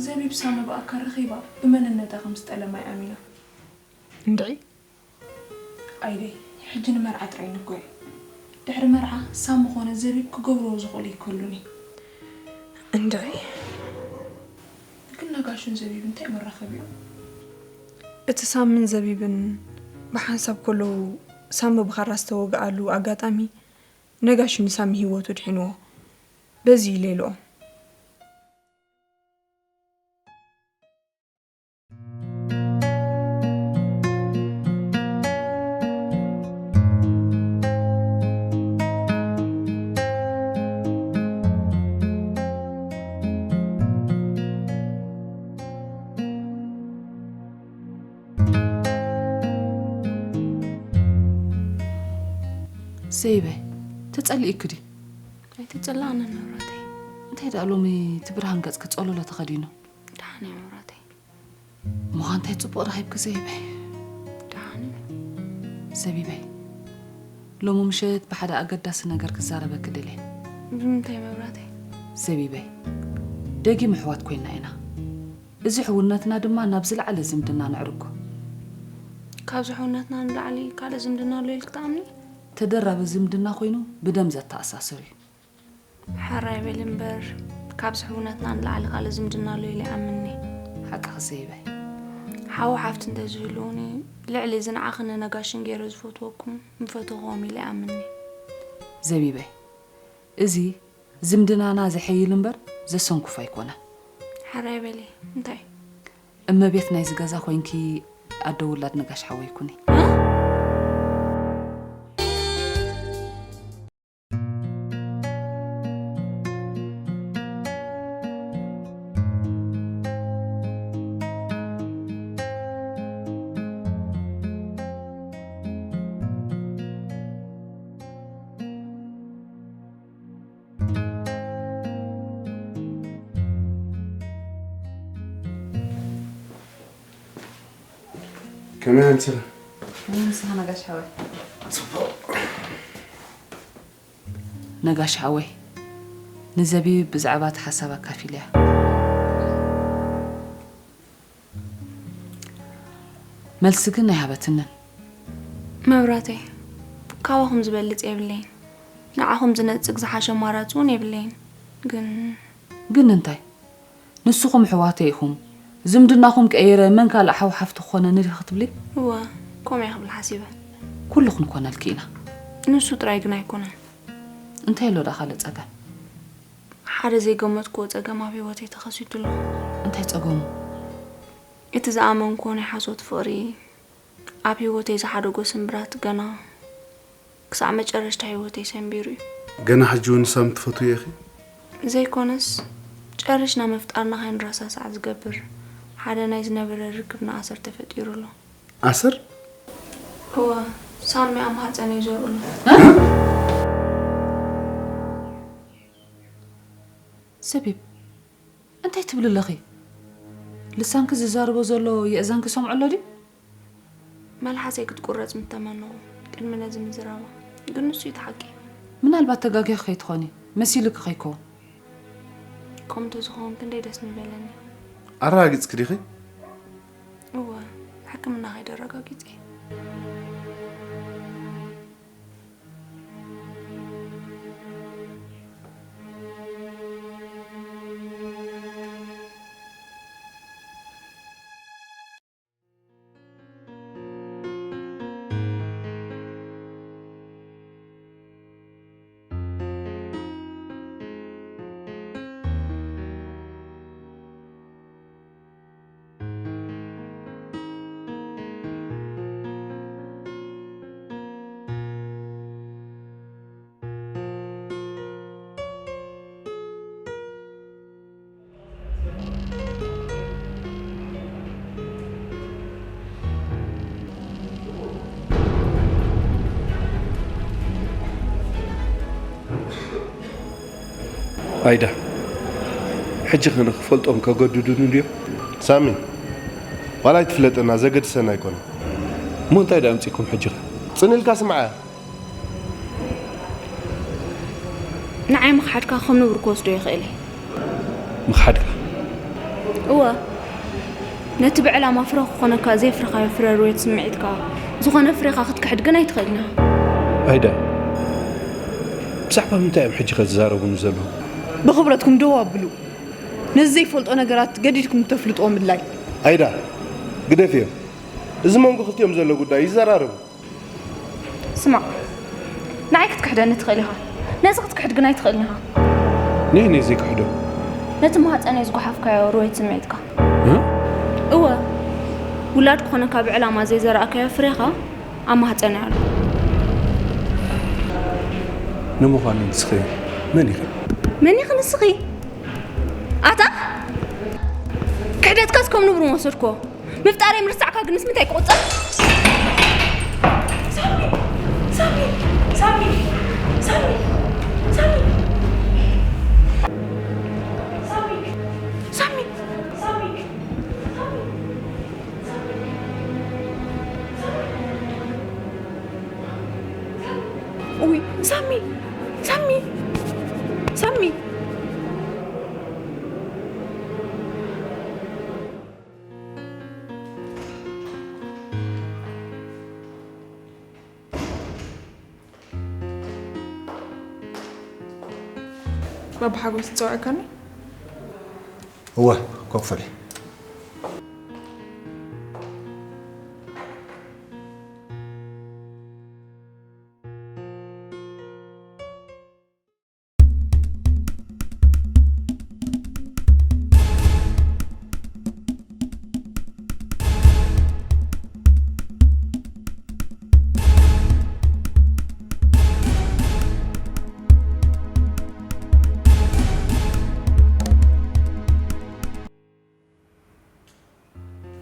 ዘቢብ ሳሚ ብኣካል ረኺባ ብመንነታ ከም ዝጠለማ ይኣሚና። እንድዒ? ኣይደይ፣ ሕጂ ንመርዓ ጥራይ ንጎየ። ድሕሪ መርዓ ሳሚ ኾነ ዘቢብ ክገብርዎ ዝኽእሉ ይከሉኒ። እንድዒ? ግን ነጋሽን ዘቢብ እንታይ መራኸቢኦም? እቲ ሳምን ዘቢብን ብሓንሳብ ከለዉ ሳሚ ብኻራ ዝተወግኣሉ ኣጋጣሚ ነጋሽ ንሳሚ ህይወቱ ድሒንዎ። በዚ ኢለ ኢልኦ። ዘይበይ፣ ተጸሊእኪ ድዩ? ኣይተጸላእንን ንብረተይ። እንታይ ደኣ ሎሚ እቲ ብርሃን ገጽኪ ጸሎሎ ተኸዲኑ? ደሓን እየ ንብረተይ። እሞ ኸ እንታይ ጽቡቕ ረኺብኪ ዘይበይ? ደሓን እየ። ዘቢበይ፣ ሎሚ ምሸት ብሓደ ኣገዳሲ ነገር ክዛረበኪ ደልየ። ብምንታይ መብራተይ? ዘቢበይ፣ ደጊም ኣሕዋት ኮይንና ኢና። እዚ ሕውነትና ድማ ናብ ዝለዓለ ዝምድና ነዕርጎ። ካብዚ ሕውነትና ንላዕሊ ካልእ ዝምድና ኣሎ ኢልኪ ትኣምኒ? ተደራቢ ዝምድና ኮይኑ ብደም ዘተኣሳስር እዩ። ሕራይ በሊ እምበር፣ ካብዚ ሕውነትና ንላዕሊ ካልእ ዝምድና ኣሎ ኢለ ኣይኣምንን'የ። ሓቅኺ ዘይበይ። ሓው ሓፍቲ እንተዝህልዉኒ፣ ልዕሊ እዚ ንዓኽን ንነጋሽን ገይረ ዝፈትወኩም ምፈተኹዎም ኢለ ኣይኣምንን'የ። ዘቢበይ፣ እዚ ዝምድናና ዘሐይል እምበር ዘሰንኩፍ ኣይኮነን። ሕራይ በሊ፣ እንታይ? እመቤት ናይዚ ገዛ ኮይንኪ ኣደ ውላድ ነጋሽ ሓወይ ኩኒ። ከመይ ኣንስለ? ከመይ ንስኻ ነጋሽ ሓወይ? ጽቡቕ። ነጋሽ ሓወይ፣ ንዘቢብ ብዛዕባ እቲ ሓሳብ ኣካፊለያ። መልሲ ግን ኣይሃበትንን። መብራተይ፣ ካባኹም ዝበልጽ የብለይን። ንዓኹም ዝነጽግ ዝሓሸ ኣማራጺ እውን የብለይን። ግን ግን እንታይ? ንስኹም ኣሕዋተይ ኢኹም። ዝምድናኹም ቀይረ መን ካልእ ሓው ሓፍቲ ክኾነኒ ድኺ ክትብሊ? እወ፣ ከምኡ እየ ክብል ሓሲበ። ኩሉ ክንኮነልኪ ኢና። ንሱ ጥራይ ግን ኣይኮነን። እንታይ ኣሎ ደኣ ካልእ ጸገም? ሓደ ዘይገመትክዎ ጸገም ኣብ ህይወተይ ተኸሲቱ ኣሎ። እንታይ ጸገሙ? እቲ ዝኣመንክዎ ናይ ሓሶት ፍቕሪ ኣብ ህይወተይ ዝሓደጎ ስምብራት ገና ክሳዕ መጨረሽታ ህይወተይ ሰንቢሩ እዩ። ገና ሕጂ እውን ሳሚ ትፈትውዮ ኢኺ? ዘይኮነስ፣ ጨሪሽና ምፍጣርና ከይንረሳሳዕ ዝገብር ሓደ ናይ ዝነበረ ርክብና ኣሰር ተፈጢሩ ኣሎ። ኣሰር? እወ፣ ሳሚ ኣብ ማህጸነይ ዘርኡ ኣሎ። ሰቢብ፣ እንታይ ትብሊ ኣለኺ? ልሳንኪ ዝዛረቦ ዘሎ የእዛንኪ ይሰምዖ ኣሎ ድዩ? መልሓሰይ ክትቁረጽ ምተመነኹ ቅድሚ ነዚ ምዝራባ፣ ግን ንሱ እዩ እቲ ሓቂ። ምናልባት ተጋጊኺ ከይትኾኒ፣ መሲሉኪ ከይከውን። ከምኡ እንተዝኸውን ክንደይ ደስ ምበለኒ። ኣረጋጊጽኪ ዲኺ? እወ፣ ሕክምና ከይደ ኣረጋጊጸ። ኣይዳ፣ ሕጂ ኸ ንኽፈልጦም ከገድዱኒ ድዮም? ሳሚ፣ ዋላ ኣይትፍለጠና፣ ዘገድሰና ኣይኮነን። እሞ እንታይ ደኣ ኣምጺእኩም ሕጂ ኸ? ጽን ኢልካ ስምዓያ። ንዓይ ምኽሓድካ ከም ንቡር ክወስዶ ይኽእል እየ። ምኽሓድካ? እወ። ነቲ ብዕላማ ፍረ ክኾነካ ዘይፍረኻዮ ፍረ ርዌት ስምዒትካ ዝኾነ ፍሬኻ ክትክሕድ ግን ኣይትኽእልን ኢኻ። ኣይዳ፣ ብዛዕባ ምንታይ እዮም ሕጂ ኸ ዝዛረቡኒ ዘለዉ? ብኽብረትኩም ደው ኣብሉ። ነዚ ዘይፈልጦ ነገራት ገዲድኩም ተፍልጥዎ ምድላይ። ኣይዳ፣ ግደፍዮ። እዚ መንጎ ክልቲኦም ዘሎ ጉዳይ ይዘራረቡ። ስማዕ፣ ንዓይ ክትክሕደኒ ትኽእል ኢኻ። ነዚ ክትክሕድ ግን ኣይትኽእልን ኢኻ። ነይ ነይ ዘይክሕዶ። ነቲ ማህፀነይ ዝጓሓፍካዮ ርዌት ስምዒትካ። እ? እወ፣ ውላድ ክኾነካ ብዕላማ ዘይዘራእካዮ ፍሬኻ ኣብ ማህፀነይ ኣሎ። ንምዃኑ ንስኺ መን ኢኺ? መን ኢኺ ንስኺ? ኣታ ክሕደትካስ ከም ንቡር ወሰድኮ። ምፍጣረይ ምርሳዕካ ግንስ ምንታይ ክቑጸር? ሳሚ! ሳሚ! ሳሚ! ሳሚ! ሳሚ! ሳሚ! ሳሚ! ሳሚ! ኡይ፣ ሳሚ! ሳሚ! ሳሚ! ባባ ሓጎስ ትጸውዐካኒ? እወ፣ ኮፍ በሊ።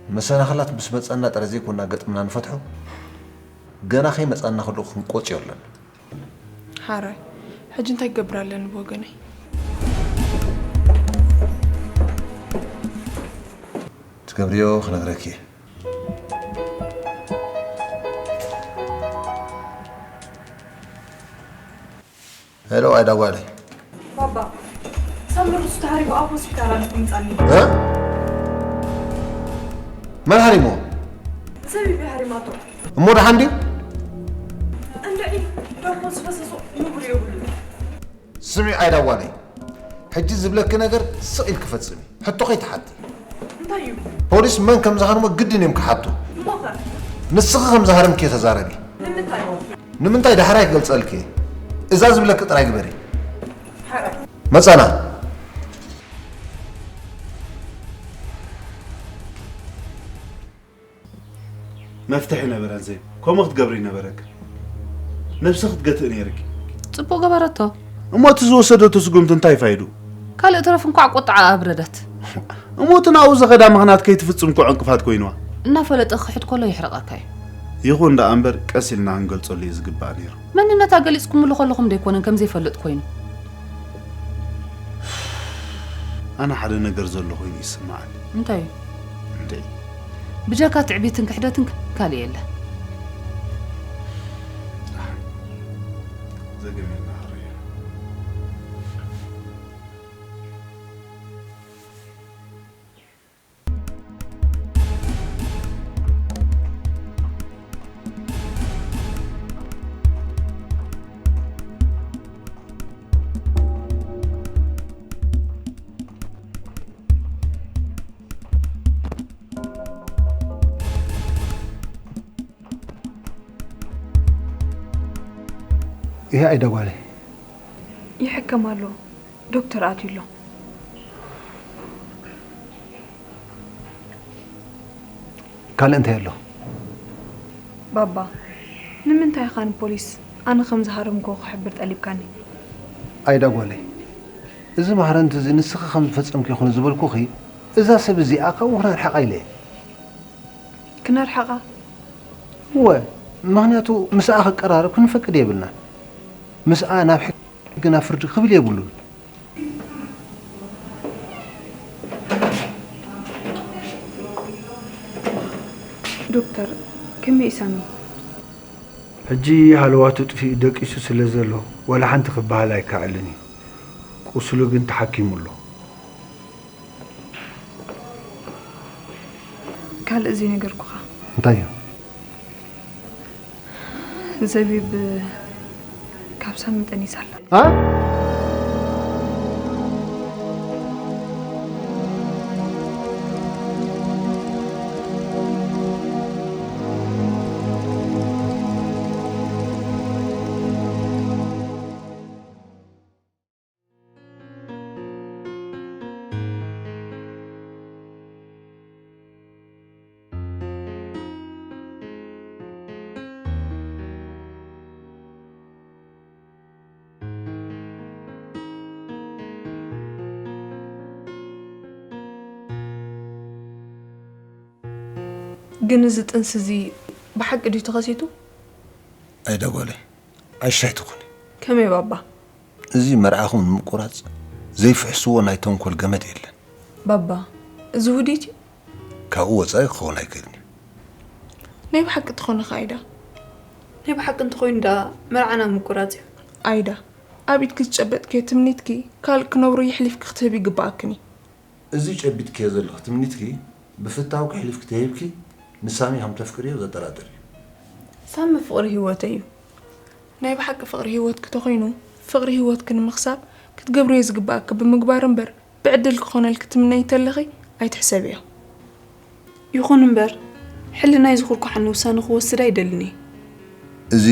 መሰናኽላት ምስ መጸና ጥራይ ዘይኮና ገጥምና ንፈትሖ፣ ገና ከይመጸና ከሎ ክንቆጽዮ ኣለና። ሓራይ፣ ሕጂ እንታይ ክገብር ኣለኒ ብወገነይ? ትገብርዮ ክነግረኪ እየ። ሄሎ፣ ኣይዳ ጓለይ። ባባ፣ ሳሚ ርእሱ ተሃሪሙ ኣብ ሆስፒታል ኣሎ፣ ክምጻኒ። እ? መን ሃሪሞ? ዘቢብ ሃሪማቶ። እሞ ደሓን ድዩ? እንድዒ፣ ደሞ ዝፈሰሶ ንቡር የብሉን። ስሚ፣ ኣይዳ ጓለይ፣ ሕጂ ዝብለኪ ነገር ስቕ ኢልኪ ፈጽሚ። ሕቶ ከይትሓቲ። እንታይ እዩ? ፖሊስ መን ከም ዝሃርሞ ግድን እዮም ክሓቱ። እሞ ኸ? ንስኺ ከም ዝሃረምኪ ተዛረቢ። ንምንታይ? ንምንታይ ዳሕራይ ክገልጸልኪ እየ። እዛ ዝብለኪ ጥራይ ግበሪ። ሓራይ። መጸና። መፍትሒ ነበረን ዜብ። ከምኡ ክትገብሪ ነበረክ። ነብሲ ክትገትእ ነይርኪ። ጽቡቕ ገበረቶ። እሞ እቲ ዝወሰደቶ ስጉምቲ እንታይ ፋይዱ? ካልእ ተረፍ እንኳዕ ቁጥዓ ኣብረደት። እሞ እቲ ናብኡ ዘኸዳ ምኽንያት ከይትፍጽም እኮ ዕንቅፋት ኮይንዋ። እናፈለጠ ክሕድ ከሎ ይሕረቐካ እዩ። ይኹን ደኣ እምበር ቀስ ኢልና ክንገልጸሉ እዩ ዝግባእ ነይሩ። መንነታ ገሊጽኩምሉ ከለኹም ደይኮነን ከም ዘይፈልጥ ኮይኑ። ኣነ ሓደ ነገር ዘሎ ኮይኑ ይስምዓኒ። እንታይ እዩ? እንድዒ። ብጀካ ትዕቢትን ክሕደትን ካልእ የለ። ደሓን። ዘገም ኢልና ክንርእዮ። ይሄ ኣይዳ ጓለይ። ይሕከም ኣሎ። ዶክተር ኣትዩ ኣሎ። ካልእ እንታይ ኣሎ? ባባ፣ ንምንታይ ኢኻ ንፖሊስ ኣነ ከም ዝሃረምክዎ ክሕብር ጠሊብካኒ? ኣይዳ ጓለይ፣ እዚ ማህረምቲ እዚ ንስኺ ከም ዝፈጸምክዮ ይኹን ዝበልኩኺ፣ እዛ ሰብ እዚኣ ካብኡ ክነርሕቓ ኢለ እየ። ክነርሕቓ? እወ፣ ምኽንያቱ ምስኣ ክቀራረብ ክንፈቅድ የብልናን። ምስኣ ናብ ሕጊ ናብ ፍርዲ ክብል የብሉን። ዶክተር፣ ከመይ እዩ ሳሚ? ሕጂ ሃለዋቱ ጥፊኡ ደቂሱ ስለ ዘሎ ዋላ ሓንቲ ክበሃል ኣይከኣልን እዩ። ቁስሉ ግን ተሓኪሙ ኣሎ። ካልእ ዘይነገርኩኻ። እንታይ እዩ? ዘቢብ ካብ ሳሚ ጠኒሳ ኣላ። ግን እዚ ጥንሲ እዚ ብሓቂ ድዩ ተኸሲቱ? ኣይዳ ጓለይ፣ ዓሻ ኣይትኹኒ። ከመይ ባባ? እዚ መርዓኹም ንምቁራፅ ዘይፍሕስዎ ናይ ተንኮል ገመድ የለን። ባባ፣ እዚ ውዲት እዩ? ካብኡ ወፃኢ ክኸውን ኣይክእልን እዩ። ናይ ብሓቂ ተኾነ ከ ኣይዳ? ናይ ብሓቂ እንተኾይኑ ደኣ መርዓና ምቁራፅ እዩ። ኣይዳ፣ ኣብ ኢድኪ ዝጨበጥክዮ ትምኒትኪ ካልእ ክነብሮ የሕሊፍኪ ክትህቢ ይግብኣክን እዩ። እዚ ጨቢጥክዮ ዘለኺ ትምኒትኪ ብፍታው ከሕሊፍኪ ተሂብኪ ንሳሚ ከም ተፍቅርዮ ዘጠራጥር እዩ። ሳሚ ፍቕሪ ህይወተይ እዩ። ናይ ብሓቂ ፍቕሪ ህይወትኪ ተኾይኑ፣ ፍቕሪ ህይወትኪ ንምኽሳብ ክትገብርዮ ዝግብኣኪ ብምግባር እምበር ብዕድል ክኾነልኪ ትምነዪ ተለኺ ኣይትሕሰብዮ። ይኹን እምበር ሕልናይ ዝኹርኳሓኒ ውሳነ ክወስድ ኣይደልን እየ። እዚ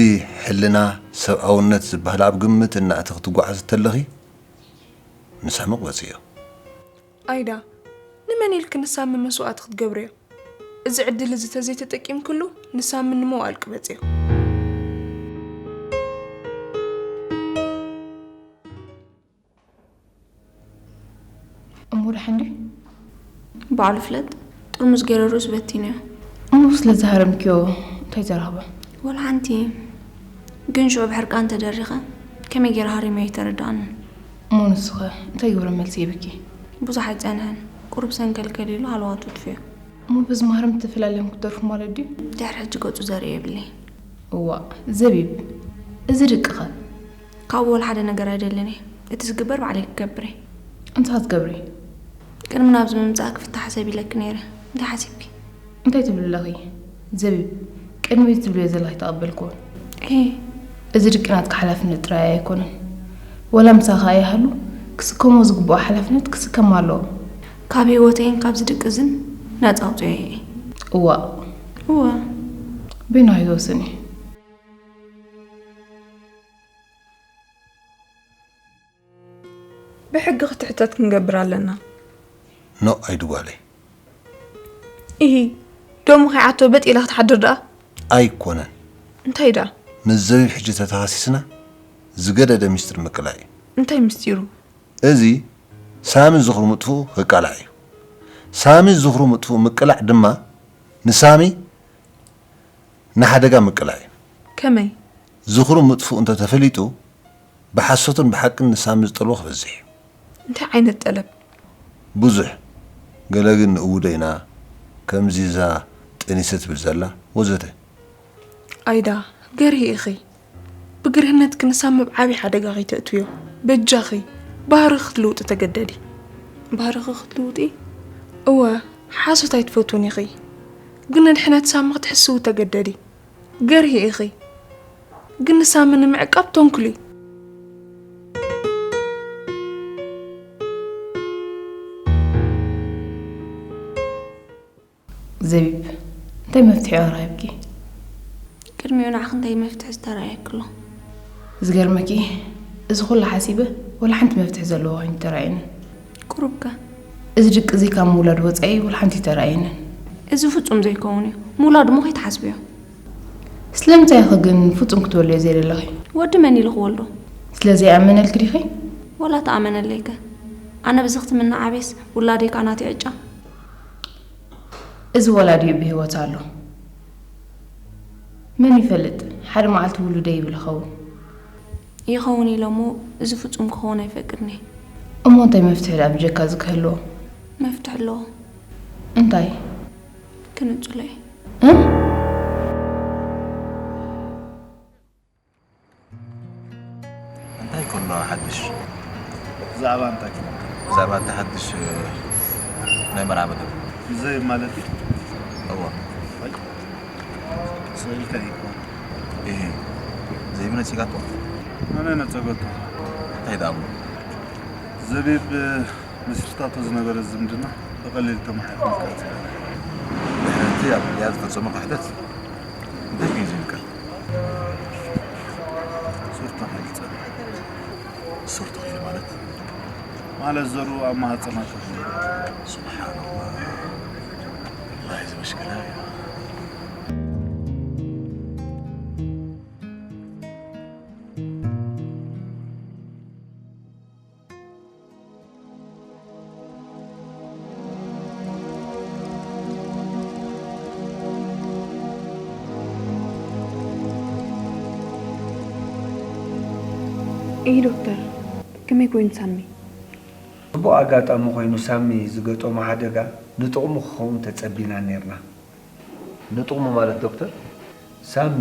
ሕልና ሰብኣውነት ዝበሃል ኣብ ግምት እናእተኺ ትጓዓዚ ተለኺ ንሳሚ ቅበፅዮ። ኣይዳ፣ ንመን ኢልኪ ንሳሚ መስዋእቲ ክትገብርዮ? እዚ ዕድል እዚ ተዘይተጠቂምክሉ ንሳሚ ንምውኣል ቅበፅዮ። እሞ ደሓን ድዩ? ባዕሉ ፍለጥ። ጥርሙዝ ገይረ ርእሱ በቲኑዮ። እሞ ስለ ዝሃረምክዮ እንታይ ተረኽበ? ወላ ሓንቲ። ግን ሽዑ ብሕርቃን ተደሪኸ ከመይ ገይረ ሃሪመዮ ኣይተረድኣንን። እሞ ንስኸ እንታይ ግብረ መልሲ ሂብኪ? ብዙሕ ኣይጸንሐን። ቁሩብ ሰንከልከል ኢሉ ሃለዋቱ ኣጥፍዮ። እሞ በዚ ማህረም ተፈላለዮም ክትደርፉ ማለት ድዩ? ድሕሪ ሕጂ ገጹ ዘርእዮ የብለይን። እዋእ ዘቢብ፣ እዚ ድቅኸ? ካብኡ ወላ ሓደ ነገር ኣይደልን እየ። እቲ ዝግበር ባዕለይ ክገብር እየ። እንታይ ክትገብሪ? ቅድሚ ናብዚ ምምጻእኪ ፍታሕ ሰብ ኢለኪ ነይረ። እንታይ ሓሲብኪ? እንታይ ትብሊ ኣለኺ ዘቢብ? ቅድሚ እዚ ትብልዮ ዘለኺ ኣይተቐበልክዎን። ኤህ። እዚ ድቂ ናትኪ ሓላፍነት ጥራይ ኣይኮነን። ወላ ምሳኺ ኣይሃሉ ክስከሞ ዝግብኦ ሓላፍነት ክስከም ኣለዎ። ካብ ህይወተይን ካብዚ ድቂ እዝን ነጻ ኣውጽኦዮ እየ። እዋእ። እወ። በይንኺ ወስኒ። ብሕጊ ክትሕተት ክንገብር ኣለና። ኖእ ኣይድጓለይ። ኢሂ፣ ዶሙ ከይዓቶ በጥ ኢላ ክትሓድር ደኣ? ኣይኮነን። እንታይ ደኣ? ምስ ዘቢብ ሕጂ ተተኻሲስና ዝገደደ ሚስጥር ምቅላዕ እዩ። እንታይ ምስጢሩ? እዚ ሳሚ ዝኽሩ ምጥፍኡ ክቃላዕ እዩ። ሳሚ ዝኽሩ ምጥፍኡ ምቅላዕ ድማ ንሳሚ ንሓደጋ ምቅላዕ እዩ። ከመይ? ዝኽሩ ምጥፍኡ እንተተፈሊጡ ብሓሶትን ብሓቅን ንሳሚ ዝጠልቦ ክበዝሕ እዩ። እንታይ ዓይነት ጠለብ? ብዙሕ። ገለ ግን ንእውዶ ኢና፣ ከምዚ እዛ ጠኒሰ ትብል ዘላ፣ ወዘተ። ኣይዳ፣ ገርሂ ኢኺ። ብግርህነትኪ ንሳሚ ኣብ ዓብዪ ሓደጋ ከይተእትውዮ። በጃኺ፣ ባህርኺ ክትልውጢ ተገደዲ። ባህርኺ ክትልውጢ? እወ፣ ሓሶት ኣይትፈትውን ኢኺ። ግን ንድሕነት ሳሚ ክትሕስዊ ተገደዲ። ገርሂ ኢኺ። ግን ንሳሚ ንምዕቃብ ተንኩሊ። ዘቢብ፣ እንታይ መፍትሒ ኣራኺብኪ? ቅድሚኡ ንዓኺ እንታይ መፍትሒ ዝተራእየኪ ኣሎ? ዝገርመኪ፣ እዚ ኩሉ ሓሲበ ወላ ሓንቲ መፍትሒ ዘለዎ ኮይኑ ተራእየኒ። ቁሩብከ? እዚ ድቂ እዚ ካብ ምውላድ ወጻኢ ወላ ሓንቲ ኣይተራእየንን። እዚ ፍጹም ዘይከውን እዩ። ምውላድ እሞ ከይትሓስብዮ። ስለምንታይ ኢኺ ግን ፍጹም ክትበልዮ ዘይደለኺ? ወዲ መን ኢሉ ክወልዶ? ስለ ዘይኣመነልኪ ዲኺ? ወላ ተኣመነለይከ? ኣነ ብዚ ክትምኒ ዓብየስ ውላደይ ከኣ ናተይ ዕጫ። እዚ ወላዲኡ ብህይወት ኣሎ። መን ይፈልጥ፣ ሓደ መዓልቲ ውሉደይ ይብል ይኸውን። ይኸውን ኢለ እሞ እዚ ፍጹም ክኸውን ኣይፈቅድን እየ። እሞ እንታይ መፍትሒ ደኣ ብጀካ እዚ ክህልዎ? መፍትሒ ኣለዎ። እንታይ? ክንጽሎ እየ። እ? እንታይ ከሎ ሓድሽ? ብዛዕባ እንታይ ክትብል? ብዛዕባ እቲ ሓድሽ ናይ መርዓ መደብ። ብዘይ ማለት እዩ። እዎ። ሰብኢልካ ይኮን? ይሄ ዘይብነ ፂጋቶ? ኣነ ነጸገቶ። እንታይ ደኣ እሞ? ዘቢብ መስርታቶ ዝነበረ ዝምድና ብቐሊል ተመሓይኹ ምካት። ድሕረቲ ኣብ ልያ ዝፈጸሞ ክሕደት እንታይ ግን ዝብል ቃል? ሱር ተኺሉ ጸኒሑ። ሱር ተኺሉ ማለት? ማለት ዘሩ ኣብ ማህጸና ተኺሉ። ስብሓንላህ። ወላሂ እዚ መሽክላ እዩ። እይ ዶክተር፣ ከመይ ኮይኑ ሳሚ? ጽቡቕ ኣጋጣሚ ኮይኑ ሳሚ ዝገጠሞ ሓደጋ ንጥቕሙ ክኸውን ተጸቢና ኔርና። ንጥቕሙ ማለት ዶክተር? ሳሚ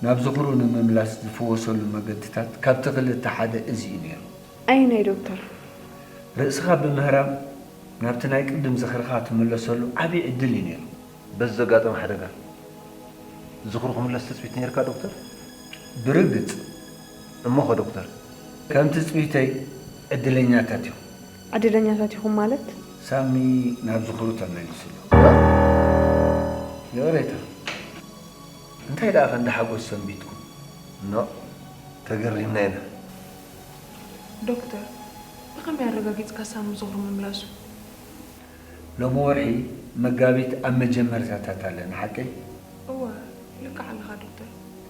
ናብ ዝኽሩ ንምምላስ ዝፍወሰሉ መገድታት ካብቲ ክልተ ሓደ እዚ እዩ ነይሩ። ኣየናይ ዶክተር? ርእስኻ ብምህራም ናብቲ ናይ ቅድም ዝኽርኻ ትምለሰሉ ዓብዪ ዕድል እዩ ነይሩ። በዚ ዘጋጠመ ሓደጋ ዝኽሩ ክምለስ ትጽቢት ነይርካ ዶክተር? ብርግጽ። እሞኸ ዶክተር? ከም ትጽቢተይ ዕድለኛታት እዮም። ዕድለኛታት ኢኹም ማለት? ሳሚ ናብ ዝኽሩ ተመሊሱ ኣሎ። ይቕሬታ፣ እንታይ ደኣ ከንዲ ሓጎስ ሰንቢትኩም? ኖእ፣ ተገሪምና ኢና። ዶክተር፣ ብኸመይ ኣረጋጊጽካ ሳሚ ዝኽሩ ምምላሱ? ሎሚ ወርሒ መጋቢት ኣብ መጀመርታታት ኣለና፣ ሓቀይ? እወ፣ ልክዕ ኣለኻ ዶክተር።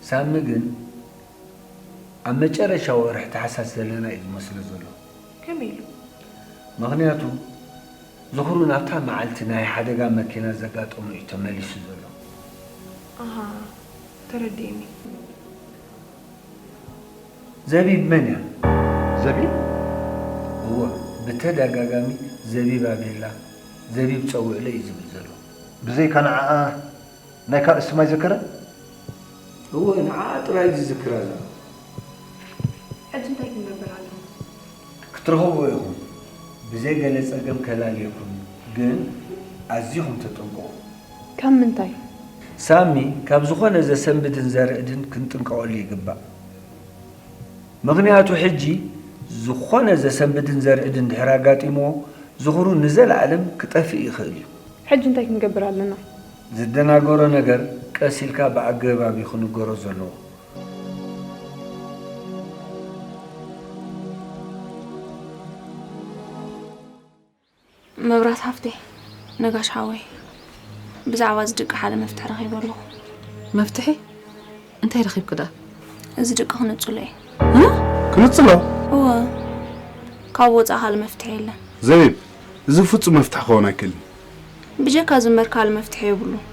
ሳሚ ግን ኣብ መጨረሻ ወርሒ ታሕሳስ ዘለና እዩ ዝመስሎ ዘሎ። ከመይ ኢሉ? ምኽንያቱ ዝኽሩ ናብታ መዓልቲ ናይ ሓደጋ መኪና ዘጋጠሞ እዩ ተመሊሱ ዘሎ። ኣሃ፣ ተረዲእኒ። ዘቢብ መን እያ? ዘቢብ? እወ፣ ብተደጋጋሚ ዘቢብ ኣቤላ፣ ዘቢብ ጸውዕለ እዩ ዝብል ዘሎ። ብዘይካ ንዓኣ ናይ ካልእ ስም ኣይዘከረን? እወ፣ ንዓኣ ጥራይ እዩ ዝዝክራ ዘሎ። ሕጂ እንታይ ክንገብር ኣለና? ክትረኽብዎ ኢኹም። ብዘይ ገለ ጸገም ከላልየኩም እዩ፣ ግን ኣዚኹም ተጠንቀቑ። ካብ ምንታይ? ሳሚ ካብ ዝኾነ ዘሰንብድን ዘርዕድን ክንጥንቀቐሉ ይግባእ። ምኽንያቱ ሕጂ ዝኾነ ዘሰንብድን ዘርዕድን ድሕር ኣጋጢምዎ ዝኽሩ ንዘለኣለም ክጠፍእ ይኽእል እዩ። ሕጂ እንታይ ክንገብር ኣለና? ዝደናገሮ ነገር ቀስ ኢልካ ብኣገባብ እዩ ክንገሮ ዘለዎ። መብራት ሓፍተይ፣ ነጋሽ ሓወይ፣ ብዛዕባ እዚ ድቂ ሓደ መፍትሒ ረኺበ ኣለኹ። መፍትሒ? እንታይ ረኺብኪ ደኣ? እዚ ድቂ ክንጽሎ እየ። እ? ክንጽሎ? እወ፣ ካብ ወጻኢ ካልእ መፍትሒ የለን። ዘቢብ፣ እዚ ፍጹም መፍትሒ ክኸውን ኣይክእልን። ብጀካ እዚ እምበር ካልእ መፍትሒ የብሉን።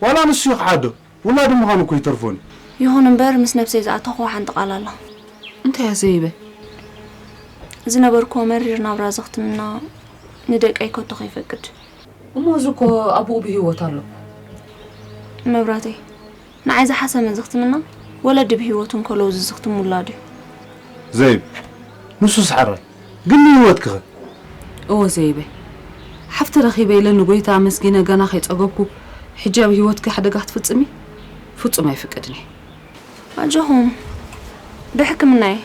ዋላ ንሱ ይኽሓዶ፣ ውላዱ ምዃኑ እኮ ይተርፎን። ይኹን እምበር ምስ ነብሰይ ዝኣተኽዎ ሓንቲ ቃል ኣላ። እንታይ እያ ዘቢበይ? ዝነበርክዎ መሪር ናብራ ዘኽትምና ንደቀይ ከቶ ከይፈቅድ። እሞ እዚ እኮ ኣቦኡ ብህይወት ኣሎ። መብራተይ፣ ንዓይ ዝሓሰመ ዘኽትምና ወለዲ ብህይወት እንከለዉ ዝዝኽትም ውላዱ እዩ። ዘቢብ፣ ንሱስ ሓራይ፣ ግን ንህይወትኪኸ? እወ ዘቢበይ፣ ሓፍቲ ረኺበ ኢለ ንጎይታ ኣመስጊነ ገና ከይጸገብኩ፣ ሕጂ ኣብ ህይወትኪ ሓደጋ ክትፍጽሚ ፍጹም ኣይፍቅድን እየ። ኣጆኹም፣ ብሕክምና እየ፣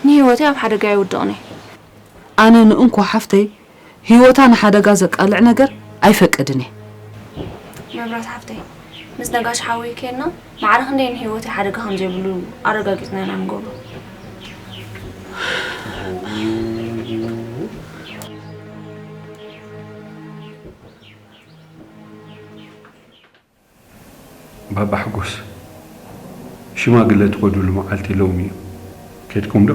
ንህይወተይ ኣብ ሓደጋ ኣይውድቕን እየ። ኣነ ንእንኮ ሓፍተይ ህይወታ ንሓደጋ ዘቃልዕ ነገር ኣይፈቅድን እየ። መብራት ሓፍተይ፣ ምስ ነጋሽ ሓወይ ኬድና ማዕረ ክንደይ ንህይወተይ ሓደጋ ከም ዘይብሉ ኣረጋጊጽና ኢና ንገብሮ። ባባ ሓጎስ፣ ሽማግለ ትኸድሉ መዓልቲ ሎሚ እዩ። ከድኩም ዶ?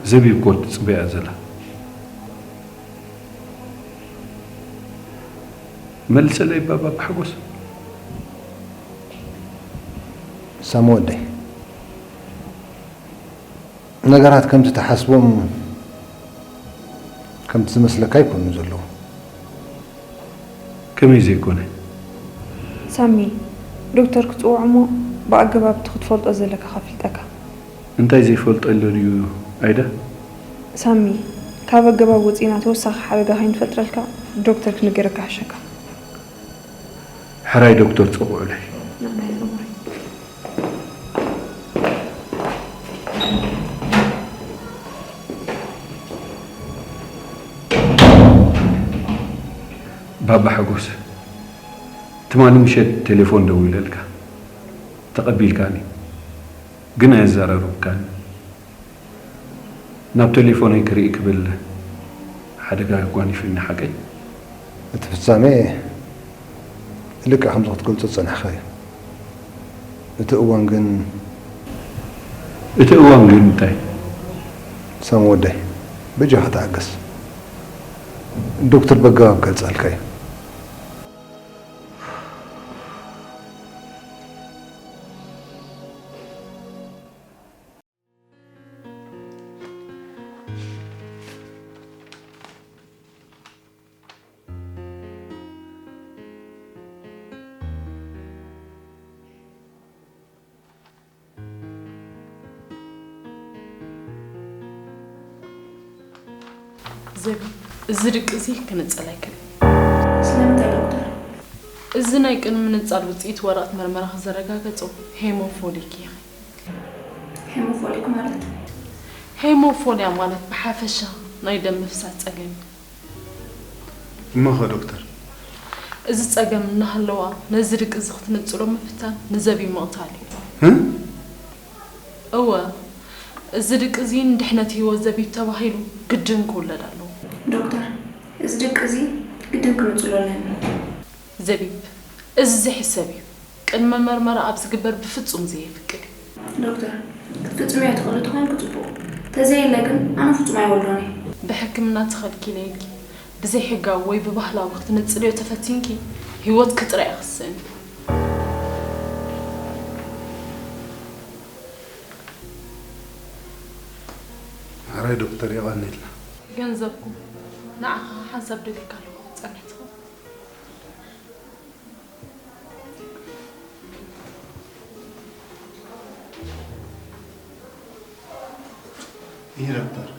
ዘቢብ እኮ ትጽበያ ዘላ። መልሰለይ እባ ባባ ሓጎስ። ሳሚ ወደይ፣ ነገራት ከምቲ ትሓስቦም ከምቲ ዝመስለካ ኣይኮኑን ዘለዉ። ከመይ ዘይኮነ? ሳሚ፣ ዶክተር ክጽውዖ እሞ ብኣገባብ እቲ ክትፈልጦ ዘለካ ከፍልጠካ። እንታይ ዘይፈልጦ ኣሎ ድዩ ኣይዳ? ሳሚ፣ ካብ ኣገባብ ወጺእና ተወሳኺ ሓደጋ ከይንፈጥረልካ ዶክተር ክንገረካ ይሕሸካ። ሕራይ ዶክተር ጸውዑለይ። ባባ ሓጎስ፣ ትማሊ ምሸት ቴሌፎን ደዊለልካ፣ ተቐቢልካኒ፣ ግን ኣየዘራረብካኒ። ናብ ቴሌፎነይ ክርኢ ክብል ሓደጋ ኣጓኒፉኒ ሓቀይ? እቲ ፍጻሜ ልክዕ ከምዚ ክትገልጾ ዝጸናሕካዮ። እቲ እዋን ግን እቲ እዋን ግን እንታይ? ሳሚ ወደይ፣ በጃኻ ተኣገስ። ዶክተር በጋባብ ገልጻልካ እዩ። ዘቢ፣ እዚ ድቂ እዚ ክነጸል ኣይክእል። ስለምንታይ ዶክተር? እዚ ናይ ቅድሚ ምንጻል ውጽኢት ወረቐት መርመራ ክዘረጋገጾ ሄሞፎሊክ ኢኺ። ሄሞፎሊክ ማለት? ሄሞፎሊያ ማለት ብሓፈሻ ናይ ደም ምፍሳስ ጸገም እዩ። እሞኸ ዶክተር? እዚ ጸገም እናሃለዋ ነዚ ድቂ እዚ ክትነጽሎ ምፍታን ንዘቢ ምቕታል እዩ። እ? እወ፣ እዚ ድቂ እዚ ንድሕነት ህይወት ዘቢብ ተባሂሉ ግድን ክውለድ ኣለዎ። ዶክተር፣ እዚ ድቂ እዚ ግድን ክንጽሎ ኣለና። ዘቢብ፣ እዚ ዝሕሰብ እዩ። ቅድመ መርመራ ኣብ ዝግበር ብፍጹም ዘየፍቅድ እዩ። ዶክተር፣ ክትፍጽምዮ ትኽእሊ ተኾይንኪ ጽቡቕ። ተዘየለ ግን ኣነ ፍጹም ኣይወልዶን እየ። ብሕክምና ተኸልኪለ ኢልኪ ብዘይሕጋዊ ወይ ብባህላዊ ክትነጽልዮ ተፈቲንኪ ህይወትኪ ጥራይ እዩ ክስእን። ሕራይ ዶክተር የቐንየልና። ገንዘብኩም ንዓኻ ሓንሳብ ደልየካ ኣለኹ። ጸንሕ ትኽእል። ይረበር።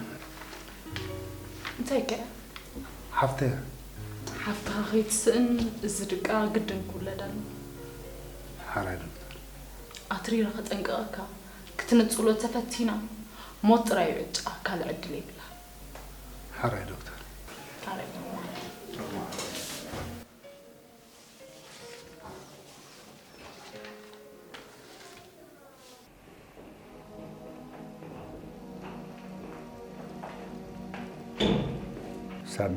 እንታይ ከ? ሓፍተ ሓፍትኻ ከይትስእን እዚ ድቃ ግድን ክውለድ ኣሎ። ሓራይ ዶክተር። ኣትሪረ ከጠንቅቐካ፣ ክትነጽሎ ተፈቲና ሞት ጥራይ እዩ ዕጫ፣ ካልእ ዕድል የብላ። ሓራይ ዶክተር። ታረቅ። ሳሚ፣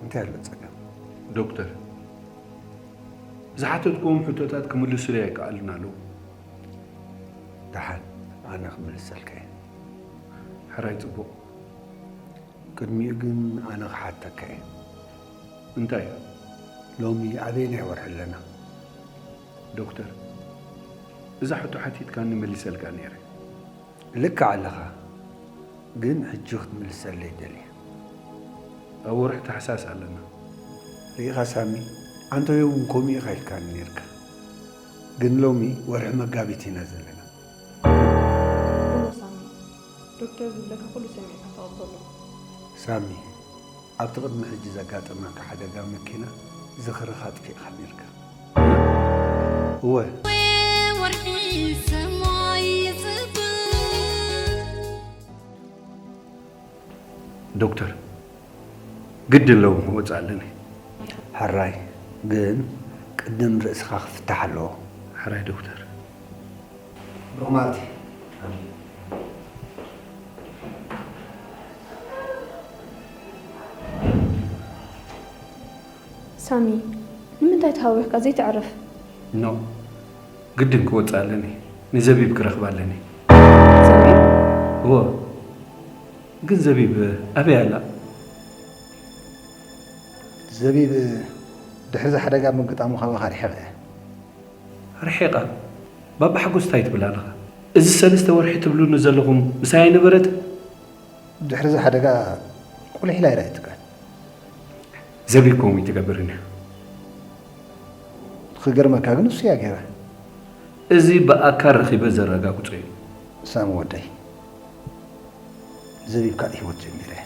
እንታይ ኣሎ ጸገም? ዶክተር፣ ዝሓተትክዎም ሕቶታት ክምልሱለይ ኣይከኣሉን ኣለዉ። ደሓን፣ ኣነ ክምልሰልካ እየ። ሕራይ ጽቡቕ። ቅድሚኡ ግን ኣነ ክሓተካ እየ። እንታይ? ሎሚ ኣበየናይ ወርሒ ኣለና? ዶክተር፣ እዛ ሕቶ ሓቲትካኒ መሊሰልካ ነይረ። ልክዕ ኣለኻ፣ ግን ሕጂ ክትምልሰለይ ደልየ። ኣብ ወርሒ ታሕሳስ ኣለና። ርኢኻ ሳሚ፣ ኣንቶዮ እውን ከምኡ ኢኻ ኢልካኒ ነይርካ። ግን ሎሚ ወርሒ መጋቢት ኢና ዘለና። እሞ ሳሚ፣ ዶክተር ዝብለካ ኩሉ ሰሚዕካ ተቐበሎ። ሳሚ፣ ኣብቲ ቅድሚ ሕጂ ዘጋጠመካ ሓደጋ መኪና ዝኽርኻ ኣጥፊእኻ ነይርካ። እወ። ዶክተር፣ ግድን ሎሚ ክወጽእ ኣለኒ። ሕራይ፣ ግን ቅድም ርእስኻ ክፍታሕ ኣለዎ። ሕራይ ዶክተር። ብቕማቲ። ሳሚ፣ ንምንታይ ተሃዊኽካ ዘይተዕርፍ? ኖ፣ ግድን ክወጽእ ኣለኒ። ንዘቢብ ክረኽባ ኣለኒ። ዘቢብ? እወ፣ ግን ዘቢብ ኣበይ ኣላ? ዘቢብ ድሕሪ እዚ ሓደጋ ምግጣሙ ካባኻ ርሒቐ እየ። ርሒቓ? ባባ ሓጎስ እንታይ ትብል ኣለኻ? እዚ ሰለስተ ወርሒ ትብሉኒ ዘለኹም ምሳይ ኣይነበረት? ድሕሪ እዚ ሓደጋ ቁሊሕ ኢላ ኣይረኣየትካን። ዘቢብ ከምኡ ኣይትገብርን እያ። ክገርመካ ግን እሱ እያ ገይራ። እዚ ብኣካል ረኺበ ዘረጋግጾ እዩ። ሳሚ ወደይ፣ ዘቢብ ካልእ ህይወት ጀሚረ እየ።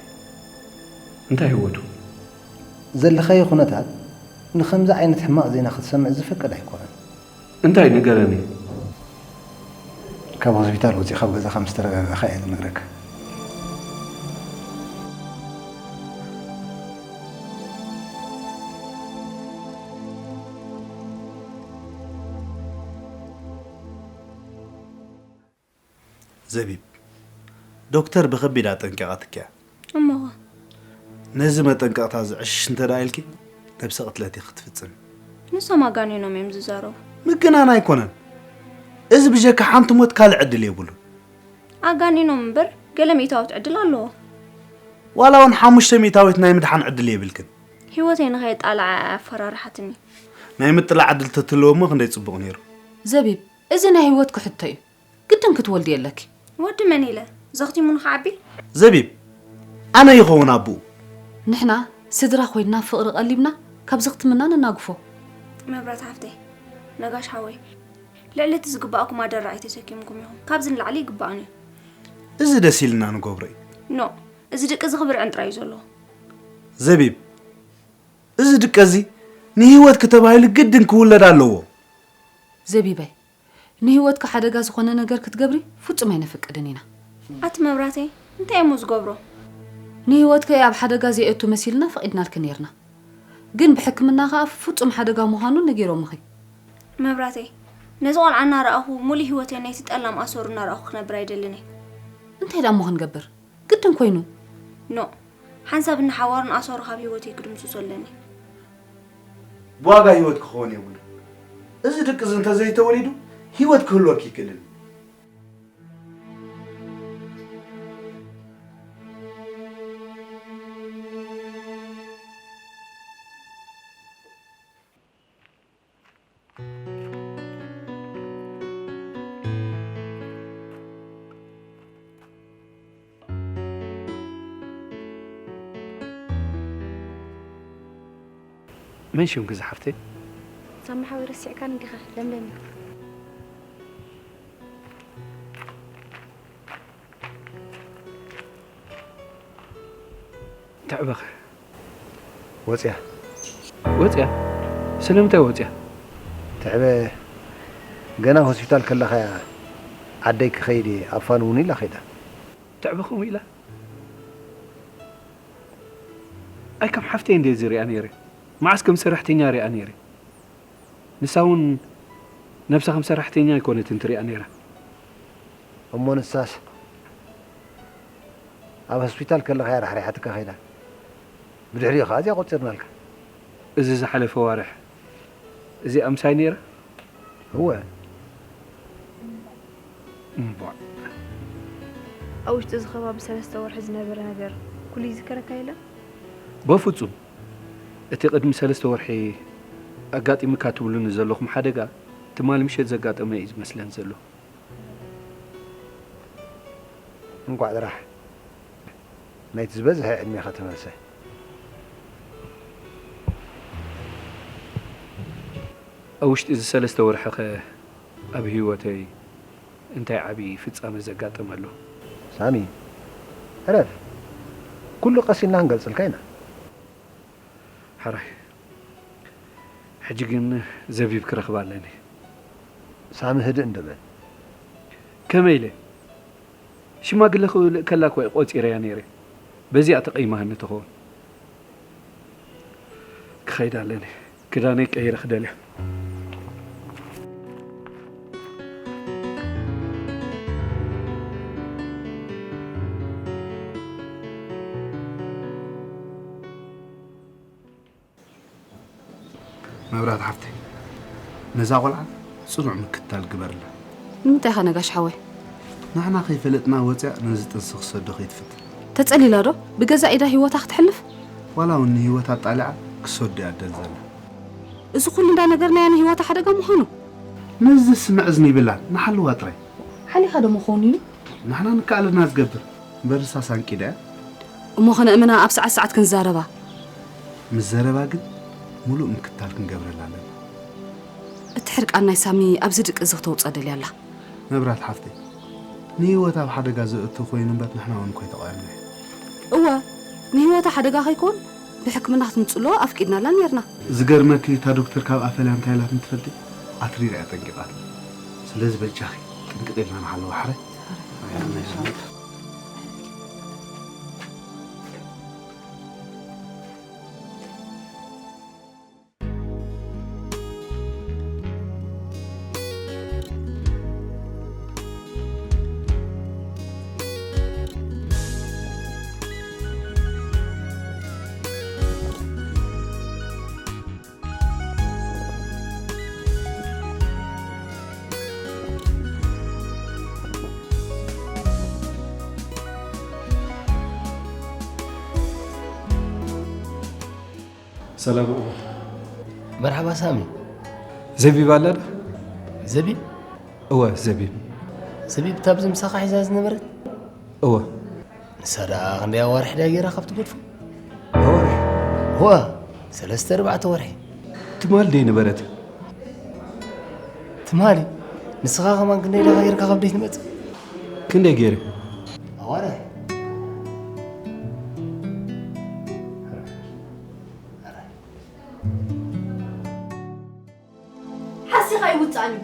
እንታይ ህይወቱ? ዘለኻዮ ኩነታት ንኸምዚ ዓይነት ሕማቕ ዜና ክትሰምዕ ዝፈቅድ ኣይኮነን። እንታይ ንገረኒ። ካብ ሆስፒታል ወፂእኻ ኣብ ገዛኻ ምስ ተረጋጋእኻ እየ ዝነግረካ። ዘቢብ፣ ዶክተር ብኸቢድ ኣጠንቂቓትኪ እያ። እሞኸ? ነዚ መጠንቀቕታ እዚ ዕሽሽ እንተ ደኣ ኢልኪ፣ ነብሰ ቅትለት ኢኺ ክትፍጽሚ። ንሶም ኣጋኒኖም እዮም ዝዛረቡ። ምግናን ኣይኮነን። እዚ ብጀካ ሓንቲ ሞት ካልእ ዕድል የብሉን። ኣጋኒኖም እምበር ገለ ሚእታዊት ዕድል ኣለዎ። ዋላ እውን ሓሙሽተ ሚእታዊት ናይ ምድሓን ዕድል የብልክን። ህይወተይ ንኸየጣልዓ ኣፈራርሓትኒ። ናይ ምጥላዕ ዕድል ተትህልዎ እሞ ክንደይ ጽቡቕ ነይሩ። ዘቢብ፣ እዚ ናይ ህይወትኪ ሕቶ እዩ። ግድን ክትወልዲ የለኪ። ወዲ መን ኢለ? ዘኽቲሙ ንኽዓቢ? ዘቢብ፣ ኣነ ይኸውን ኣቦኡ። ንሕና ስድራ ኮይንና ፍቕሪ ቀሊብና ካብ ዘኽትምና ነናግፎ። መብራት ሓፍተይ፣ ነጋሽ ሓወይ፣ ልዕሊ እቲ ዝግባኣኩም ኣደራዒ ተሰኪምኩም ኢኹም። ካብዚ ንላዕሊ ይግባኣኒ እዩ። እዚ ደስ ኢልና ንገብሮ እዩ። ኖ፣ እዚ ድቂ እዚ ክብርዕን ጥራይ እዩ ዘለዎ። ዘቢብ፣ እዚ ድቂ እዚ ንህይወትኪ ተባሂሉ ግድን ክውለድ ኣለዎ። ዘቢበይ፣ ንህይወትኪ ሓደጋ ዝኾነ ነገር ክትገብሪ ፍጹም ኣይነፍቅድን ኢና። ኣቲ መብራተይ፣ እንታይ እሞ ዝገብሮ? ንህይወትኪ ኣብ ሓደጋ ዘየእቱ መሲልና ፈቒድናልኪ ነይርና። ግን ብሕክምና ከኣ ፍጹም ሓደጋ ምዃኑ ነጊሮምኺ። መብራተይ፣ ነዚ ቆልዓ እናረኣኹ ሙሉእ ህይወተይ ናይቲ ጠላም ኣሰሩ እናረኣኹ ክነብር ኣይደልን እየ። እንታይ ደኣ እሞ ክንገብር? ግድን ኮይኑ። ኖ፣ ሓንሳብ እናሓዋሩን ኣሰሩ ካብ ህይወተይ ክድምስሶ ኣለኒ። ብዋጋ ህይወት ክኸውን የብሉን። እዚ ድቂ እዚ እንተዘይተወሊዱ ህይወት ክህልወኪ ይክእልን። መን ሽምኪ ዝሓፍተይ? ሳሚ ሓወይ ረሲዕካኒ ዲኻ ለምለም እየ። ትዕበኸ ወፅያ ወፅያ? ስለምንታይ ወፅያ? ትዕበ ገና ሆስፒታል ከለኻ እያ ዓደይ ክኸይድ እየ ኣብ ፋን እውን ኢላ ኸይዳ። ትዕበ ከምኡ ኢላ? ኣይ ከም ሓፍተይ እንደ ዝሪኣ ነይረ። መዓስ ከም ሰራሕተኛ ሪኣ ነይረ። ንሳ እውን ነብሳ ከም ሰራሕተኛ ኣይኮነትን ትሪኣ ነይራ። እሞ ንሳስ ኣብ ሆስፒታል ከለኻ እያ ራሕሪሓትካ ኸይዳ። ብድሕሪኡ ኸዓ እዚኣ ቆፂርናልካ። እዚ ዝሓለፈ ዋርሕ እዚኣ ምሳይ ነይራ? እወ። እምቧዕ። ኣብ ውሽጢ እዚ ከባቢ ሰለስተ ወርሒ ዝነበረ ነገር ኩሉ ይዝከረካ የለን? በፍጹም። እቲ ቅድሚ ሰለስተ ወርሒ ኣጋጢሙካ ትብሉኒ ዘለኹም ሓደጋ ትማሊ ምሸት ዘጋጠመ እዩ ዝመስለኒ ዘሎ። እንቋዕ ጥራሕ ናይቲ ዝበዝሐ ዕድሜኻ ተመልሰ። ኣብ ውሽጢ እዚ ሰለስተ ወርሒ ኸ ኣብ ህይወተይ እንታይ ዓቢ ፍጻመ ዘጋጠመ ኣሎ? ሳሚ፣ ዕረፍ። ኩሉ ቀስ ኢልና ክንገልጽልካ ኢና። ሕራይ። ሕጂ ግን ዘቢብ ክረኽባ ኣለኒ። ሳሚ ህድእ እንዶ በል። ከመይ ኢለ? ሽማግለ ክልእከላ እኮ እየ ቆጺረያ ነይረ። በዚኣ ተቐይማኒ ትኸውን። ክኸይድ ኣለኒ። ክዳነይ ቀይረ ክደልያ። መብራት ሓፍተይ፣ ነዛ ቆልዓ ጽኑዕ ምክትታል ግበርላ። ንምንታይ ኢኻ ነጋሽ ሓወይ? ንሕና ከይፈለጥና ወፅያ ነዚ ጥንሲ ክሰዶ ከይትፍትን። ተጸሊላ ዶ ብገዛ ኢዳ ህይወታ ክትሕልፍ? ዋላ እውን ንህይወታ ኣጣሊዓ ክሰዶ እያ ደል ዘላ። እዚ ኩሉ እንዳነገርናያ ንህይወታ ሓደጋ ምዃኑ። ነዚ ስምዕ እዝኒ ይብላን ንሓልዋ ጥራይ። ሓሊኻ ዶ ምኸውን ኢሉ? ንሕና ንከኣለና ዝገብር እምበር ንሳ ሳንቂ ድያ? እሞ ከነእምና ኣብ ሰዓት ሰዓት ክንዛረባ። ምስ ዘረባ ግን ሙሉእ ምክትታል ክንገብረላ ኣለና። እቲ ሕርቃን ናይ ሳሚ ኣብዚ ድቂ እዚ ክተውፅኦ ደልያ ኣላ። መብራት ሓፍተይ፣ ንህይወት ኣብ ሓደጋ ዘእቱ ኮይኑ እምበር ንሕና እውን እኮ ኣይተቓወምናዮ። እወ፣ ንህይወታ ሓደጋ ከይከውን ብሕክምና ክትምፅሎ ኣፍቂድናላ ነርና። ዝገርመኪ እታ ዶክተር ካብ ኣፈልያ እንታይ ኢላትኒ ትፈልጢ? ኣትሪር እያ ጠንቂቓትኒ። ስለዚ በጃኺ ጥንቅቕ ኢልና ንሓለዋ ሓራይ። ሰላም እወ። መርሓባ ሳሚ። ዘቢብ ኣላ ዶ? ዘቢብ? እወ፣ ዘቢብ። ዘቢብ እታ ኣብዚ ምሳኻ ሒዛ ዝነበረት? እወ። ንሳ ደኣ ክንደይ ኣዋርሕ ድያ ገይራ ካብ ትገድፎ? ኣዋርሕ? እወ፣ ሰለስተ ኣርባዕተ ወርሒ። ትማል ደይ ነበረት? ትማሊ? ንስኻ ከማን ክንደይ ደኻ ጌርካ ካብ ደይ ትመጽእ? ክንደይ ገይረ? ኣዋርሕ? ሓሲኻ ኣይውጻእን እዩ።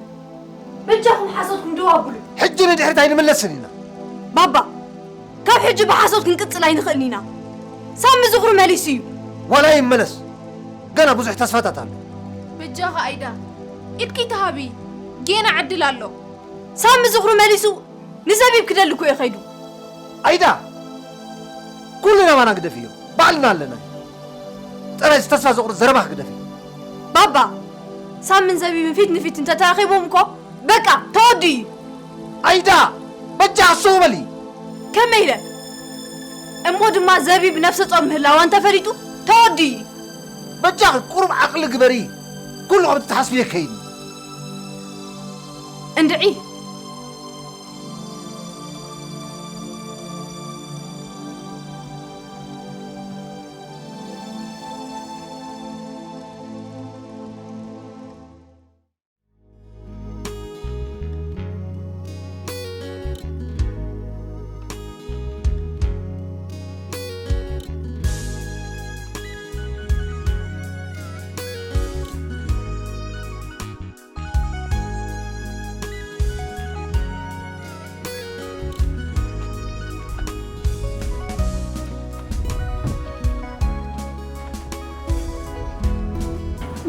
በጃኹም ሓሶትኩም ደው ኣብሉ። ሕጂ ንድሕሪት ኣይንምለስን ኢና። ባባ፣ ካብ ሕጂ ብሓሶት ክንቅጽል ኣይንኽእልን ኢና። ሳሚ ዝኽሩ መሊሱ እዩ። ዋላ ይመለስ፣ ገና ብዙሕ ተስፋታት ኣሎ። በጃኻ ኣይዳ፣ ኢድኪ ተሃቢ፣ ጌና ዕድል ኣሎ። ሳሚ ዝኽሩ መሊሱ ንዘቢብ ክደሊ እኮ እዩ ከይዱ። ኣይዳ፣ ኩሉ ናባና ግደፍዮ፣ ባዕልና ኣለና። ጥራይ ተስፋ ዘቑርጽ ዘረባኺ ግደፊ። ባባ፣ ሳምን ዘቢብን ፊት ንፊት እንተተራኺቦም እኮ በቃ ተወዲኡ እዩ። ኣይዳ፣ በጃ ኣሰው በሊ። ከመይ ኢለ? እሞ ድማ ዘቢብ ነፍሰ ጾር ምህላዋ እንተፈሊጡ ተወዲኡ እዩ። በጃኺ ቁሩብ ዓቕሊ ግበሪ። ኩሉ ከምቲ ትሓስብዮ ከይድ። እንድዒ።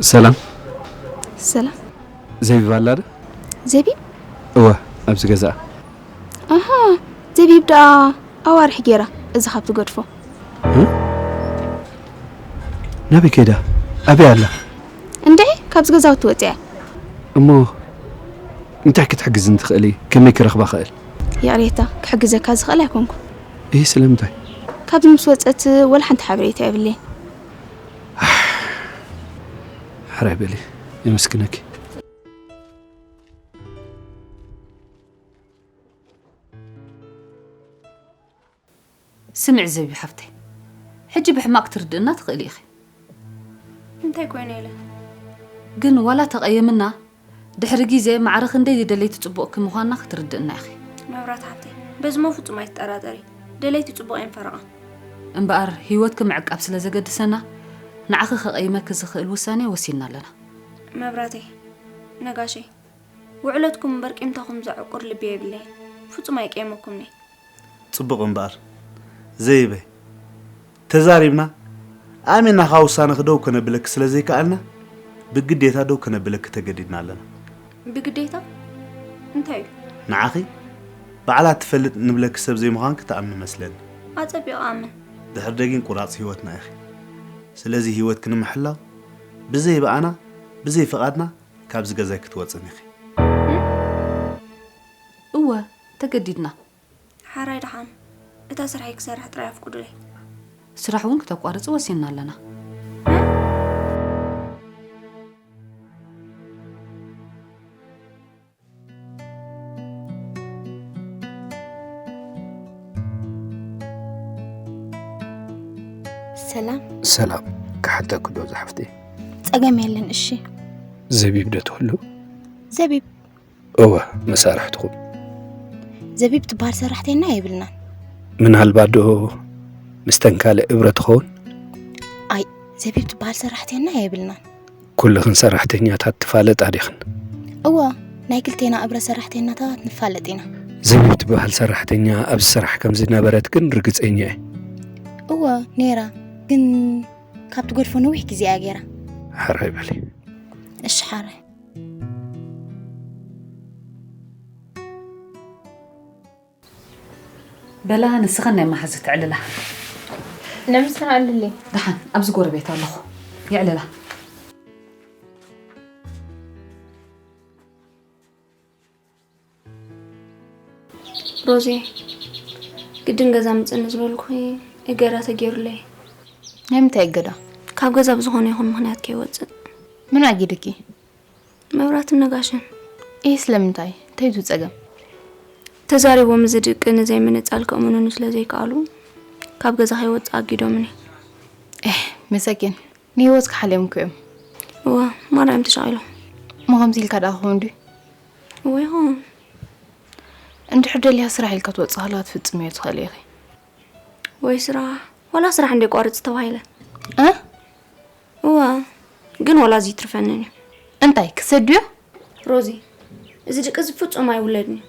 ሰላም። ሰላም። ዘቢብ ኣላ ዶ? ዘቢብ? እወ፣ ኣብዚ ገዛ። ኣሃ፣ ዘቢብ ደኣ ኣዋርሕ ጌራ፣ እዚ ካብ ትገድፎ። እ? ናበይ ከይዳ? ኣበይ ኣላ? እንድዒ፣ ካብዚ ገዛውቲ ወጺኣ። እሞ እንታይ ክትሕግዝኒ ትኽእሊ? ከመይ ክረኽባ ክእል? ይቕሬታ፣ ክሕግዘካ ዝኽእል ኣይኮንኩ። እሂ፣ ስለምንታይ? ካብዚ ምስ ወጸት ወላ ሓንቲ ሓበሬታ የብለይን። ሕራይ በሊ፣ የመስግነኪ። ስምዒ ዘቢብ ሓፍተይ፣ ሕጂ ብሕማቕ ክትርድእና ትኽእሊ ኢኺ። እንታይ ኮይነ ኢለ? ግን ዋላ ተቐየምና፣ ድሕሪ ግዜ ማዕረ ክንደይ ደለይቲ ጽቡቕኪ ምዃንና ክትርድእና ኢኺ። መብራት ሓፍተይ፣ በዚ እሞ ፍጹም ኣይትጠራጠሪ። ደለይቲ ጽቡቕ እየን ፈረቓ። እምበኣር ህይወትኪ ምዕቃብ ስለ ዘገድሰና፣ ንዓኺ ከቐይመኪ ዝኽእል ውሳኔ ወሲንና ኣለና። መብራተይ፣ ነጋሸይ፣ ውዕለትኩም እምበር ቂምታኹም ዘዕቁር ልቢ የብለይን። ፍጹም ኣይቅየመኩምን'የ። ጽቡቕ እምበኣር፣ ዘይበይ፣ ተዛሪብና፣ ኣሚንና ካብ ውሳነኺ ደው ከነብለኪ ስለ ዘይከኣልና፣ ብግዴታ ደው ከነብለኪ ተገዲድና ኣለና። ብግዴታ? እንታይ እዩ? ንዓኺ፣ ባዕላ ትፈልጥ ንብለኪ ሰብ ዘይምዃንኪ ትኣምኒ መስለኒ። ኣጸቢቐ እኣምን። ድሕር ደጊም ቁራጽ ህይወትና ኢኺ። ስለዚ ህይወትኪ ንምሕላው፣ ብዘይ ብኣና፣ ብዘይ ፍቓድና፣ ካብዚ ገዛይ ክትወጽን ኢኺ። እወ፣ ተገዲድና። ሓራይ ደሓን፣ እታ ስርሐይ ክሰርሕ ጥራይ ኣፍቁዱለይ። ስራሕ እውን ክተቋርጺ ወሲንና ኣለና። ሰላም። ሰላም፣ ክሓተኪ ዶ ዝሓፍተይ? ጸገም የለን፣ እሺ። ዘቢብ ዶ ትህሉ? ዘቢብ እወ፣ መሳርሕትኹም። ዘቢብ ትበሃል ሰራሕተኛ የብልናን። ምናልባት ዶ ምስተን ካልእ እብረ ትኸውን? ኣይ ዘቢብ ትበሃል ሰራሕተኛ የብልናን። ኩልኽን ሰራሕተኛታት ትፋለጣ ዲኽን? እወ ናይ ክልቴና እብረ ሰራሕተኛታት ንፋለጥ ኢና። ዘቢብ ትበሃል ሰራሕተኛ ኣብዚ ስራሕ ከም ዝነበረት ግን ርግፀኛ እየ። እወ ነይራ፣ ግን ካብ ትገድፎ ነዊሕ ግዜ እያ ገይራ። ሕራይ በሊ። እሺ ሓራይ። በላ ንስኸን ናይ መሓዙት ትዕልላ። ንምስኻ ኣልሊ ደሓን ኣብዚ ጎረቤት ኣለኹ። ይዕልላ። ሮዜ፣ ግድን ገዛ ምጽኒ ዝበልኩኺ እገዳ ተገይሩለይ። ናይ ምንታይ እገዳ? ካብ ገዛ ብዝኾነ ይኹን ምኽንያት ከይወጽእ። ምን ኣጊድኪ? መብራትን ነጋሽን። ይህ ስለምንታይ? እንታይ እዩ ጸገም? ተዛሪቦም እዚ ድቂ ንዘይ ምንጻል ከእምኑኒ ስለ ዘይከኣሉ ካብ ገዛ ከይወጽእ ኣጊዶምኒ። ኤህ መሰኪን፣ ንህይወትካ ሓልዮም እኮ እዮም። እወ ማራ እዮም ተሻቒሎም። እሞ ከምዚ ኢልካ ደኣ ክኸውን ድዩ? እወ ይኹን። እንድሕር ደሊኻ ስራሕ ኢልካ ትወጽእ ከለኻ ክትፍጽምዮ ትኽእሊ ኢኺ። ወይ ስራሕ ዋላ ስራሕ እንደ ቋርጽ ተባሂለ። እ? እወ ግን ዋላ እዚ ይትርፈንን እዩ። እንታይ ክሰድዮ? ሮዚ እዚ ድቂ እዚ ፍጹም ኣይውለድን እዩ።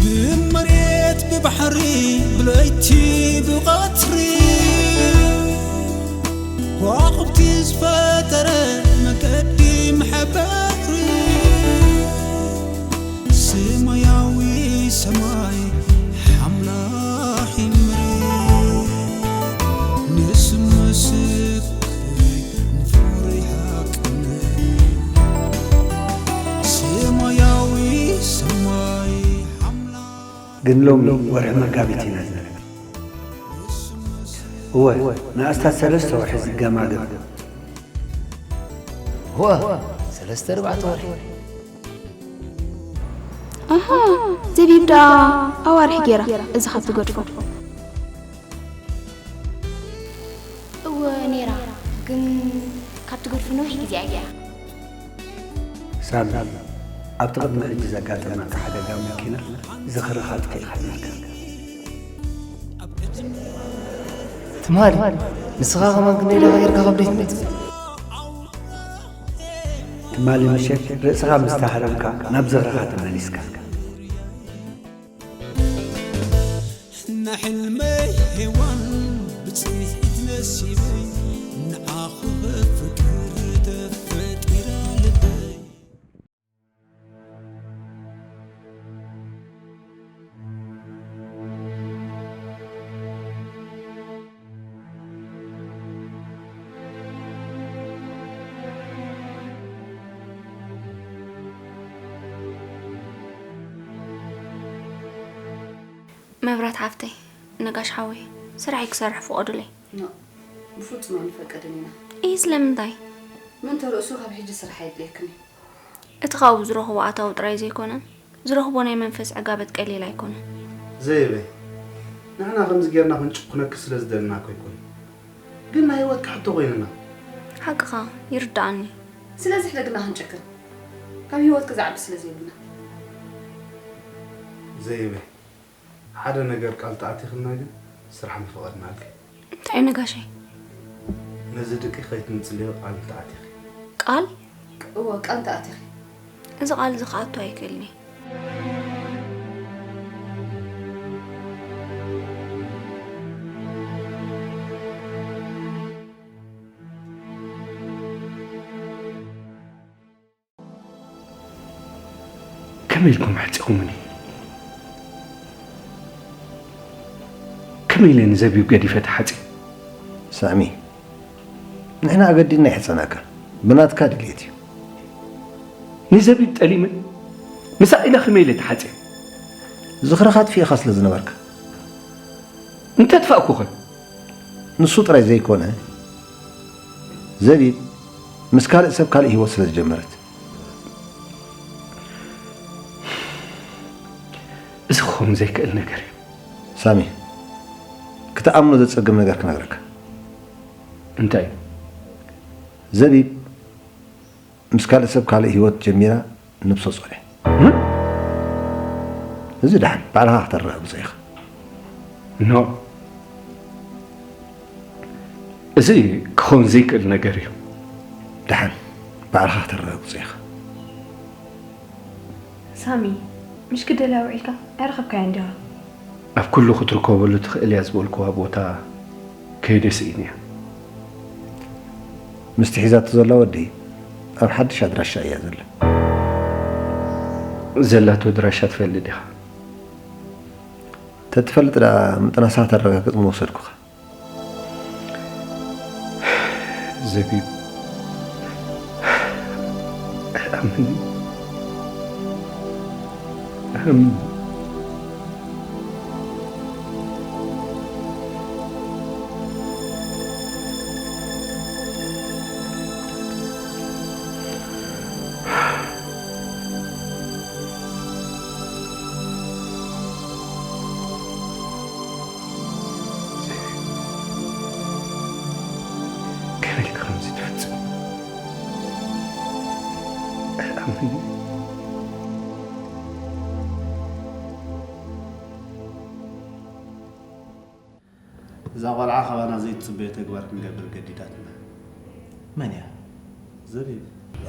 ብመሬት ብባሕሪ ብለይቲ ብቐትሪ ከዋኽብቲ ዝፈጠረ መገዲ መሐበሪ ሰማያዊ ሰማይ ሓምላኺ ምሪ ንስምስክ ንፍቕሪ ሃቅነ ሰማያዊ ሰማይ ሓምላ ግን ሎሚ ወርሒ መጋቢት ኢና ዘለና። እወ ንኣስታት ሰለስተ ወርሒ ዝገማገም። እወ ሰለስተ ኣርባዕተ ወርሒ። ኣሃ ዘቢብ ደኣ ኣዋርሒ ገይራ እዚ ካብ ትገድፎ። እወ ነይራ፣ ግን ካብ ትገድፎ ነዊሕ ግዜ እያ ገይራ። ሳሚ፣ ኣብቲ ቅድሚ ሕጂ ዘጋጠመካ ሓደጋ መኪና ዝኽርኻ ኣጥፊእካ ኣለካ። ትማሊ ንስኻ ከማን ክንደይ ደቓ ጌርካ ካብ ቤት መጽእ? ትማሊ ምሸት ርእስኻ ምስ ተሃረምካ ናብ ዝኽርኻ ተመሊስካ። ንሕልመይ ሄዋን ብጽሒት ነሲበይ ንዓኹ ፍቅር ተፈጢራ ልበይ መብራት ሓፍተይ፣ ነጋሽ ሓወይ፣ ስራሐይ ክሰርሕ ፍቐዱለይ። ብፍጹም ኣይንፈቅድን ኢና። ኢሂ ስለምንታይ? ምእንተ ርእሱ ካብ ሕጂ ስራሕ ኣየድልየክን እዩ። እቲ ካብኡ ዝረኽቦ ኣታዊ ጥራይ ዘይኮነ፣ ዝረኽቦ ናይ መንፈስ ዕጋበት ቀሊል ኣይኮነን። ዘይበይ፣ ንሕና ከምዚ ጌርና ክንጭኩነኪ ስለ ዝደለና እኮ ኣይኮነን፣ ግን ናይ ህይወትኪ ሕቶ ኮይንና። ሓቅኻ፣ ይርድኣኒ። ስለዚ ሕደግና ክንጭክን ካብ ህይወትኪ ዝዓቢ ስለ ዘይብልና። ዘይበይ፣ ሓደ ነገር ቃል ተኣቲኽልና ግን ስራሕ ምፈቐድናልኪ። እንታይ ነጋሸይ? ነዚ ድቂ ከይትምጽልዮ ቃል እንተኣቲኺ። ቃል? እወ ቃል እንተኣቲኺ። እዚ ቃል እዚ ክኣቱ ኣይክእልኒ። ከመይ ኢልኩም ሓጺኹምኒ? ከመይ ኢለ ንዘቢብ ገዲፈ ተሓጺ? ሳሚ፣ ንሕና ኣገዲድና ኣይሕጸናካ፣ ብናትካ ድሌት እዩ። ንዘቢብ ጠሊመ ምሳቕ ኢለ ከመይ ኢለ ተሓጺ? ዝኽርኻ ኣጥፊእኻ ስለ ዝነበርካ። እንተጥፋእኩኸ? ንሱ ጥራይ ዘይኮነ፣ ዘቢብ ምስ ካልእ ሰብ ካልእ ህይወት ስለ ዝጀመረት። እዚ ክኸውን ዘይክእል ነገር እዩ። ሳሚ፣ ክትኣምኖ ዘጸግም ነገር ክነግረካ። እንታይ? ዘቢብ ምስ ካልእ ሰብ ካልእ ህይወት ጀሚራ ንብሶ ጾለ። እዚ ደሓን ባዕልኻ ክተረጋግጾ ኢኻ። ኖ፣ እዚ ክኸውን ዘይክእል ነገር እዩ። ደሓን ባዕልኻ ክተረጋግጾ ኢኻ። ሳሚ፣ ምሽ ክደልያ ውዒልካ ኣይረኸብካያን ዲኻ? ኣብ ኩሉ ክትርከበሉ ትኽእል እያ ዝበልኩዋ ቦታ ከይደ ስኢነ እያ። ምስቲ ሒዛቶ ዘላ ወዲ ኣብ ሓድሽ ኣድራሻ እያ ዘላ። ዘላቶ ኣድራሻ ትፈልጥ ዲኻ? ተትፈልጥ ደኣ ምጥናሳ ተረጋግጽ ምወሰድኩኻ። ዘቢብ፣ ኣምን፣ ኣምን። ከመይ ኢልካ ከምዚ ትፍጽም? ኣይኣምንን። እዛ ቆልዓ ካባና ዘይትጽበዮ ተግባር ክንገብር ገዲዳትና። መን እያ? ዘቢብ።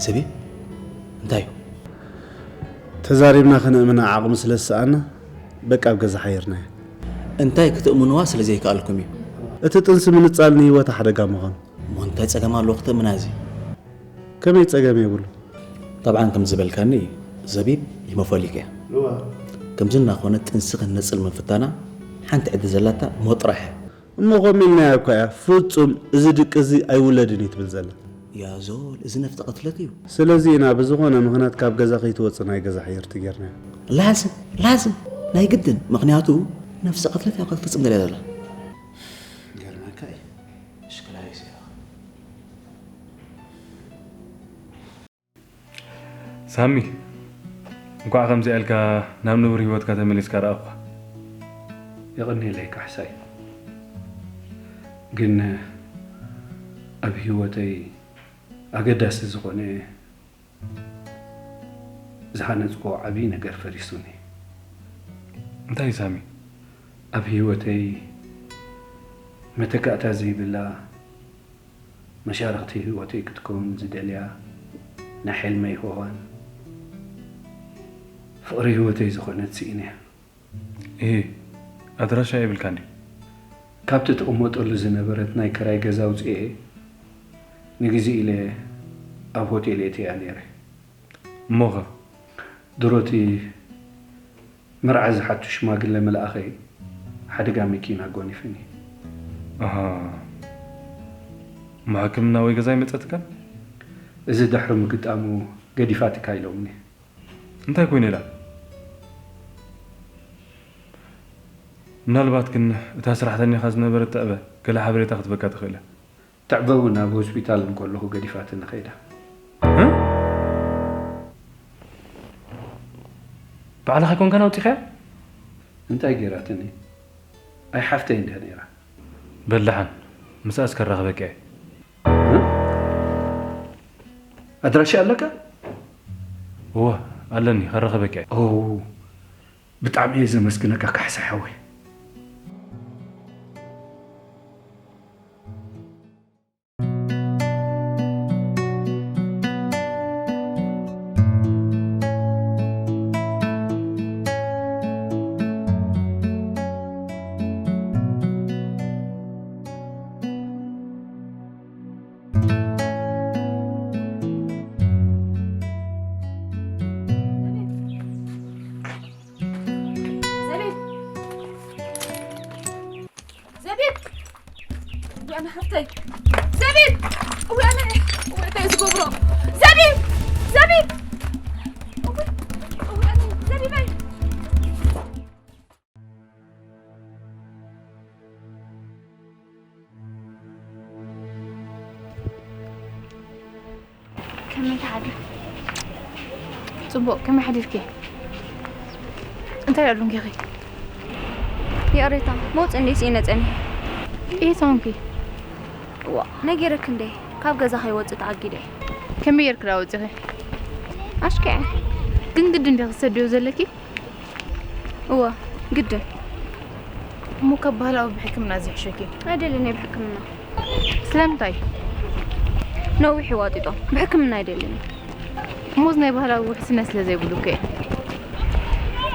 ዘቢብ? እንታይ እዩ? ተዛሪብና ከነእምና ዓቕሚ ስለ ዝሰኣና በቃ ኣብ ገዛ ሓይርናያ። እንታይ ክትእምንዋ ስለ ዘይከኣልኩም እዩ። እቲ ጥንሲ ምንጻል ንህይወታ ሓደጋ ምዃኑ። እሞ እንታይ ጸገም ኣለዎ ክትእምና እዚ? ከመይ ጸገም የብሉ? ጠብዓን ከም ዝበልካኒ ዘቢብ ሂሞፎሊክ እያ። ከምዚ እናኾነ ጥንሲ ክንነጽል ምፍታና ሓንቲ ዕድል ዘላታ ሞት ጥራሕ እያ። እሞ ከምኡ ኢልናያ እኳ እያ ፍጹም እዚ ድቂ እዚ ኣይውለድን እዩ ትብል ዘላ። ያዞል እዚ ነፍጠ ቅትለት እዩ። ስለዚ ኢና ብዝኾነ ምኽንያት ካብ ገዛ ከይትወጽእ ናይ ገዛ ሕይርቲ ጌርናያ። ላዝም ላዝም ናይ ግድን ምኽንያቱ ነፍሰ ቅትለት እያ ክትፍጽም ደልያ ዘላ። ገርመካ እዩ ሽክላ ይስያ ሳሚ እንኳዕ ከምዚኣ ኢልካ ናብ ንቡር ህይወትካ ተመሊስካ ረኣኳ። የቐንየለይ ካሕሳይ፣ ግን ኣብ ህይወተይ ኣገዳሲ ዝኾነ ዝሃነፅክዎ ዓብዪ ነገር ፈሪሱኒ። እንታይ ሳሚ? ኣብ ህይወተይ መተካእታ ዘይብላ መሻርኽቲ ህይወተይ ክትከውን ዝደልያ ናይ ሕልመይ ሆዋን ፍቕሪ ህይወተይ ዝኾነት ስኢነ። እሂ ኣድራሻ የብልካን ድዩ? ካብቲ ትቕመጠሉ ዝነበረት ናይ ክራይ ገዛ ኣውፅኤ ንግዜ ኢለ ኣብ ሆቴል እትያ ነይረ። እሞኸ? ድሮቲ መርዓ ዝሓቱ ሽማግለ መልኣኸይ ሓደጋ መኪና ጎኒፍኒ። ኣሃ እሞ ሕክምና ወይ ገዛ ኣይመጸትካን? እዚ ድሕሪ ምግጣሙ ገዲፋትካ ኢሎምኒ። እንታይ ኮይነ ኢላ? ምናልባት ግን እታ ሰራሕተኛኻ ዝነበረት ትዕበ ገለ ሓበሬታ ክትበካ ትኽእል እያ። ትዕበ እውን ኣብ ሆስፒታል እንከለኹ ገዲፋትኒ ከይዳ። ባዕልኻ ኣይኮንካን ኣውጺኻያ? እንታይ ገይራትኒ? ኣይ ሓፍተይ እንድያ ነይራ። በል ደሓን ምስኣስ ከራኽበኪ እየ። ኣድራሻ ኣለካ? እወ ኣለኒ ከራኽበኪ እየ። ኦ ብጣዕሚ እየ ዘመስግነካ ካሕሳይ ሓወይ። ኣነ ሓፍተይ። ዘቢብ! እወ ኣነ፣ እወ እንታይ እዩ ዝገብሮ? ዘቢብ! ዘቢብ! እወ፣ እወ ኣነ፣ ዘቢበይ! ከመይ ትሓድሪ? ጽቡቕ፣ ከመይ ሓዲርኪ? እንታይ ኣሎ እንጌኺ? ይቕሬታ፣ መውጽእ እንዴ ስኢነ ጸኒሐ። ጥይት ሆንኪ? እዋ፣ ነጊረኪ እንዴ፣ ካብ ገዛ ከይወጽእ ተኣጊደ። ከመይ ጌርኪ ደኣ ወጺኺ? ኣሽኪዐ። ግን ግድን እንዴ ክትሰድዮ ዘለኪ? እወ፣ ግድን። እሞ ካብ ባህላዊ ብሕክምና ዝሕሸኪ? ኣይደልን እየ ብሕክምና። ስለምንታይ? ነዊሕ ይዋጢጦ። ብሕክምና ኣይደልን እየ። እሞ እዚ ናይ ባህላዊ ውሕስነት ስለ ዘይብሉ እኮ እየ።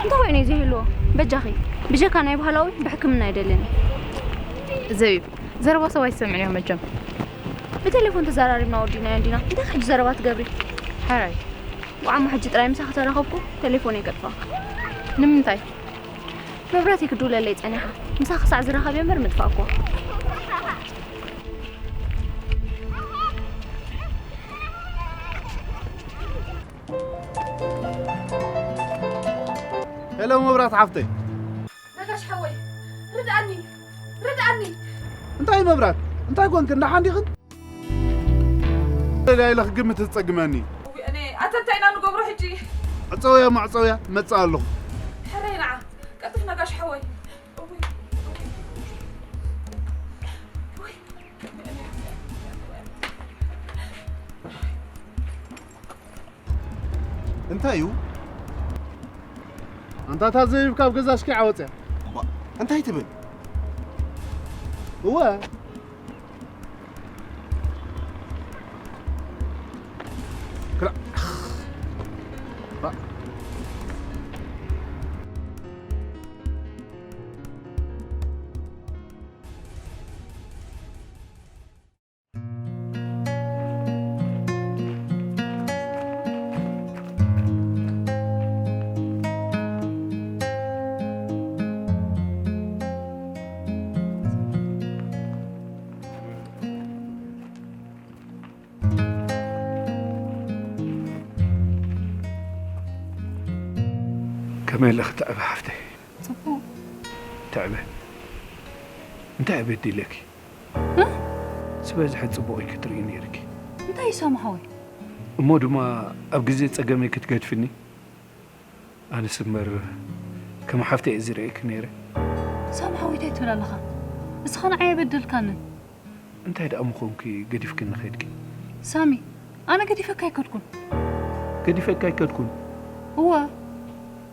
እንታይ ኮይኑ እዩ ዘይህልዎ? በጃኺ፣ ብጀካ ናይ ባህላዊ ብሕክምና ኣይደልን እየ። ዘቢብ፣ ዘረባ ሰብ ኣይሰምዕን እዮም መቸም። ብቴሌፎን ተዘራሪብና ወዲእናዮ እንዲና። እንታይ ሕጂ ዘረባ ትገብሪ? ሓራይ። ወዓሞ ሕጂ ጥራይ ምሳኺ ተራኸብኩ፣ ቴሌፎነይ ከጥፍኣ። ንምንታይ? መብራህቲ ክድውለለይ ጸኒሓ። ምሳኺ ክሳዕ ዝራኸብ እየ እምበር ምጥፋእ እኮ። ሄሎ መብራት ሓፍተይ። ነጋሽ ሓወይ፣ ርድኣኒ፣ ርድኣኒ። እንታይ መብራት? እንታይ ኮንክን? ደሓን ዲኽን? ኢለ ክግምት ዝጸግመኒ። እውይ፣ ኣነ፣ ኣታ እንታይ ኢና ንገብሮ ሕጂ? ዕጸውያ ማዕጸውያ፣ መጽእ ኣለኹ። ሕራይ ንዓ፣ ቀልጥፍ ነጋሽ ሓወይ። እውይ፣ እውይ፣ እውይ። እንታይ እዩ? ኣንታ እታ ዘቢብ ካብ ገዛ ኣሽኪዓ ወፅያ። እባ፣ እንታይ ትብል? እወ። ክላ-፣ ባ-፣ ከመይ ኣለኺ ትዕበ ሓፍተይ? ጽቡቕ። ትዕበ፣ እንታይ በዲለኪ? እ? ዝበዝሐ ጽቡቕ እዩ ክትርኢ ነይርኪ። እንታይ እዩ ሳሚ ሓወይ? እሞ ድማ ኣብ ግዜ ጸገመይ ክትገድፍኒ? ኣነስ እምበር ከም ሓፍተይ እየ ዝርእየኪ ነይረ። ሳሚ ሓወይ እንታይ ትብል ኣለኻ? እስኻ ንዓይ ኣይበደልካንን። እንታይ ደኣ ምኾንኪ ገዲፍክኒ ኸድኪ? ሳሚ፣ ኣነ ገዲፈካ ኣይከድኩን። ገዲፈካ ኣይከድኩን? እወ፣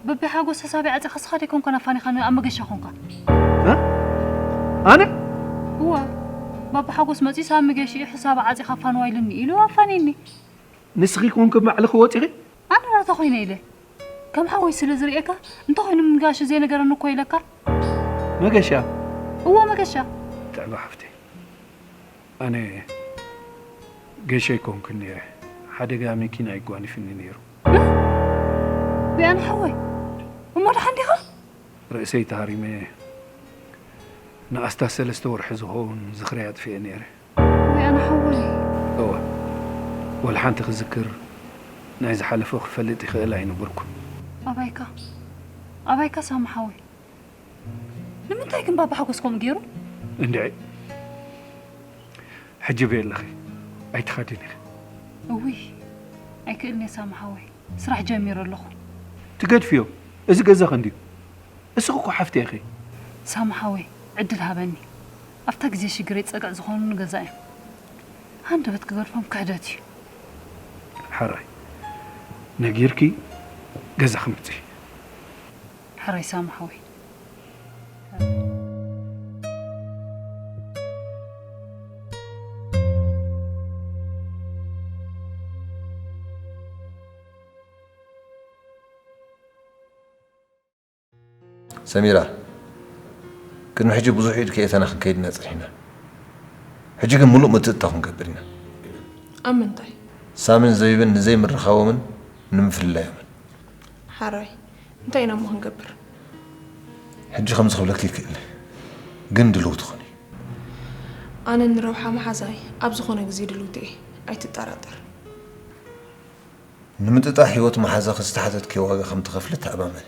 በቢ ሓጎስ ሕሳበይ ዓጺኻ እስኻ ደይኮንካን ኣፋኒኻኒ ኣብ መገሻ ኾንካ። እ? ኣነ? እወ፣ ባባ ሓጎስ መጺኡ ሳሚ ገሺኡ ሕሳብ ዓጺኻ ፋንዋ ኢሉኒ ኢሉ ኣፋንየኒ። ንስኺ ኮንኪ ባዕልኺ ወጺኺ? ኣነ ናታ ኮይነ ኢለ። ከም ሓወይ ስለ ዝርእየካ፣ እንተኾይኑ ምንጋሹ ዘይነገረኒ እኮ ኢለካ። መገሻ? እወ፣ መገሻ። ትዕበ ሓፍተይ፣ ኣነ ገይሸ ኣይኮንኩን ነይረ። ሓደጋ መኪና እዩ ጓኒፍኒ ነይሩ። እ? ወይ ኣነ ሓወይ፣ እሞ ደሓን ዲኻ? ርእሰይ ተሃሪመ ንኣስታት ሰለስተ ወርሒ ዝኸውን ዝኽረይ ኣጥፊኤ ነይረ። ወይ ኣነ ሓወይ። እወ፣ ወላ ሓንቲ ክዝክር ናይ ዝሓለፎ ክፈልጥ ይኽእል ኣይነበርኩን። ኣባይካ፣ ኣባይካ ሳሚ ሓወይ። ንምንታይ ግን ባባ ሓጎስ ከምኡ ገይሩ? እንድዒ፣ ሕጂ በይ ኣለኺ፣ ኣይትኸድን ኢኺ። እውይ፣ ኣይክእልን እየ ሳሚ ሓወይ፣ ስራሕ ጀሚረ ኣለኹ። ትገድፍዮ፣ እዚ ገዛኺ እንድዩ። እስኺ እኮ ሓፍተይ ኢኺ። ሳሚ ሓወይ፣ ዕድል ሃበኒ። ኣብታ ግዜ ሽግረይ ጸግዒ ዝኾኑኒ ገዛ እዮም። ሃንደበት ክገድፎም ክሕደት እዩ። ሕራይ፣ ነጊርኪ ገዛኺ ምጺ። ሕራይ ሳሚ ሓወይ። ሰሚራ፣ ቅድሚ ሕጂ ብዙሕ ኢድ ከየእተና ክንከይድ ኢና ጸኒሕና። ሕጂ ግን ምሉእ ምትእትታው ክንገብር ኢና። ኣብ ምንታይ? ሳሚን ዘቢብን ንዘይምርኻቦምን ንምፍልላዮምን። ሓራይ፣ እንታይ ኢና እሞ ክንገብር? ሕጂ ከምዚ ክብለኪ ይክእል፣ ግን ድልውቲ ኩኒ። ኣነ ንረብሓ መሓዛይ ኣብ ዝኾነ ግዜ ድልውቲ እየ፣ ኣይትጠራጠር። ንምጥጣሕ ህይወት መሓዛኺ ዝተሓተትክዮ ዋጋ ከም ትኸፍሊ ተኣማመኒ።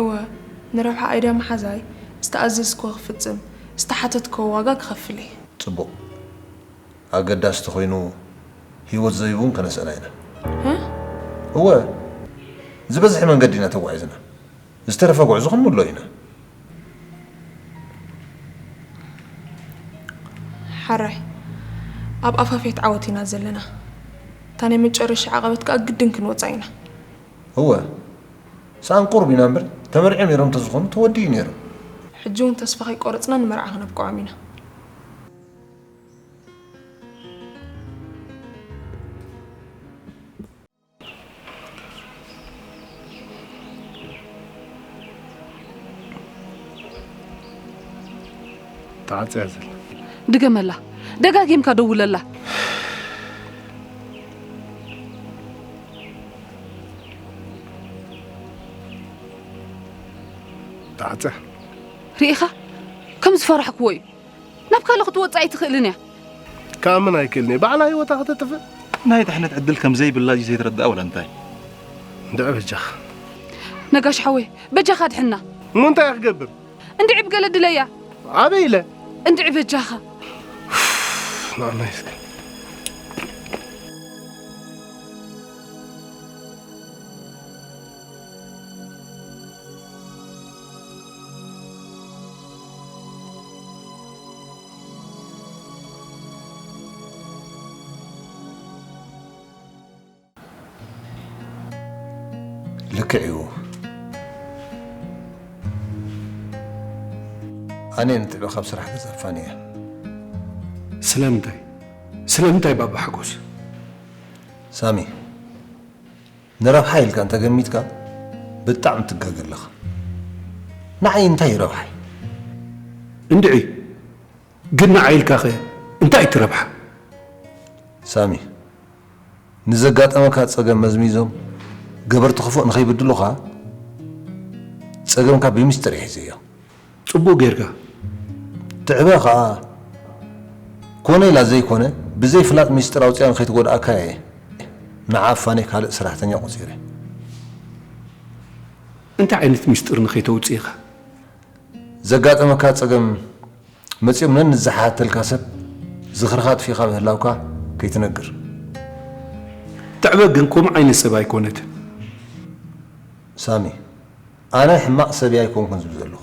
እወ፣ ንረብሓ ኣይዳ መሓዛይ ዝተኣዘዝክዎ ክፍጽም፣ ዝተሓተትክዎ ዋጋ ክኸፍል እየ። ጽቡቕ። ኣገዳሲ ተኾይኑ ህይወት ዘይብውን ከነስእና ኢና። እ? እወ፣ ዝበዝሐ መንገዲ ኢና ተጓዒዝና። ዝተረፈ ጉዕዞ ክንምሎ ኢና። ሓራይ፣ ኣብ ኣፋፌት ዓወት ኢና ዘለና። እታ ናይ መጨረሻ ዓቐበት ከኣ ግድን ክንወጻ ኢና። እወ፣ ሰኣን ቁሩብ ኢና እምበር፣ ተመርዕዮም ነይሮም እንተዝኾኑ ተወዲኡ ነይሩ። ሕጂ እውን ተስፋ ከይቆረጽና ንመርዓ ክነብቅዖም ኢና። ተዓጽያ ዘላ። ድገመላ። ደጋጊምካ ደውለላ። ተዓጽያ። ርኢኻ? ከም ዝፈራሕክዎ እዩ። ናብ ካልእ ክትወጽእ ኣይትኽእልን እያ። ክኣምን ኣይክእልን እየ። ባዕላ ህይወታ ከተጥፍእ? ናይ ድሕነት ዕድል ከም ዘይብላ እዩ ዘይትረድኣ ወላ እንታይ? እንድዒ በጃኻ። ነጋሽ ሓወይ፣ በጃኻ ድሕና። እሞ እንታይ እየ ክገብር? እንድዒ ብገለ ድለያ። ኣበይ ኢለ? እንድዒ በጃኻ። ንዓና እስከ። ልክዕ እዩ። ኣነ ንትዕበ ካብ ስራሕ ገዛ ኣፋንየ። ስለምንታይ? ስለምንታይ ባባ ሓጎስ? ሳሚ፣ ንረብሓ ኢልካ እንተገሚትካ ብጣዕሚ ትጋገ ኣለኻ። ንዓይ እንታይ ይረብሓይ? እንድዒ፣ ግን ንዓይ ኢልካኸ እንታይ ትረብሓ? ሳሚ፣ ንዘጋጠመካ ጸገም መዝሚዞም ገበርቲ ክፉእ ንኸይብድሉኻ ጸገምካ ብሚስጥር እየ ሒዘዮ። ጽቡቕ ጌርካ። ትዕበ ኸኣ ኮነ ኢላ ዘይኮነ ብዘይ ፍላጥ ሚስጥር ኣውጺኣ ንኸይትጎድኣካ እየ ንዓ ኣፋኔ ካልእ ሰራሕተኛ ቆጺረ። እንታይ ዓይነት ሚስጥር ንኸይተውጽእ ኢኻ? ዘጋጠመካ ጸገም መጺኦም ነንዝሓተልካ ሰብ ዝኽርኻ ኣጥፊእኻ ምህላውካ ከይትነግር። ትዕበ ግን ከምኡ ዓይነት ሰብ ኣይኮነትን። ሳሚ፣ ኣነ ሕማቕ ሰብ እየ ኣይኮንኩን ዝብል ዘለኹ።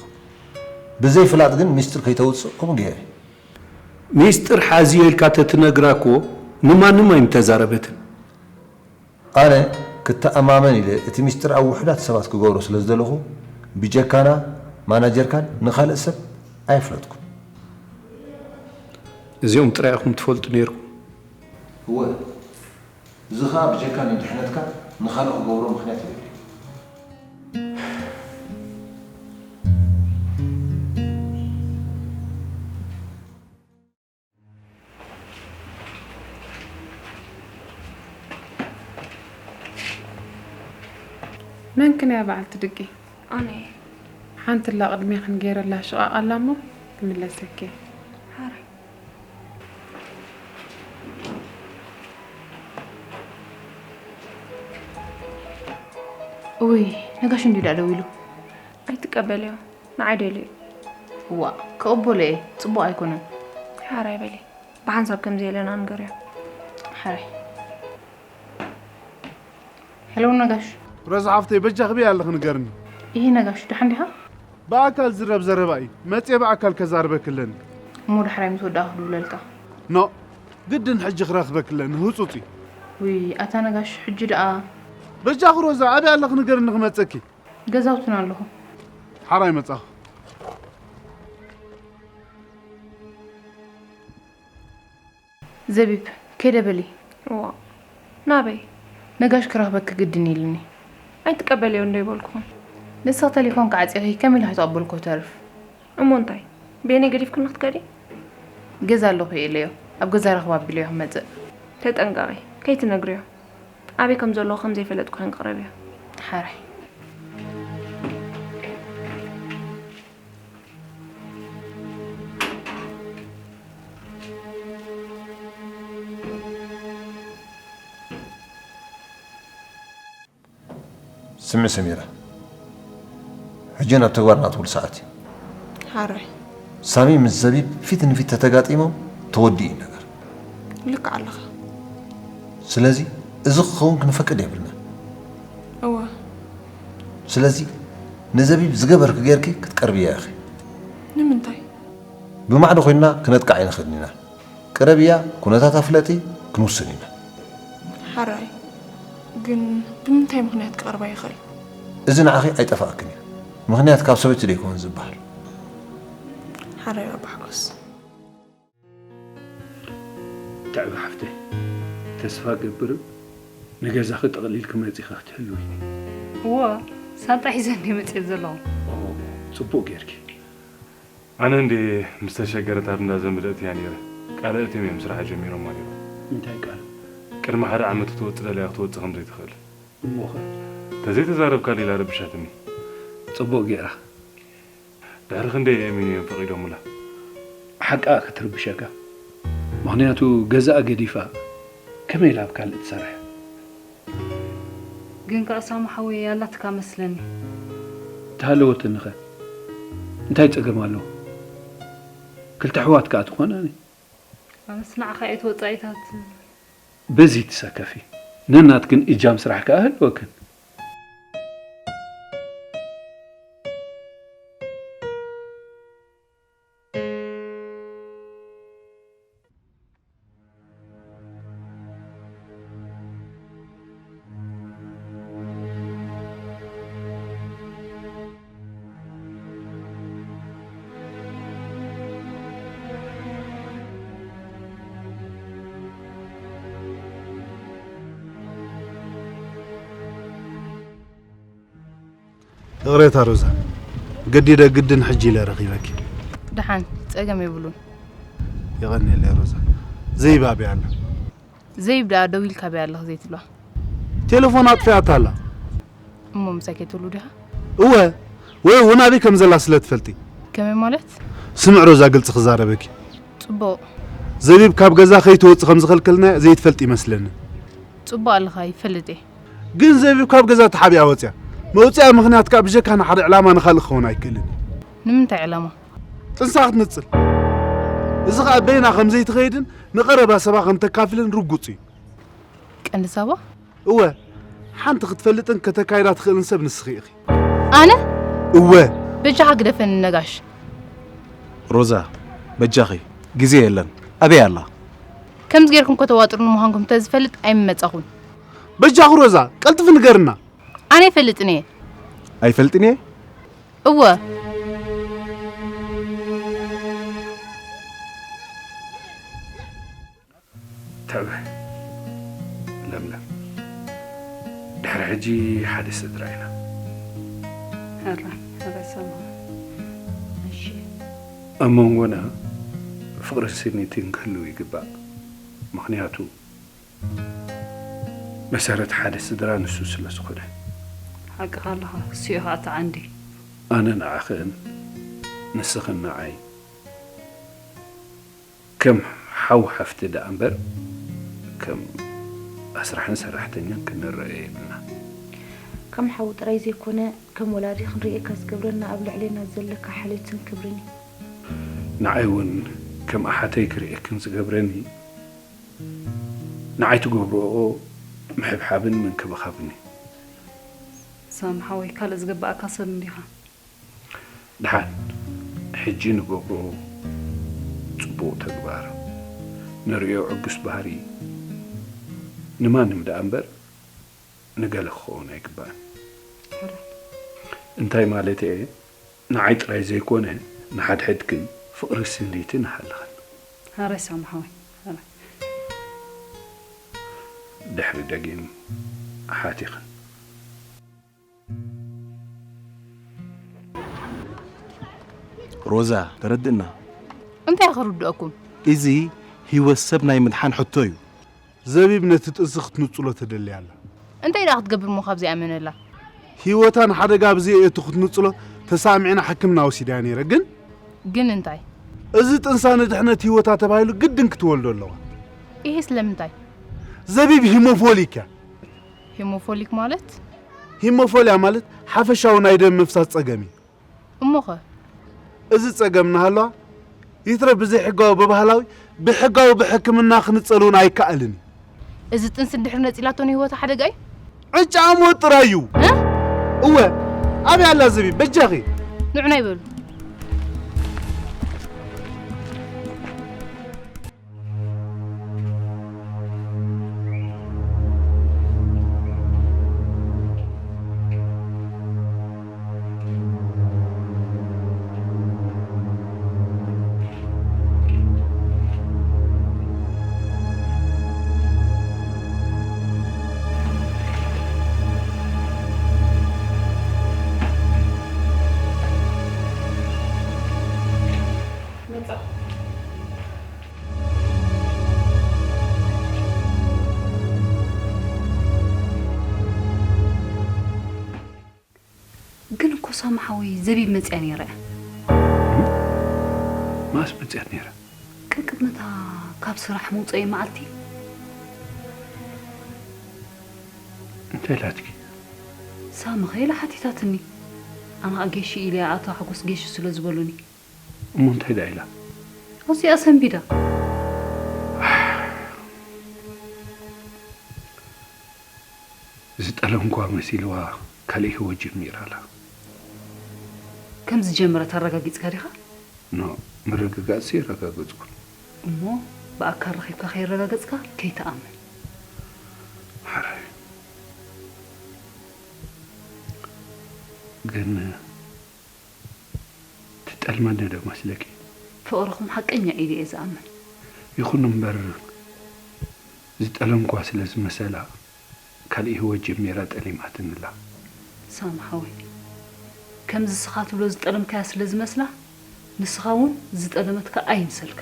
ብዘይ ፍላጥ ግን ሚስጥር ከይተውጽእ ከምኡ ገይረ። ሚስጥር ሓዝዮ ኢልካ ተትነግራ እኮ ንማንም ኣይምተዛረበትን። ኣነ ክተኣማመን ኢለ እቲ ሚስጥር ኣብ ውሑዳት ሰባት ክገብሮ ስለ ዝደለኹ፣ ብጀካና ማናጀርካን ንኻልእ ሰብ ኣየፍለጥኩን። እዚኦም ጥራይ ኢኹም ትፈልጡ ነይርኩም? እወ፣ እዚ ኸኣ ብጀካ ንድሕነትካ ንኻልእ ክገብሮ ምኽንያት የብለይን። መን ክን እያ በዓልቲ ድቂ? ኣነ እየ። ሓንቲ ኣላ ቅድሜኽን ገይረላ ሽቓቕ ኣላ እሞ ክምለሰኪ እየ። ሓራይ። እውይ፣ ነጋሽ እንድዩ ደኣ ደዊሉ። ኣይትቀበልዮ፣ ንዓይ ደልዩ። እዋእ፣ ክቕበሎ እየ፣ ጽቡቕ ኣይኮነን። ሓራይ በሊ፣ ብሓንሳብ ከም ዘየለና ንገርዮ። ሓራይ። ሄሎ ነጋሽ። ሮዛ ሓፍተይ፣ በጃኺ በይ ኣለኺ ንገርኒ። ኢሂ ነጋሽ፣ ደሓን ዲኻ? ብኣካል ዝረብ ዘረባ እዩ። መጽየ ብኣካል ከዛርበኪ ኣለኒ። እሞ ዳሕራይ ምስ ወዳእኩ ክድውለልካ። ኖእ፣ ግድን ሕጂ ክረኽበኪ ኣለኒ፣ ህጹጽ እዩ። ውይ፣ ኣታ ነጋሽ፣ ሕጂ ደኣ። በጃኺ ሮዛ፣ ኣበይ ኣለኺ ንገርኒ ክመጸኪ። ገዛውትና ኣለኹ። ሓራይ መጻኹ። ዘቢብ፣ ከይደ በሊ። እዋ፣ ናበይ? ነጋሽ ክረኽበኪ ግድን ኢሉኒ። ኣይትቀበልዮ እንዶ ይበልኩኹም። ንስኺ ተሌፎንኪ ዓጺኺ ከመይ ኢለ ክተቐበልኩ ተርፍ? እሞ እንታይ? በየነይ ገዲፍክኒ ክትከዲ? ገዛ ኣለኹ ኢለዮ። ኣብ ገዛ ረኽባ ኣቢለዮ ክመጽእ። ተጠንቀቒ፣ ከይትነግርዮ። ኣበይ ከም ዘለኹ ከም ዘይፈለጥኩ ከንቅረብዮ። ሓራይ። ስምዒ ሰሚራ፣ ሕጂ ናብ ተግባር ናትውል ሰዓት እዩ። ሓራይ። ሳሚ ምስ ዘቢብ ፊት ንፊት ተተጋጢሞም ተወዲኡ እዩ ነገር። ልክዕ ኣለኻ። ስለዚ እዚ ክኸውን ክንፈቅድ የብልና። እወ። ስለዚ ንዘቢብ ዝገበርክ ጌርኪ ክትቀርብያ ኢኺ። ንምንታይ? ብማዕዶ ኮይንና ክነጥቃዕ ኣይንኽእልን ኢና። ቅረብያ፣ ኩነታት ኣፍለጢ፣ ክንውስን ኢና። ሓራይ። ግን ብምንታይ ምኽንያት ክቐርባ ይኽእል? እዚ ንዓኺ ኣይጠፋእክን እዩ። ምኽንያት ካብ ሰበይቲ ደይኮን ዝበሃል። ሓራይ ኣባ ሓጎስ። ትዕቢ ሓፍተይ፣ ተስፋ ገብር ንገዛኺ ጠቕሊልኪ መጺኺ ክትህልዊ። እወ፣ ሳንጣ ሒዘ እንድየ መጺኤ ዘለኹ። ኦ፣ ጽቡቕ ጌርኪ። ኣነ እንድየ ምስ ተሸገረት ኣብ እንዳ ዘመድ ኣእትያ ነይረ። ቃል ኣእትዮም እዮም ስራሕ ጀሚሮማ ነይሮም። እንታይ ቃል? ቅድሚ ሓደ ዓመት ክትወጽእ ደልያ ክትወጽእ ከም ዘይትኽእል። እሞኸ? ተዘይተዛረብካላ ኢላ ረቢሻትኒ። ጽቡቕ ገይራ። ድሕሪ ክንደይ ኣእሚኖም እዮም ፈቒዶምላ? ሓቃ ክትርብሸካ። ምኽንያቱ ገዛኣ ገዲፋ ከመይ ኢላ ኣብ ካልእ ትሰርሕ? ግን ከኣ ሳሚ ሓወይ ኣላትካ መስለኒ። ተሃለወትኒ ኸ እንታይ ጸገም ኣለዎ? ክልተ ኣሕዋት ከኣ ትኾናኒ። ኣነስ ንዓኻ እየ እቲ ወጻኢታት። በዚ ትሰከፊ። ነናትክን እጃም ስራሕ ከኣ ህልወክን። ይቕሬታ ሮዛ፣ ገዲደ ግድን ሕጂ ኢለ ረኺበኪ። ደሓን፣ ጸገም የብሉን። የቐንየለይ ሮዛ። ዘይብ ኣበይ ኣላ? ዘይብ ደኣ ደዊልካ ኣበይ ኣለኺ ዘይትብላ? ቴለፎና ኣጥፊኣታ ኣላ። እሞ ምሳይ ከይትህሉ ዲኻ? እወ፣ ወይ እውን ኣበይ ከም ዘላ ስለ ትፈልጢ። ከመይ ማለት? ስምዒ ሮዛ ግልጺ ክዛረበኪ። ጽቡቕ። ዘቢብ ካብ ገዛ ከይትወጽእ ከም ዝኸልከልናያ ዘይትፈልጢ ይመስለኒ። ጽቡቕ ኣለኻ ይፈልጥ እየ። ግን ዘቢብ ካብ ገዛ ተሓቢኣ ወጺኣ። መውጺኣ ምኽንያት ከኣ ብጀካ ንሓደ ዕላማ ንኻልእ ክኸውን ኣይክእልን እዩ። ንምንታይ ዕላማ? ጥንሳ ክትንጽል። እዚ ኸኣ በይና ከም ዘይትኸይድን ንቐረባ ሰባ ከም ተካፍልን ርጉጽ እዩ። ቀንዲ ሳባ? እወ፣ ሓንቲ ክትፈልጥን ከተካይዳ ትኽእልን ሰብ ንስኺ ኢኺ። ኣነ? እወ። በጃኻ ግደፈኒ ነጋሽ። ሮዛ፣ በጃኺ፣ ግዜ የለን። ኣበይ ኣላ? ከምዚ ጌርኩም ከተዋጥሩኒ ምዃንኩም ተዝፈልጥ ኣይምመጻኹን። በጃኺ ሮዛ፣ ቀልጥፊ ንገርና። ኣነ ኣይፈልጥን እየ። ኣይፈልጥን እየ? እወ። ተዕበ ለምለም፣ ድሕሪ ሕጂ ሓደ ስድራ ኢና። ሕራይ ሕራይ ሰማዕ። እሺ። ኣብ መንጎና ፍቕርን ስኒትን ክህልው ይግባእ። ምኽንያቱ መሰረት ሓደ ስድራ ንሱ ስለ ዝኾነ። ሓቅኻ ኣለኻ፣ እሱ እዩ ኸኣ እቲ ዓንዲ። ኣነ ንዓኽን ንስኽን ንዓይ ከም ሓው ሓፍቲ ደኣ እምበር ከም ኣስራሕን ሰራሕተኛን ክንረኣዮ የብልናን። ከም ሓው ጥራይ ዘይኮነ ከም ወላዲ ክንርእየካ ዝገብረና ኣብ ልዕሌና ዘለካ ሓልዮትን ክብርን እዩ። ንዓይ እውን ከም ኣሓተይ ክርእየክን ዝገብረኒ ንዓይ ትገብርኦ ምሕብሓብን ምንክብኻብን እዩ። ሳሚ ሓወይ ካልእ ዝግበኣካ ሰብ እንዲኻ። ደሓን ሕጂ ንገብሮ ጽቡቕ ተግባር፣ ንርእዮ ዕጉስ ባህሪ ንማንም ደኣ እምበር ንገለ ክኸውን ኣይግባእን። እንታይ ማለተይ እየ? ንዓይ ጥራይ ዘይኮነ ንሓድሕድክን ፍቕሪ ስኒቲ ንሃልኸን። ሃራይ ሳሚ ሓወይ ሃራይ። ድሕሪ ደጊም ሓቲኽን። ሮዛ ተረድእና። እንታይ ክርድኣኩም? እዚ ህይወት ሰብ ናይ ምድሓን ሕቶ እዩ። ዘቢብ ነቲ ጥንሲ ክትንጽሎ ትደሊ ኣላ። እንታይ ደኣ ክትገብር እሞ ካብዚኣ መን ኣላ? ህይወታ ንሓደጋ ኣብ ዘየእቱ ክትንጽሎ ተሳሚዕና ሕክምና ወሲደያ ነይረ ግን። ግን እንታይ? እዚ ጥንሳ ንድሕነት ህይወታ ተባሂሉ ግድን ክትወልዶ ኣለዋ። ኢሂ ስለምንታይ? ዘቢብ ሂሞፎሊክ እያ። ሂሞፎሊክ ማለት? ሂሞፎልያ ማለት ሓፈሻዊ ናይ ደም ምፍሳስ ጸገም እዩ። እሞኸ? እዚ ጸገም እናሃለዋ ይትረፍ ብዘይሕጋዊ ብባህላዊ፣ ብሕጋዊ ብሕክምና ክንጸል እውን ኣይከኣልን እዩ። እዚ ጥንሲ ድሕሪ ነጺላቶ ንህይወታ ሓደጋ እዩ? ዕጫ ሞት ጥራይ እዩ። እ? እወ፣ ኣበይ ኣላ ዘቢብ? በጃኺ። ንዑ ናይ በሉ። መጻ። ግን እኮ ሳሚ ሓወይ፣ ዘቢብ መጽያ ነይራ እያ። መዓስ መጽያት ነይራ? ቅድሚ እታ ካብ ስራሕ መውጸኢ መዓልቲ። እንታይ ኢላትኪ? ሳሚ ከ ኢላ ሓቲታትኒ። ኣነ ኸኣ ጌሽ ኢለ እያ፣ ኣቶ ሓጎስ ጌሽ ስለ ዝበሉኒ። እሞ እንታይ ደኣ ኢላ? ኣዚኣ ሰንቢዳ። ዝጠለምኳ መሲልዋ ካልእ ህይወት ጀሚራ ኣላ። ከም ዝጀመረት ኣረጋጊጽካ ዲኻ? ኖ፣ ምርግጋጽሲ ኣረጋገጽኩ። እሞ ብኣካል ረኺብካ ከየረጋገጽካ ከይትኣምን። ሕራይ። ግን ትጠልመኒ ዶ መስለኪ? ፍቕርኹም ሓቀኛ ኢለ እየ ዝኣምን። ይኹን እምበር ዝጠለምኳ ስለ ዝመሰላ ካልእ ህይወት ጀሚራ ጠሊማትኒ ኣላ። ሳሚ ሓወይ፣ ከምዚ ንስኻ ትብሎ ዝጠለምካያ ስለ ዝመስላ፣ ንስኻ እውን ዝጠለመትካ ኣይምሰልካ።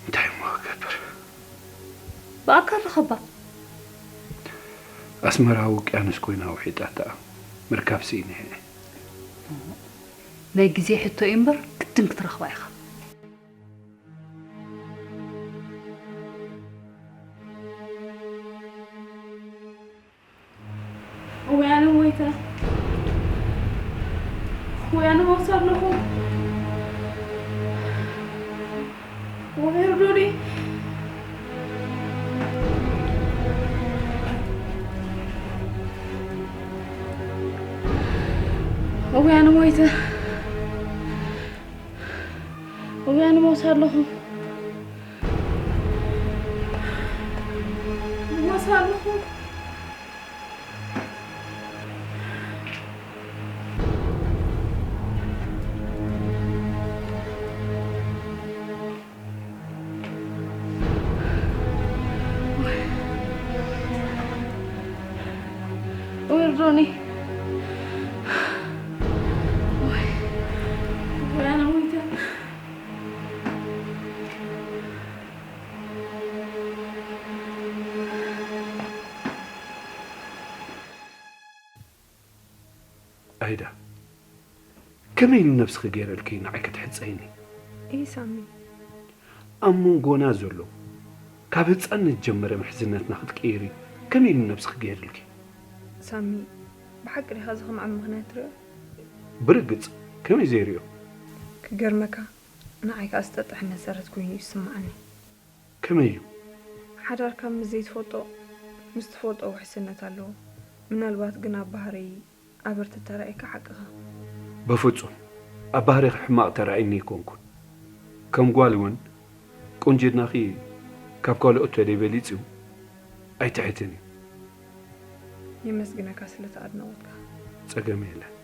እንታይ እሞ ክገብር? ብኣካል ርኸባ። ኣስመራ ውቅያኖስ ኮይና ውሒጣታ ምርካብ ስኢነ እየ። ናይ ግዜ ሕቶ እዩ እምበር ግድን ክትረኽባ ኢኻ። እውይ ኣነ ሞይተ። እውይ ኣነ ሞት ኣለኹ። እውይ እርዱኒ። እውይ ኣነ ሞይተ። እውይ ኣነ ሞት ኣለኹ። ሞት ኣለኹ። ወርዶኒ። ወይ፣ ወይ ኣነ ሞይተ። ኣይዳ፣ ከመይ ኢሉ ነብስኺ ገይረልኪ ንዓይ ክትሕጸይኒ? እይ ሳሚ። ኣብ መንጎና ዘሎ ካብ ህጻንነት ጀመረ ምሕዝነትና ክትቅይሪ ከመይ ኢሉ ነብስኺ ገይርልኪ? ሳሚ፣ ብሓቂ ዲኻ እዚ ከማዕን ምኽንያት ትሪኦ? ብርግጽ፣ ከመይ ዘይሪኦ? ክገርመካ፣ ንዓይ ከኣ ዝጠጥሕ መሰረት ኮይኑ እዩ ዝስምዓኒ። ከመይ እዩ? ሓዳርካ ምስ ዘይትፈልጦ፣ ምስ ትፈልጦ ውሕስነት ኣለዎ። ምናልባት ግን ኣብ ባህርይ ኣበርትት ተራኢካ ሓቅኻ። በፍጹም ኣብ ባህሪኺ ሕማቕ ተራኢኒ ኣይኮንኩን። ከም ጓል እውን ቁንጅናኺ ካብ ካልኦት ተደይ በሊጹ ኣይትሕትን እዩ። የመስግነካ ስለቲ ኣድናቖትካ። ጸገም የለን።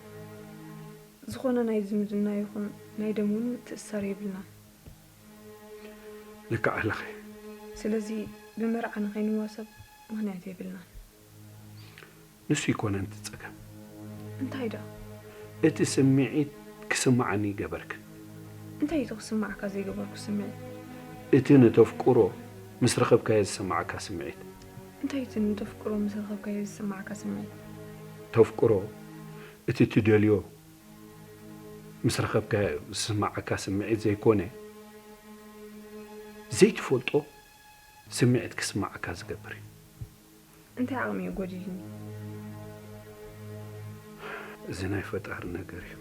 ዝኾነ ናይ ዝምድና ይኹን ናይ ደም እውን ምትእስሳር የብልናን። ልክዕ ኣለኺ። ስለዚ ብመርዓ ንኸይንዋሰብ ምኽንያት የብልናን። ንሱ ኣይኮነን እቲ ጸገም። እንታይ ደኣ? እቲ ስምዒት ክስምዓኒ ይገበርክ። እንታይ እቲ ክስምዓካ ዘይገበርኩ ስምዒት? እቲ ንተፍቅሮ ምስ ረኸብካዮ ዝስምዓካ ስምዒት። እንታይ እቲ ንተፍቅሮ ምስ ረኸብካዮ ዝስምዓካ ስምዒት? ተፍቅሮ እቲ ትደልዮ ምስ ረኸብካዮ ዝስምዓካ ስምዒት ዘይኮነ፣ ዘይትፈልጦ ስምዒት ክስምዓካ ዝገብር እዩ። እንታይ ዓቕሚ እዩ ጎዲልኒ? እዚ ናይ ፈጣሪ ነገር እዩ።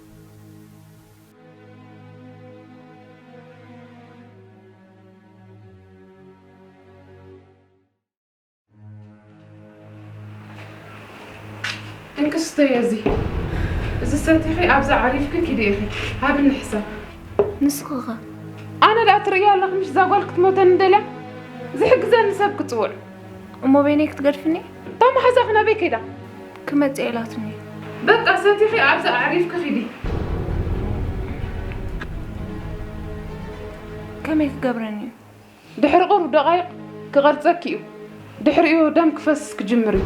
እንክስተዮ እዚ እዚ ሰቲኺ ኣብዛ ዓሪፍኪ ኪዲ ኢኺ። ሃብኒ ሕሳብ። ንስኺ ኸ? ኣነ ደኣ ትርእያ ኣለኺ ምሽ እዛ ጓል ክትሞተኒ ደልያ? ዝሕግዘኒ ሰብ ክጽውዕ። እሞ በይነይ ክትገድፍኒ? እታ መሓዛኺ ናበይ ከይዳ? ክመጽእ ኢላትኒ። በቃ ሰቲኺ ኣብዛ ዓሪፍኪ ኪዲ። ከመይ ክገብረኒ እዩ? ድሕሪ ቁሩብ ደቓይቕ ክቐርጸኪ እዩ። ድሕሪኡ ደም ክፈስስ ክጅምር እዩ።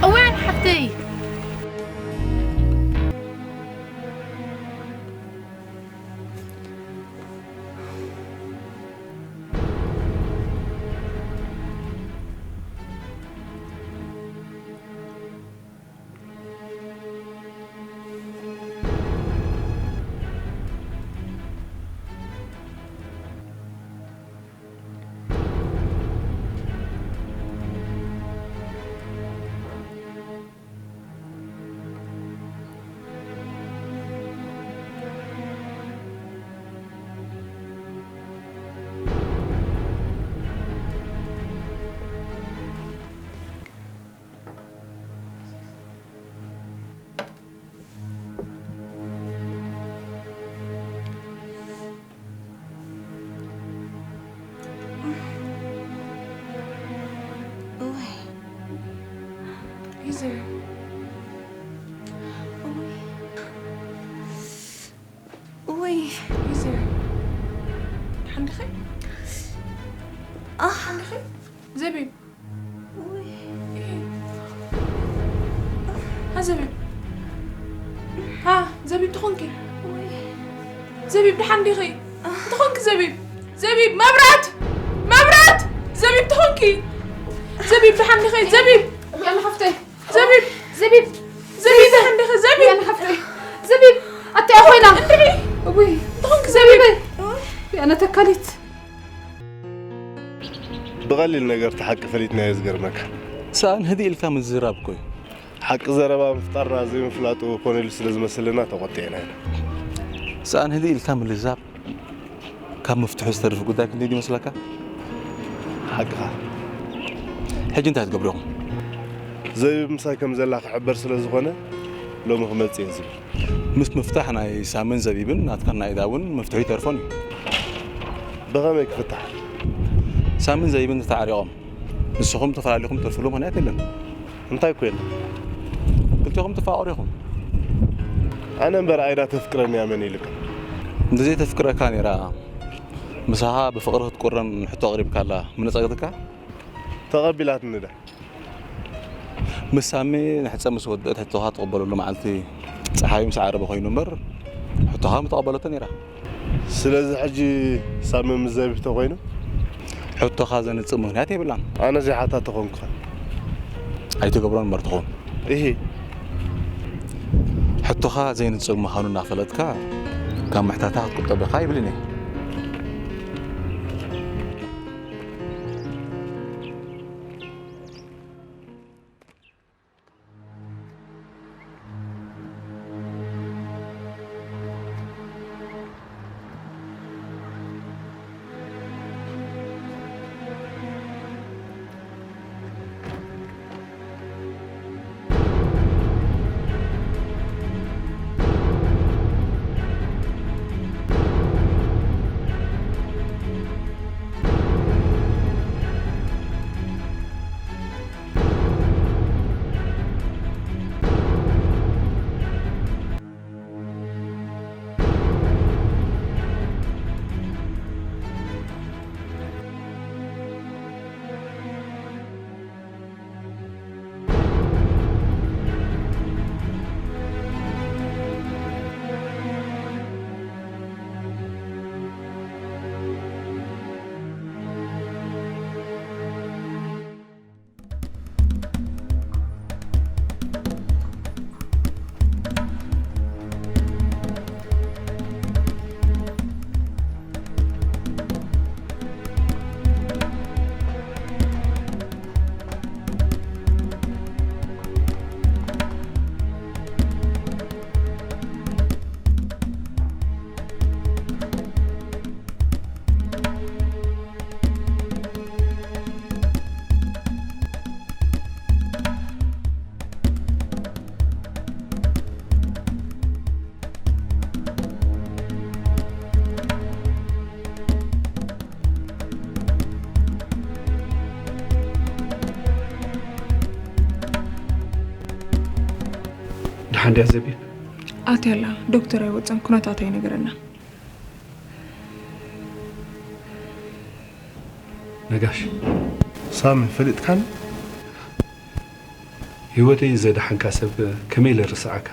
እዋን ሓፍተይ። እወይ። እወይ። ሓንድኸ? ሓንድኸ? ዘቢብ። ها زبيب. ها زبيب تخونكي. زبيب دحان ديخي. تخونكي زبيب. زبيب مبرات. مبرات. زبيب تخونكي. زبيب دحان ديخي. زبيب. يلا حفتي. زبيب. زبيب. زبيب دحان ديخي. زبيب. يلا حفتي. زبيب. أتي أخوينا. أبوي. تخونكي زبيب. أنا تكلت. ብቐሊል ነገር እቲ ሓቂ ፈሊጥናዮ ዝገርመካ። ሰኣን ህድእ ኢልካ ምዝራብ እኮ እዩ። ሓቂ ዘረባ ምፍጣርና ዘይምፍላጡ ኮነ ኢሉ ስለ ዝመስለና ተቖጢዕና ኢና። ሰኣን ህድእ ኢልካ ምልዛብ ካብ ምፍትሑ ዝተርፍ ጉዳይ ክንደይ ይመስለካ? ሓቅኻ። ሕጂ እንታይ ትገብሩ ኢኹም? ዘቢብ ምሳይ ከም ዘላ ክሕበር ስለ ዝኾነ ሎሚ ክመጽእ እየ ዝብል። ምስ ምፍታሕ ናይ ሳምን ዘቢብን ናትካን ናይ ኢዳ እውን መፍትሒ ኣይተርፎን እዩ። ብኸመይ ክፍታሕ? ሳምን ዘቢብን ተተዓሪቖም ንስኹም ተፈላለኹም ተርፍሉ ምኽንያት የለን። እንታይ እኮ የለን። ክልቴኹም ትፋቐሩ ኢኹም። ኣነ እምበር ኣይዳ ተፍቅረኒ እያ መን ኢልካ? እንተዘይተፍቅረካ ነይራ ምሳኻ ብፍቕሪ ክትቁረን ሕቶ ኣቕሪብካላ ምነጸገትካ? ተቐቢላትኒ ዳ? ምስ ሳሚ ንሕጸ ምስ ወደአት ሕቶኻ ትቕበለሉ መዓልቲ ጸሓይ ምስ ዓረበ ኮይኑ እምበር፣ ሕቶኻ ምተቐበለቶ ነይራ። ስለዚ ሕጂ ሳሚ ምስ ዘቢብ ተኾይኑ? ሕቶኻ ዘንጽእ ምኽንያት የብላን። ኣነ ዘይሓታ ተኾንኩኸ? ኣይትገብሮን እምበር ትኾን። እሂ። ሕቶኻ ዘይንጽር ምዃኑ እናፈለጥካ ካብ ምሕታታ ክትቁጠብ ኢኻ ይብልን እየ። ደሓን ድያ ዘቢብ? ኣትያ ኣላ፣ ዶክተር ኣይወጸን፣ ኩነታታ ይነግረና። ነጋሽ። ሳሚ፣ ፈሊጥካኒ? ህይወተይ ዘድሓንካ ሰብ ከመይ ኢለ ርስዓካ?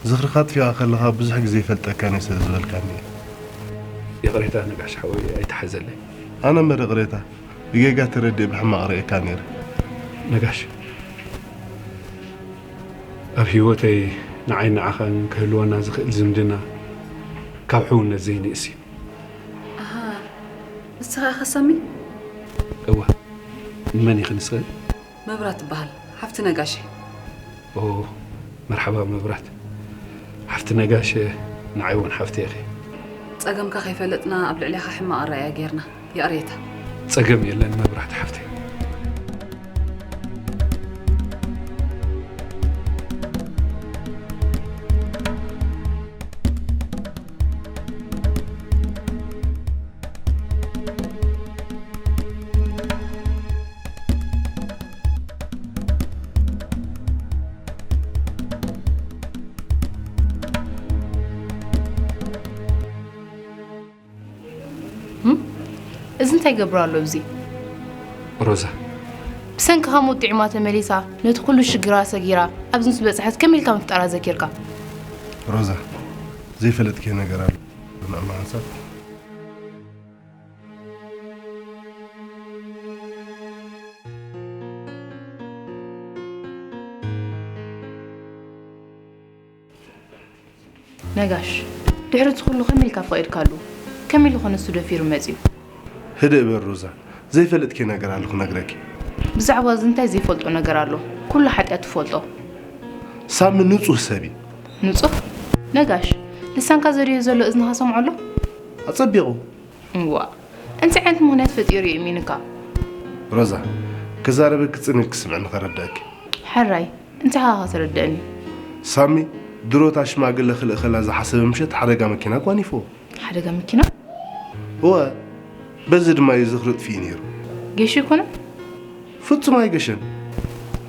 ዝኽርኻ ኣጥፊእካ ከለኻ ብዙሕ ግዜ ይፈልጠካን እየ ስለ ዝበልካኒ እየ። ይቕሬታ ነጋሽ ሓወይ፣ ኣይትሓዘለይ። ኣነ እምበር ይቕሬታ፣ ብጌጋ ተረዲኤ ብሕማቕ ርእየካ ነይረ። ነጋሽ፣ ኣብ ህይወተይ ንዓይን ንዓኻን ክህልወና ዝኽእል ዝምድና ካብ ሕውነት ዘይንእስ እዩ። ኣሃ፣ ንስኻ ኢኻ ሳሚ? እወ። ንመን ኢኺ ንስኺ? መብራት ትበሃል። ሓፍቲ ነጋሽ። ኦ፣ መርሓባ መብራት። ሓፍቲ ነጋሽ፣ ንዓይ እውን ሓፍቲ ኢኺ። ጸገምካ ከይፈለጥና ኣብ ልዕሌኻ ሕማቕ ኣረኣእያ ጌርና። ይቕሬታ። ጸገም የለን መብራት ሓፍተይ። እም? እዚ እንታይ ይገብር ኣሎ ኣብዚ? ሮዛ። ብሰንክኻ ሙጥዒማ ተመሊሳ፣ ነቲ ኩሉ ሽግራ ሰጊራ፣ ኣብዚ ምስ በጽሐት ከመይ ኢልካ ምፍጣራ ዘኪርካ? ሮዛ፣ ዘይፈለጥክዮ ነገር ኣሎ ንዕማ ሓንሳብ? ነጋሽ፣ ድሕሪ እቲ ኩሉ ከመይ ኢልካ ፈቒድካሉ? ከመይ ኢሉ ኸ ንሱ ደፊሩ መጺኡ? ህድእ በል ሮዛ፣ ዘይፈልጥኪ ነገር ኣሎ ክነግረኪ። ብዛዕባ እዚ እንታይ ዘይፈልጦ ነገር ኣሎ? ኩሉ ሓጢኣት ትፈልጦ። ሳሚ ንጹህ ሰብ እዩ። ንጹህ? ነጋሽ፣ ልሳንካ ዘርእዮ ዘሎ እዝንኻ ሰምዖ ኣሎ? ኣጸቢቑ። እዋ፣ እንታይ ዓይነት ምኽንያት ፈጢሩ እዩ እሚንካ? ሮዛ፣ ክዛረበኪ ጽን ኢልኪ ስምዕኒ ከረድአኪ። ሕራይ፣ እንታይ ኢኻ ከተረድአኒ? ሳሚ፣ ድሮ እታ ሽማግለ ክልእኸላ ዝሓሰበ ምሸት ሓደጋ መኪና ጓኒፍዎ። ሓደጋ መኪና? እወ፣ በዚ ድማ እዩ ዝኽሪ ጥፊኡ ነይሩ። ጌሹ ኣይኮነን? ፍጹም ኣይገሸን።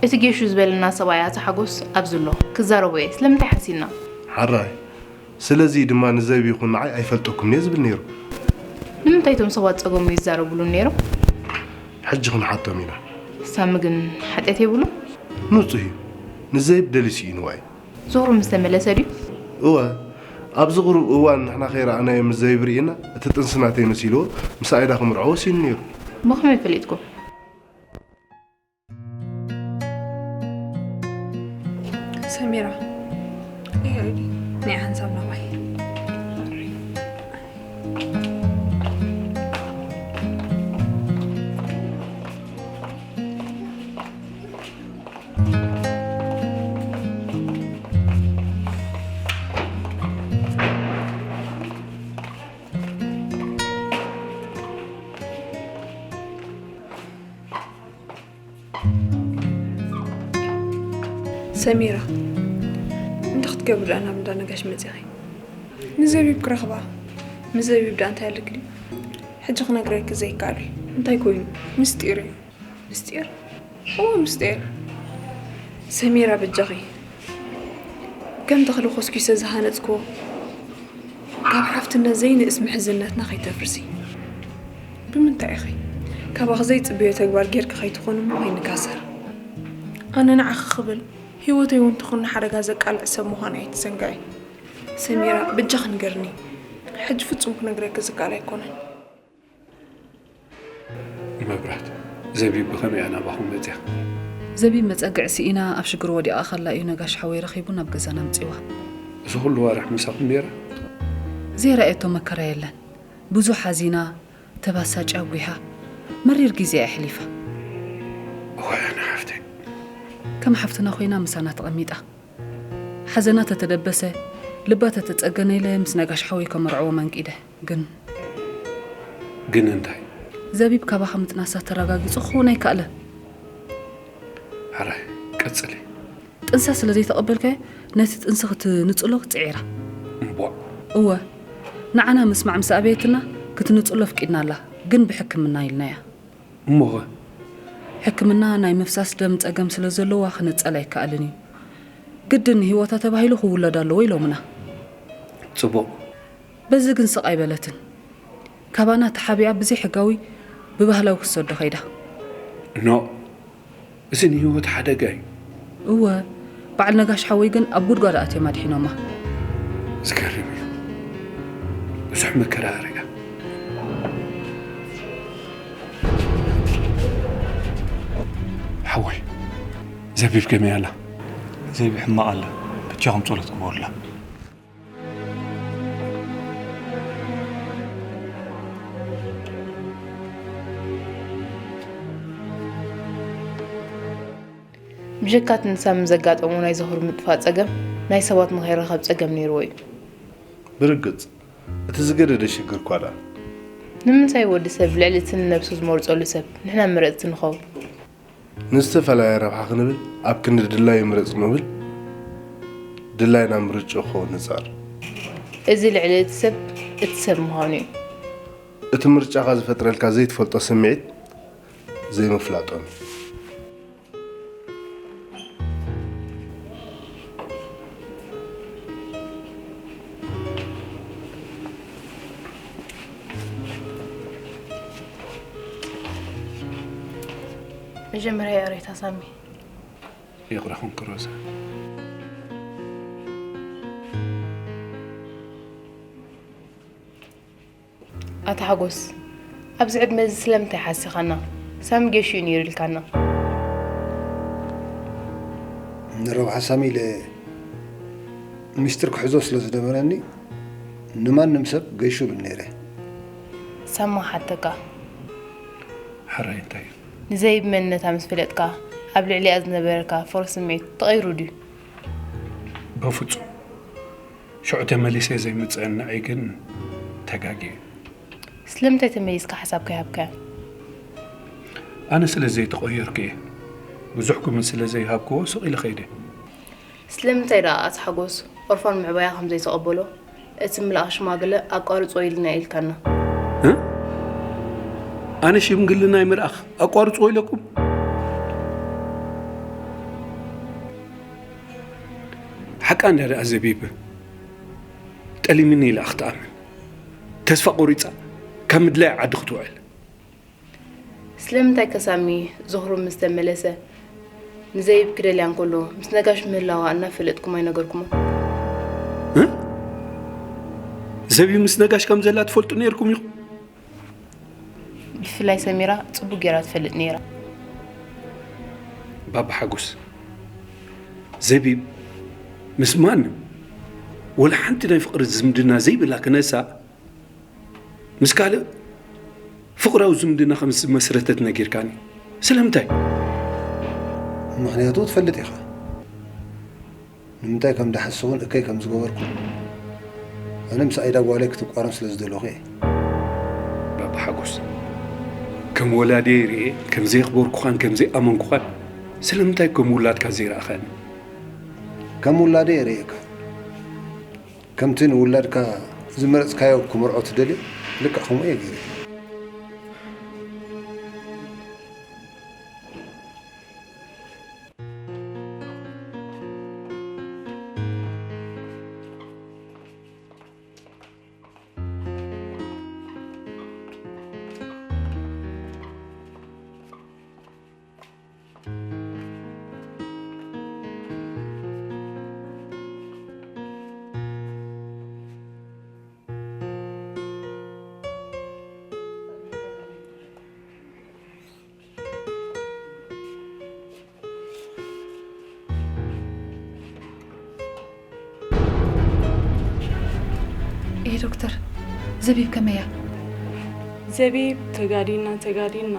እቲ ጌሹ ዝበለና ሰብኣይ ኣቶ ሓጎስ ኣብዚ ኣሎ፣ ክዛረቦ እየ። ስለምንታይ ሓሲና? ሓራይ። ስለዚ ድማ ንዘብ ይኹን ንዓይ ኣይፈልጠኩምን እየ ዝብል ነይሩ። ንምንታይ እቶም ሰባት ጸገሙ ይዛረብሉ ነይሮም? ሕጂ ክንሓቶም ኢና። ሳሚ ግን ሓጢኣት የብሉን። ንጹህ እዩ። ንዘይብ ደልዩ ስኢንዋ እዩ። ዞሩ ምስ ተመለሰ ድዩ? እወ፣ ኣብዚ ቁሩብ እዋን ንሕና ከይረኣናዮ ምስ ዘይብ ርኢና፣ እቲ ጥንሲ ናተይ መሲልዎ፣ ምስ ኣይዳ ክምርዖ ወሲኑ ነይሩ። ብኸመይ ፈሊጥኩም? ሰሚራ፣ ይኸዲ። ናይ ሓንሳብ ናባይ። ሰሚራ፣ እንታይ ክትገብሪ ደኣ ናብ እንዳ ነጋሽ መጺኺ? ንዘቢብ ክረኽባ። ንዘቢብ ደኣ እንታይ ኣለኪ ድዩ? ሕጂ ክነግረኪ ዘይከኣል እዩ። እንታይ ኮይኑ? ምስጢር እዩ። ምስጢር? እወ፣ ምስጢር። ሰሚራ፣ በጃኺ፣ ከም ተኽሊ ኮስኪሰ ዝሃነጽክዎ፣ ካብ ሓፍትነት ዘይንእስ ምሕዝነትና ከይተፍርሲ። ብምንታይ ኢኺ? ካባኺ ዘይጽበዮ ተግባር ጌርኪ ከይትኾኒ እሞ ከይንካሰር። ኣነ ንዓኺ ክብል ህይወተይ እውን ትኹን ንሓደጋ ዘቃልዕ ሰብ ምዃነይ ኣይትዘንግዒ። ሰሚራ፣ በጃኺ ንገርኒ። ሕጂ ፍጹም ክነግረኪ ዝከኣል ኣይኮነን። መብራት፣ ዘቢብ ብኸመይ እያ ናባኹም መጺኣ? ዘቢብ መጸግዒ ስኢና ኣብ ሽግር ወዲቓ ከላ እዩ ነጋሽ ሓወይ ረኺቡ ናብ ገዛና ኣምጺዋ። እዚ ኩሉ ዋርሕ ምሳኹም ነይራ? ዘይረኣየቶ መከራ የለን። ብዙሕ ሓዚና፣ ተባሳጫ፣ ጒሃ፣ መሪር ግዜ እያ ኣሕሊፋ። እዋይ ኣነ ሓፍተይ። ከም ሓፍትና ኮይና ምሳና ተቐሚጣ። ሓዘና ተተደበሰ፣ ልባ ተተጸገነ ኢለ ምስ ነጋሽ ሓወይ ከመርዕዎ መንቂደ። ግን ግን እንታይ? ዘቢብ ካባኻ ምጥናሳ ተረጋጊጹ ክኸውን ኣይከኣለን። ሕራይ፣ ቀጽሊ። ጥንሳ ስለ ዘይተቐበልካዮ፣ ነቲ ጥንሲ ክትንጽሎ ጽዒራ። እምቧእ። እወ፣ ንዓና ምስማዕ ምስ ኣበየትና፣ ክትንጽሎ ኣፍቂድናላ፣ ግን ብሕክምና ኢልናያ። እሞኸ? ሕክምና ናይ ምፍሳስ ደም ጸገም ስለ ዘለዋ ክንጸል ኣይከኣልን እዩ። ግድን ንህይወታ ተባሂሉ ክውለድ ኣለዎ ኢሎምና። ጽቡቕ። በዚ ግን ስቕ ኣይበለትን። ካባና ተሓቢኣ ብዘይ ሕጋዊ ብባህላዊ ክትሰዶ ከይዳ። ኖ፣ እዚ ንህይወት ሓደጋ እዩ። እወ፣ በዓል ነጋሽ ሓወይ ግን ኣብ ጉድጓድ ኣትዮም ኣድሒኖማ። ዝገርም እዩ። ብዙሕ መከራ ኣረጋ። ሓወይ፣ ዘቢብ ከመይ ኣላ? ዘቢብ ሕማቕ ኣላ። ብቻኹም ጸሎት ግበሩላ። ብጀካ እቲ ንሳሚ ዘጋጠሞ ናይ ዝኽሪ ምጥፋእ ጸገም፣ ናይ ሰባት ንኸይራኸብ ጸገም ነይርዎ እዩ። ብርግጽ፣ እቲ ዝገደደ ሽግር እኳ ደኣ። ንምንታይ ወዲ ሰብ ልዕሊ እቲ ንነብሱ ዝመርጸሉ ሰብ ንሕና መረጽቲ ንኸውን? ንዝተፈላለየ ረብሓ ክንብል ኣብ ክንዲ ድላዩ ምረጽ ምብል፣ ድላይና ምርጭኡ ክኸውን ንጻር። እዚ ልዕሊ እቲ ሰብ፣ እቲ ሰብ ምዃኑ እዩ። እቲ ምርጫኻ ዝፈጥረልካ ዘይትፈልጦ ስምዒት ዘይምፍላጦን። መጀመርያ ይቕሬታ ሳሚ። ይቕረ ኹንኪ ሮዛ። ኣታ ሓጎስ፣ ኣብዚ ዕድመ እዚ ስለምንታይ ሓሲኻና? ሳሚ ጌሹ እዩ ነይሩ ኢልካና። ንረብሓ ሳሚ ኢለ ሚስጥር ክሕዞ ስለ ዝነበረኒ ንማንም ሰብ ገይሹ ብል ነይረ። ሳማ ሓተካ። ሕራይ እንታይ እዩ? ንዘይብ መንነታ ምስ ፈለጥካ ኣብ ልዕሊኣ ዝነበረካ ፈሮ ስምዒት ተቐይሩ ድዩ? በፍጹም። ሽዑ ተመሊሰ ዘይምጽአን ንዐይ ግን ተጋግየ። ስለምንታይ ተመሊስካ ሓሳብካ ይሃብካያ? ኣነ ስለ ዘይተቐየርኩ እየ። ብዙሕ ግምት ስለ ዘይሃብክዎ ስቕ ኢለ ኸይደ። ስለምንታይ ደኣ ኣቲ ሓጎስ ኦርፋን ምዕባያ ከም ዘይተቐበሎ እቲ ምልኣኽ ሽማግለ ኣቋርጾ ኢልና ኢልካና? እ? ኣነ ሽምግልና ናይ ምልኣኽ ኣቋርጾ ኢለኩም? ሓቃ እንዳ ደኣ ዘቢብ ጠሊምኒ ኢላ ክትኣምን ተስፋ ቆሪጻ ካብ ምድላይ ዓዲ ክትውዕል። ስለምንታይ ከሳሚ ዝኽሩ ምስ ተመለሰ ንዘይብ ክደልያ እንከሎ ምስ ነጋሽ ምህላዋ እናፈለጥኩም ኣይነገርኩሞ? እ? ዘቢብ ምስ ነጋሽ ከም ዘላ ትፈልጡ ነይርኩም ኢኹም? ብፍላይ ሰሚራ ጽቡቅ ገይራ ትፈልጥ ነይራ። ባባ ሓጎስ፣ ዘቢብ ምስ ማንም ወላ ሓንቲ ናይ ፍቕሪ ዝምድና ዘይብላ ክነሳ ምስ ካልእ ፍቕራዊ ዝምድና ከም ዝመስረተት ነጊርካኒ። ስለምንታይ? ምኽንያቱ ትፈልጥ ኢኻ። ንምንታይ ከም ዝሓስቡን እከይ ከም ዝገበርኩ። ኣነ ምስ ኣይዳ ጓለይ ክትቋረን ስለ ዝደለኹ እየ። ባባ ሓጎስ፣ ከም ወላደይ ርኤ ከም ዘየኽበርኩኻን ከም ዘይኣመንኩኻን ስለምንታይ ከም ውላድካ ዘይረኣኻኒ? ከም ውላደይ እየ ርእየካ። ከምቲ ንውላድካ ዝመረጽካዮ ክምርዖ ትደልዮ፣ ልክዕ ከምኡ እየ ገይረ። እየ ዶክተር፣ ዘቢብ ከመያ? ዘቢብ ተጋዲልና ተጋዲልና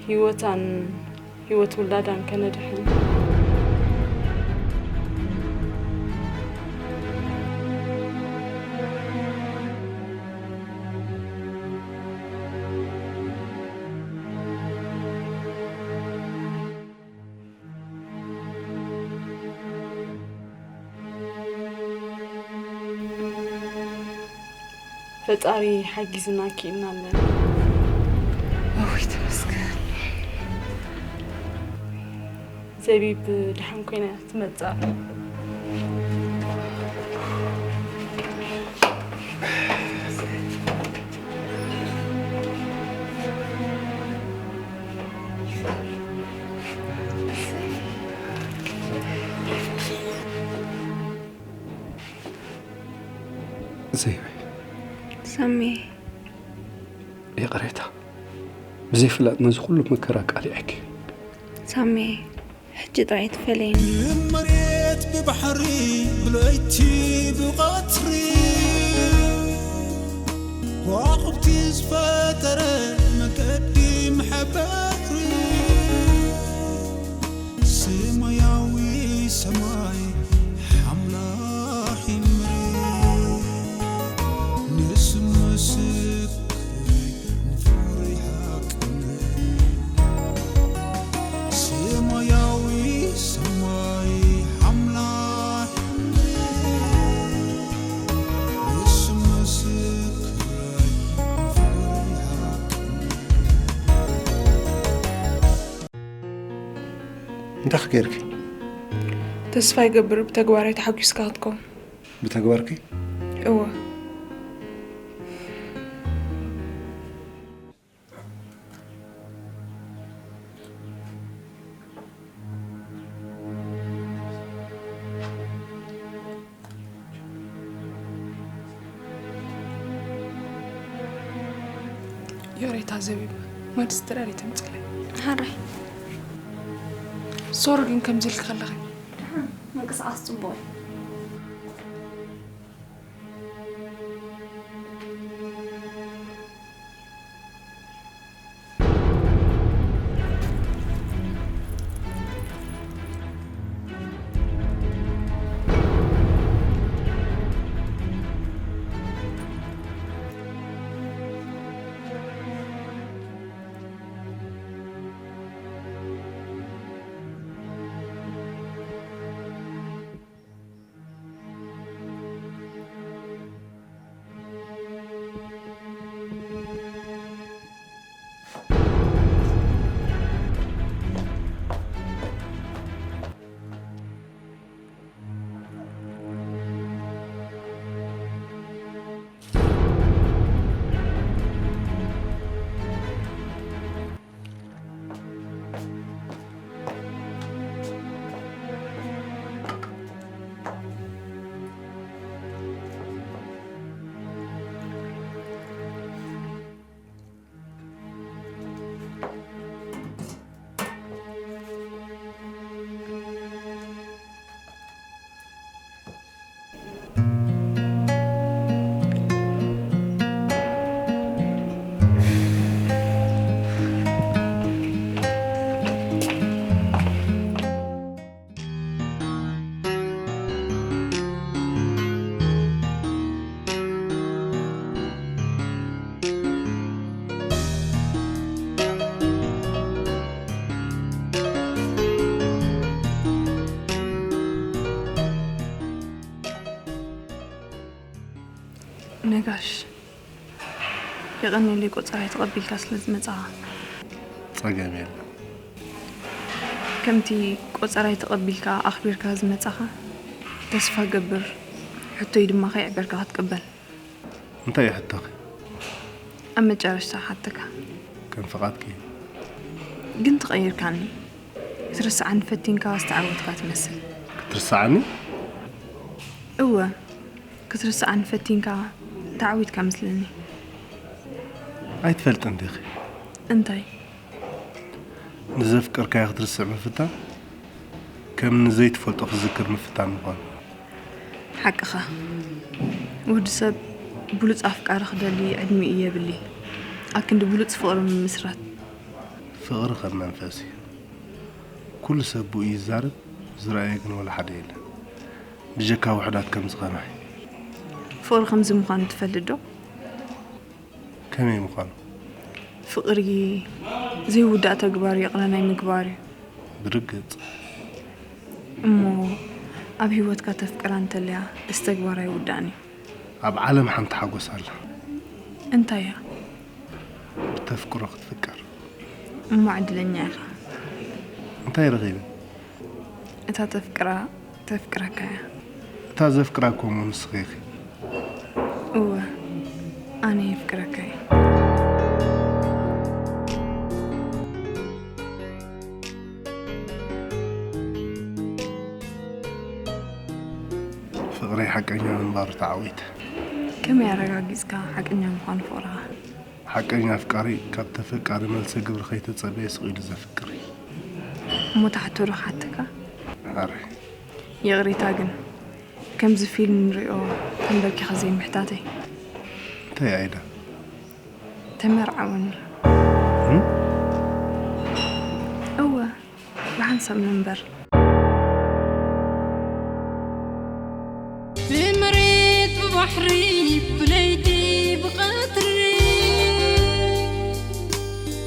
ህይወታን ህይወት ውላዳን ከነድሕን። ፈጣሪ ሓጊዝና ኪኢልና ኣለና። ወይ ተመስገን። ዘቢብ ድሓን ኮይና ትመጽእ ኣላ። ዘይበይ ሳሚ ይቕሬታ፣ ብዘይፍላጥ ነዚ ኩሉ መከራ ቃሊዐኪ። ሳሚ ሕጂ ጥራይ ትፈለየኒ። መሬት ብባሕሪ ብለይቲ ብቐትሪ ከዋኽብቲ ዝፈጠረ መገዲ መሐበሪ ሰማያዊ ሰማይ ሓምላኺ ምድሪ ንስምስክ ንፍቕሪ ሓቅነት ሰማያዊ ሰማይ ሓምላኺ ምድሪ ንስምስክ እንታይ ጌርኪ? ተስፋ ይገብር ብተግባራይ ተሓጒስካ ክትከውን። ብተግባርኪ? እወ። ዮሬታ ዘቢብ ማጅስትራር የተምፅለ ሓራይ ሶሮ ግን ከምዚ ኢልካ ኣለኺ ምንቅስቃስ ፅቡቅ እዩ። ነጋሽ፣ የቐንየለይ ቆጸራይ ተቐቢልካ ስለ ዝመጻኻ። ጸገም የለን። ከምቲ ቆጸራይ ተቐቢልካ ኣኽቢርካ ዝመጻኻ፣ ተስፋ ገብር ሕቶይ ድማ ከይዕበርካ ክትቅበል። እንታይ እዩ ሕቶኺ? ኣብ መጨረሽታ ሓተካ። ከም ፍቓድኪ። ግን ተቐይርካኒ። ክትርስዓኒ ፈቲንካ ዝተዓወትካ ትመስል። ክትርስዓኒ? እወ፣ ክትርስዓኒ ፈቲንካ ተዓዊትካ መስለኒ። ኣይትፈልጥን ዲኺ? እንታይ? ንዘፍቀርካዮ ክትርስዕ ምፍታን ከም ንዘይትፈልጦ ክትዝክር ምፍታን ምዃኑ። ሓቅኻ። ወዲ ሰብ ብሉጽ ኣፍቃሪ ክደሊ ዕድሚኡ የብሊ። ኣክንዲ ብሉጽ ፍቕሪ ምምስራት። ፍቕሪ ከም መንፈስ እዩ። ኩሉ ሰብ ብኡ ይዛረብ፣ ዝረኣየ ግን ወላ ሓደ የለን። ብጀካ ውሑዳት ከም ዝቐናሕ። ፍቕሪ ከምዚ ምዃኑ ትፈልጥ ዶ? ከመይ ምዃኑ? ፍቕሪ ዘይውዳእ ተግባር ይቕረ ናይ ምግባር እዩ። ብርግጽ። እሞ ኣብ ህይወትካ ተፍቅራ እንተልያ እዚ ተግባር ኣይውዳእን እዩ። ኣብ ዓለም ሓንቲ ሓጎስ ኣላ። እንታይ እያ? ብተፍቅሮ ክትፍቀር። እሞ ዕድለኛ ኢኻ። እንታይ ረኺበ? እታ ተፍቅራ ተፍቅረካ እያ። እታ ዘፍቅራ እኮ እሞ ንስኺ ኢኺ። እወ፣ ኣነ የፍቅረካ እየ። ፍቕረይ ሓቀኛ ምንባሩ ተዓዊተ። ከመይ ኣረጋጊጽካ ሓቀኛ ምዃኑ ፍቕርኻ? ሓቀኛ ኣፍቃሪ ካብ ተፈቃሪ መልሰ ግብሪ ከይተጸበየ ስቕ ኢሉ ዘፍቅር እዩ። እሞ እታ ሕቶ ዶ ክሓተካ? ሓረ። ይቕሬታ ግን፣ ከምዚ ፊልም ንሪኦ ተንበርኪኸ ዘይምሕታተይ። እንታይ ኣይዳ? ተመርዓወኒ። እም? እወ፣ ብሓንሳብ ንንበር። ብመሬት ብባሕሪ ብለይቲ ብቐትሪ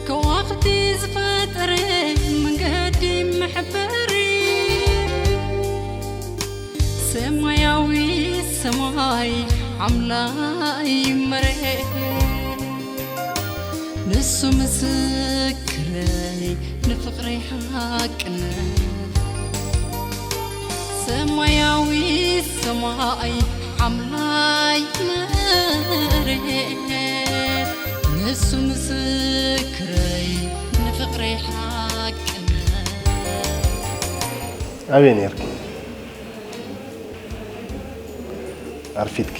ከዋኽብቲ ዝፈጠረ መንገዲ መሕበሪ ሰማያዊ ሰማይ ሓምላይ መሬት ንሱ ምስክረይ ንፍቕረይ ሓቅነት ሰማያዊ ሰማይ ሓምላይ መሬት ንሱ ምስክረይ ንፍቕረይ ሓቅነት ኣበይ ነርኪ? ኣርፊድኪ።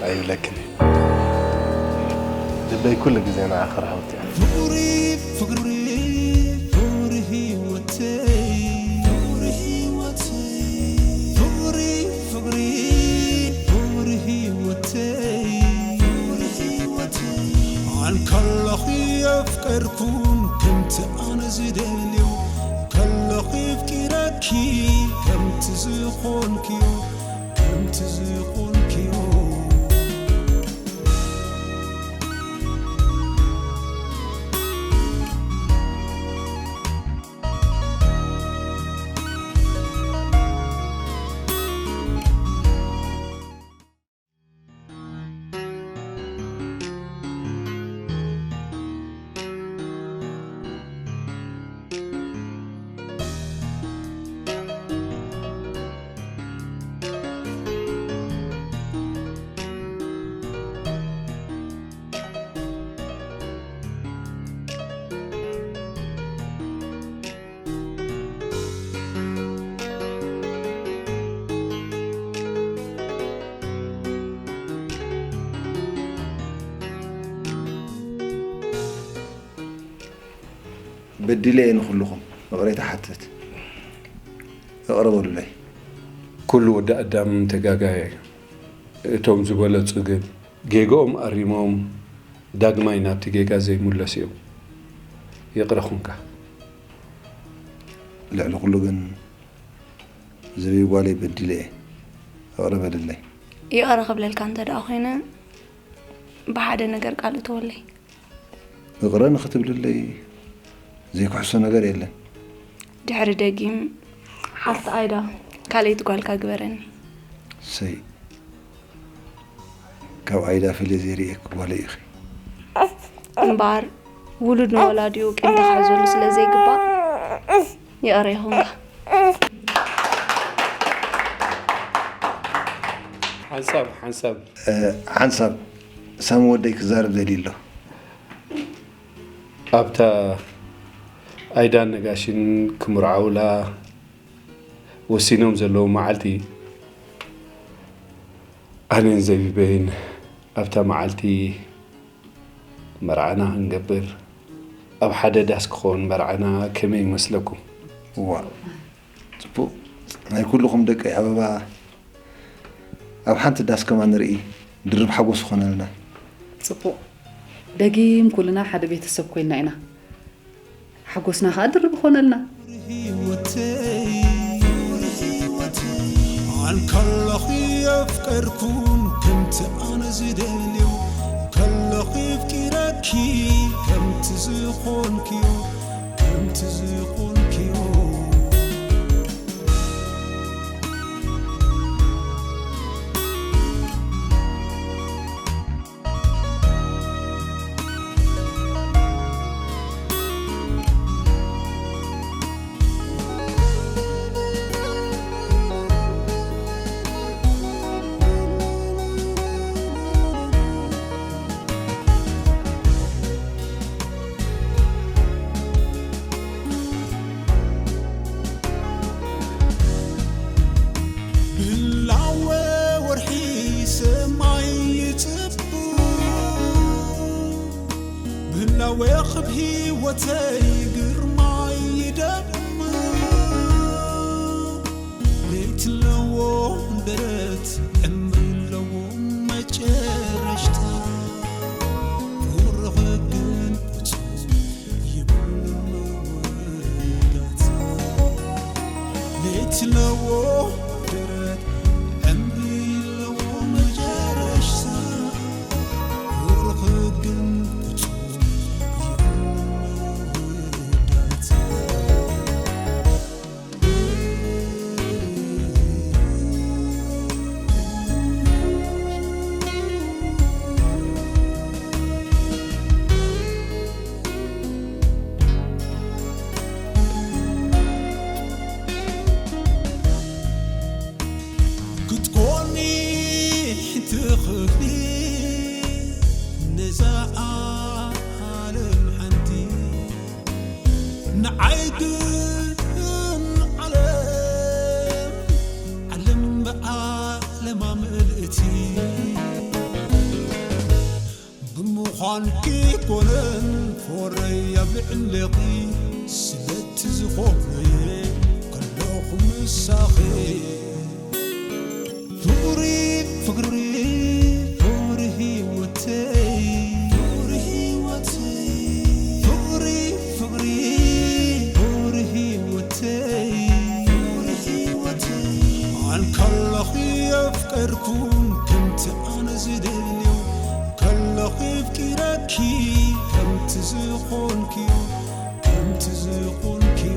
ኣይብለክን። ልበይ ኩሉ ግዜ ንዓኺ ርሃውቲ እያ። ፍቕሪ ፍቕሪ ፍቕሪ ህይወተይ ፍቕሪ ህይወተይ ፍቕሪ ፍቕሪ ፍቕሪ ህይወተይ ፍቕሪ ህይወተይ ኣንከለኺ የፍቀርኩን ከምቲ ኣነ ዝደልዮ ከለኺ ኣፍቂረኪ ከምቲ ዝኾንክዮ ከምቲ ዝኾንክዮ በዲለ እየ ንኹልኹም ይቕሬታ ሓትት። ይቕረ በሉለይ። ኩሉ ወዲ ኣዳም ተጋጋየ እዩ። እቶም ዝበለጹ ግን ጌግኦም ኣሪሞም ዳግማይ ናብቲ ጌጋ ዘይምለሱ እዮም። ይቕረ ኹንካ። ልዕሊ ኩሉ ግን ዝብኢ ጓለይ በዲለ እየ። ይቕረ በልለይ። ይቕረ ክብለልካ እንተ ደኣ ኮይነ ብሓደ ነገር ቃል እተወለይ። ይቕረ ንኽትብልለይ ዘይክሕሶ ነገር የለን። ድሕሪ ደጊም ሓፍቲ ኣይዳ ካልኣይቲ ጓልካ ግበረኒ። እሰይ ካብ ኣይዳ ፈልየ ዘይርእየኪ ጓለይ ኢኺ። እምበኣር ውሉድ ንወላዲኡ ቂም ተኻሕዘሉ ስለ ዘይግባእ ይቕረ ይኹንካ። ሓንሳብ ሓንሳብ ሓንሳብ ሳሚ ወደይ ክዛረብ ደልዩ ኣሎ። ኣብታ ኣይዳን ነጋሽን ክምርዓውላ ወሲኖም ዘለዉ መዓልቲ ኣነን ዘቢበይን ኣብታ መዓልቲ መርዓና ክንገብር ኣብ ሓደ ዳስ ክኸውን መርዓና ከመይ ይመስለኩም? እዋ ጽቡቕ። ናይ ኩልኹም ደቀይ ኣበባ ኣብ ሓንቲ ዳስ ከማን ንርኢ ድርብ ሓጎስ ይኾነልና። ጽቡቕ። ደጊም ኩልና ሓደ ቤተሰብ ኮይና ኢና። ሓጎስና ኸኣ ድርብ ይኾነልና። ኣንከለኺ የፍቀርኩን ከምቲ ኣነ ዝደልዮ ከለኺ ፍቂረኪ ከምቲ ዝኾንክዮ ከምቲ ዝኾንክዮ ብላወ ወርሒ ሰማይ ይጽቡ ብላወ ኽብ ህይወተይ ግርማይ ይደም ሌት ኣለዎ ደረት ዕምሪ ኣለዎ መጨረሽታ ቁርኽ ግን ቁጽ ይብሉ መወዳት ሌት ኣለዎ ደረት ዕምሪ ኣለዎ መጨረሽታ ቁርኽ ግን ቁጽ ይብሉ መወዳት ክትኮኒ ትኽእሊ ነዛ ዓለም ሓንቲ ንዓይ ግን ዓለም ዓለም ብዓለማ ምልእቲ ብምዃንኪ ኮነን ፎረይ ኣብ ልዕሌኺ ስለቲ ዝኾነየ ከለኹ ምሳኺ ፍቕሪ ፍቕሪ ፍቕሪ ህይወተይ ፍቕሪ ህይወተይ ፍቕሪ ፍቕሪ ፍቕሪ ህይወተይ ፍቕሪ ህይወተይ ኣንከለኺ የፍቀርኩን ከምቲ ኣነ ዝደልዮ ከለኺ ኣፍቂረኪ ከምቲ ዝኾንክዮ ከምቲ ዝኾንክዮ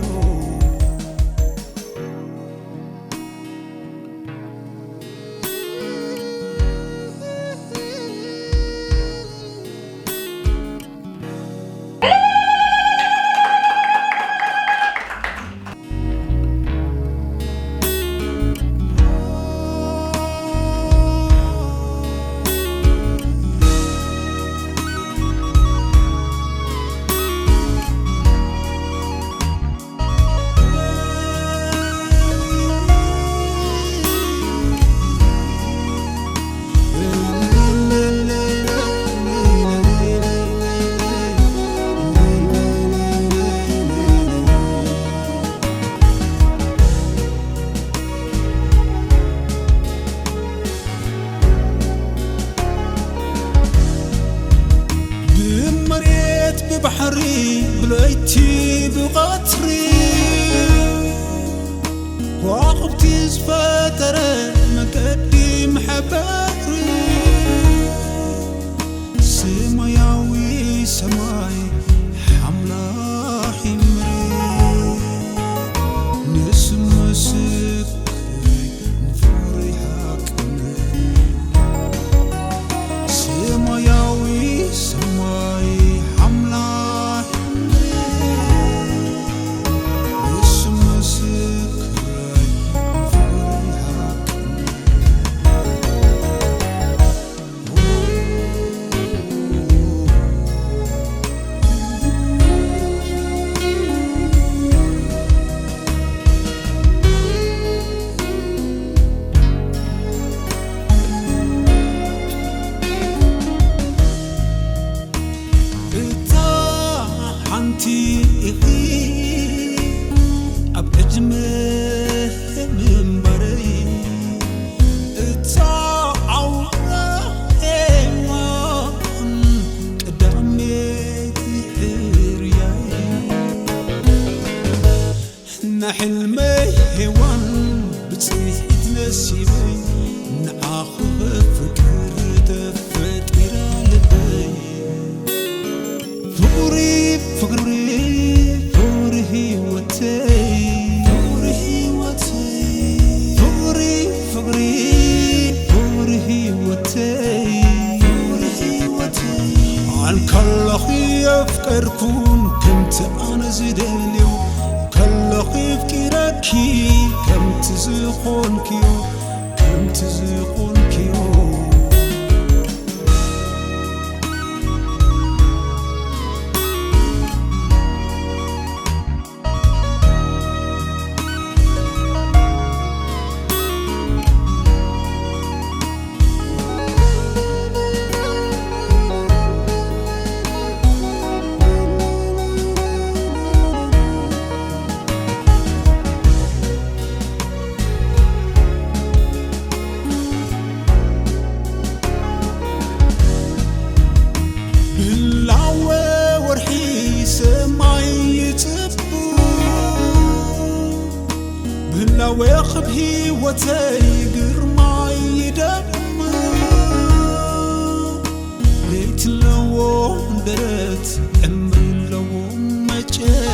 ንሕልመይ ሄዋን ብጽሒት ነሲበይ ንዓኺ ፍቅር ተፈጢራ ልበይ። ፍቅሪ ፍቅሪ ፍቅሪ ህይወተይ ፍቅሪ ህይወተይ ፍቅሪ ፍቅሪ ፍቅሪ ህይወተይ ፍቅሪ ህይወተይ ኣንከለኺ የፍቀርኩን ከምቲ ኣነ ዝደልዮ ከለኺ የፍቂረኪ ከምቲ ዝኾንክዮ ከምቲ ዝኾንክዮ። ብላወ ወርሒ ሰማይ ይጽቡ ብላወ ኽብ ህይወተይ ግርማይ ይደም ለይቲ ኣለዎ ደረት ዕምሪ ኣለዎ መጨረሻ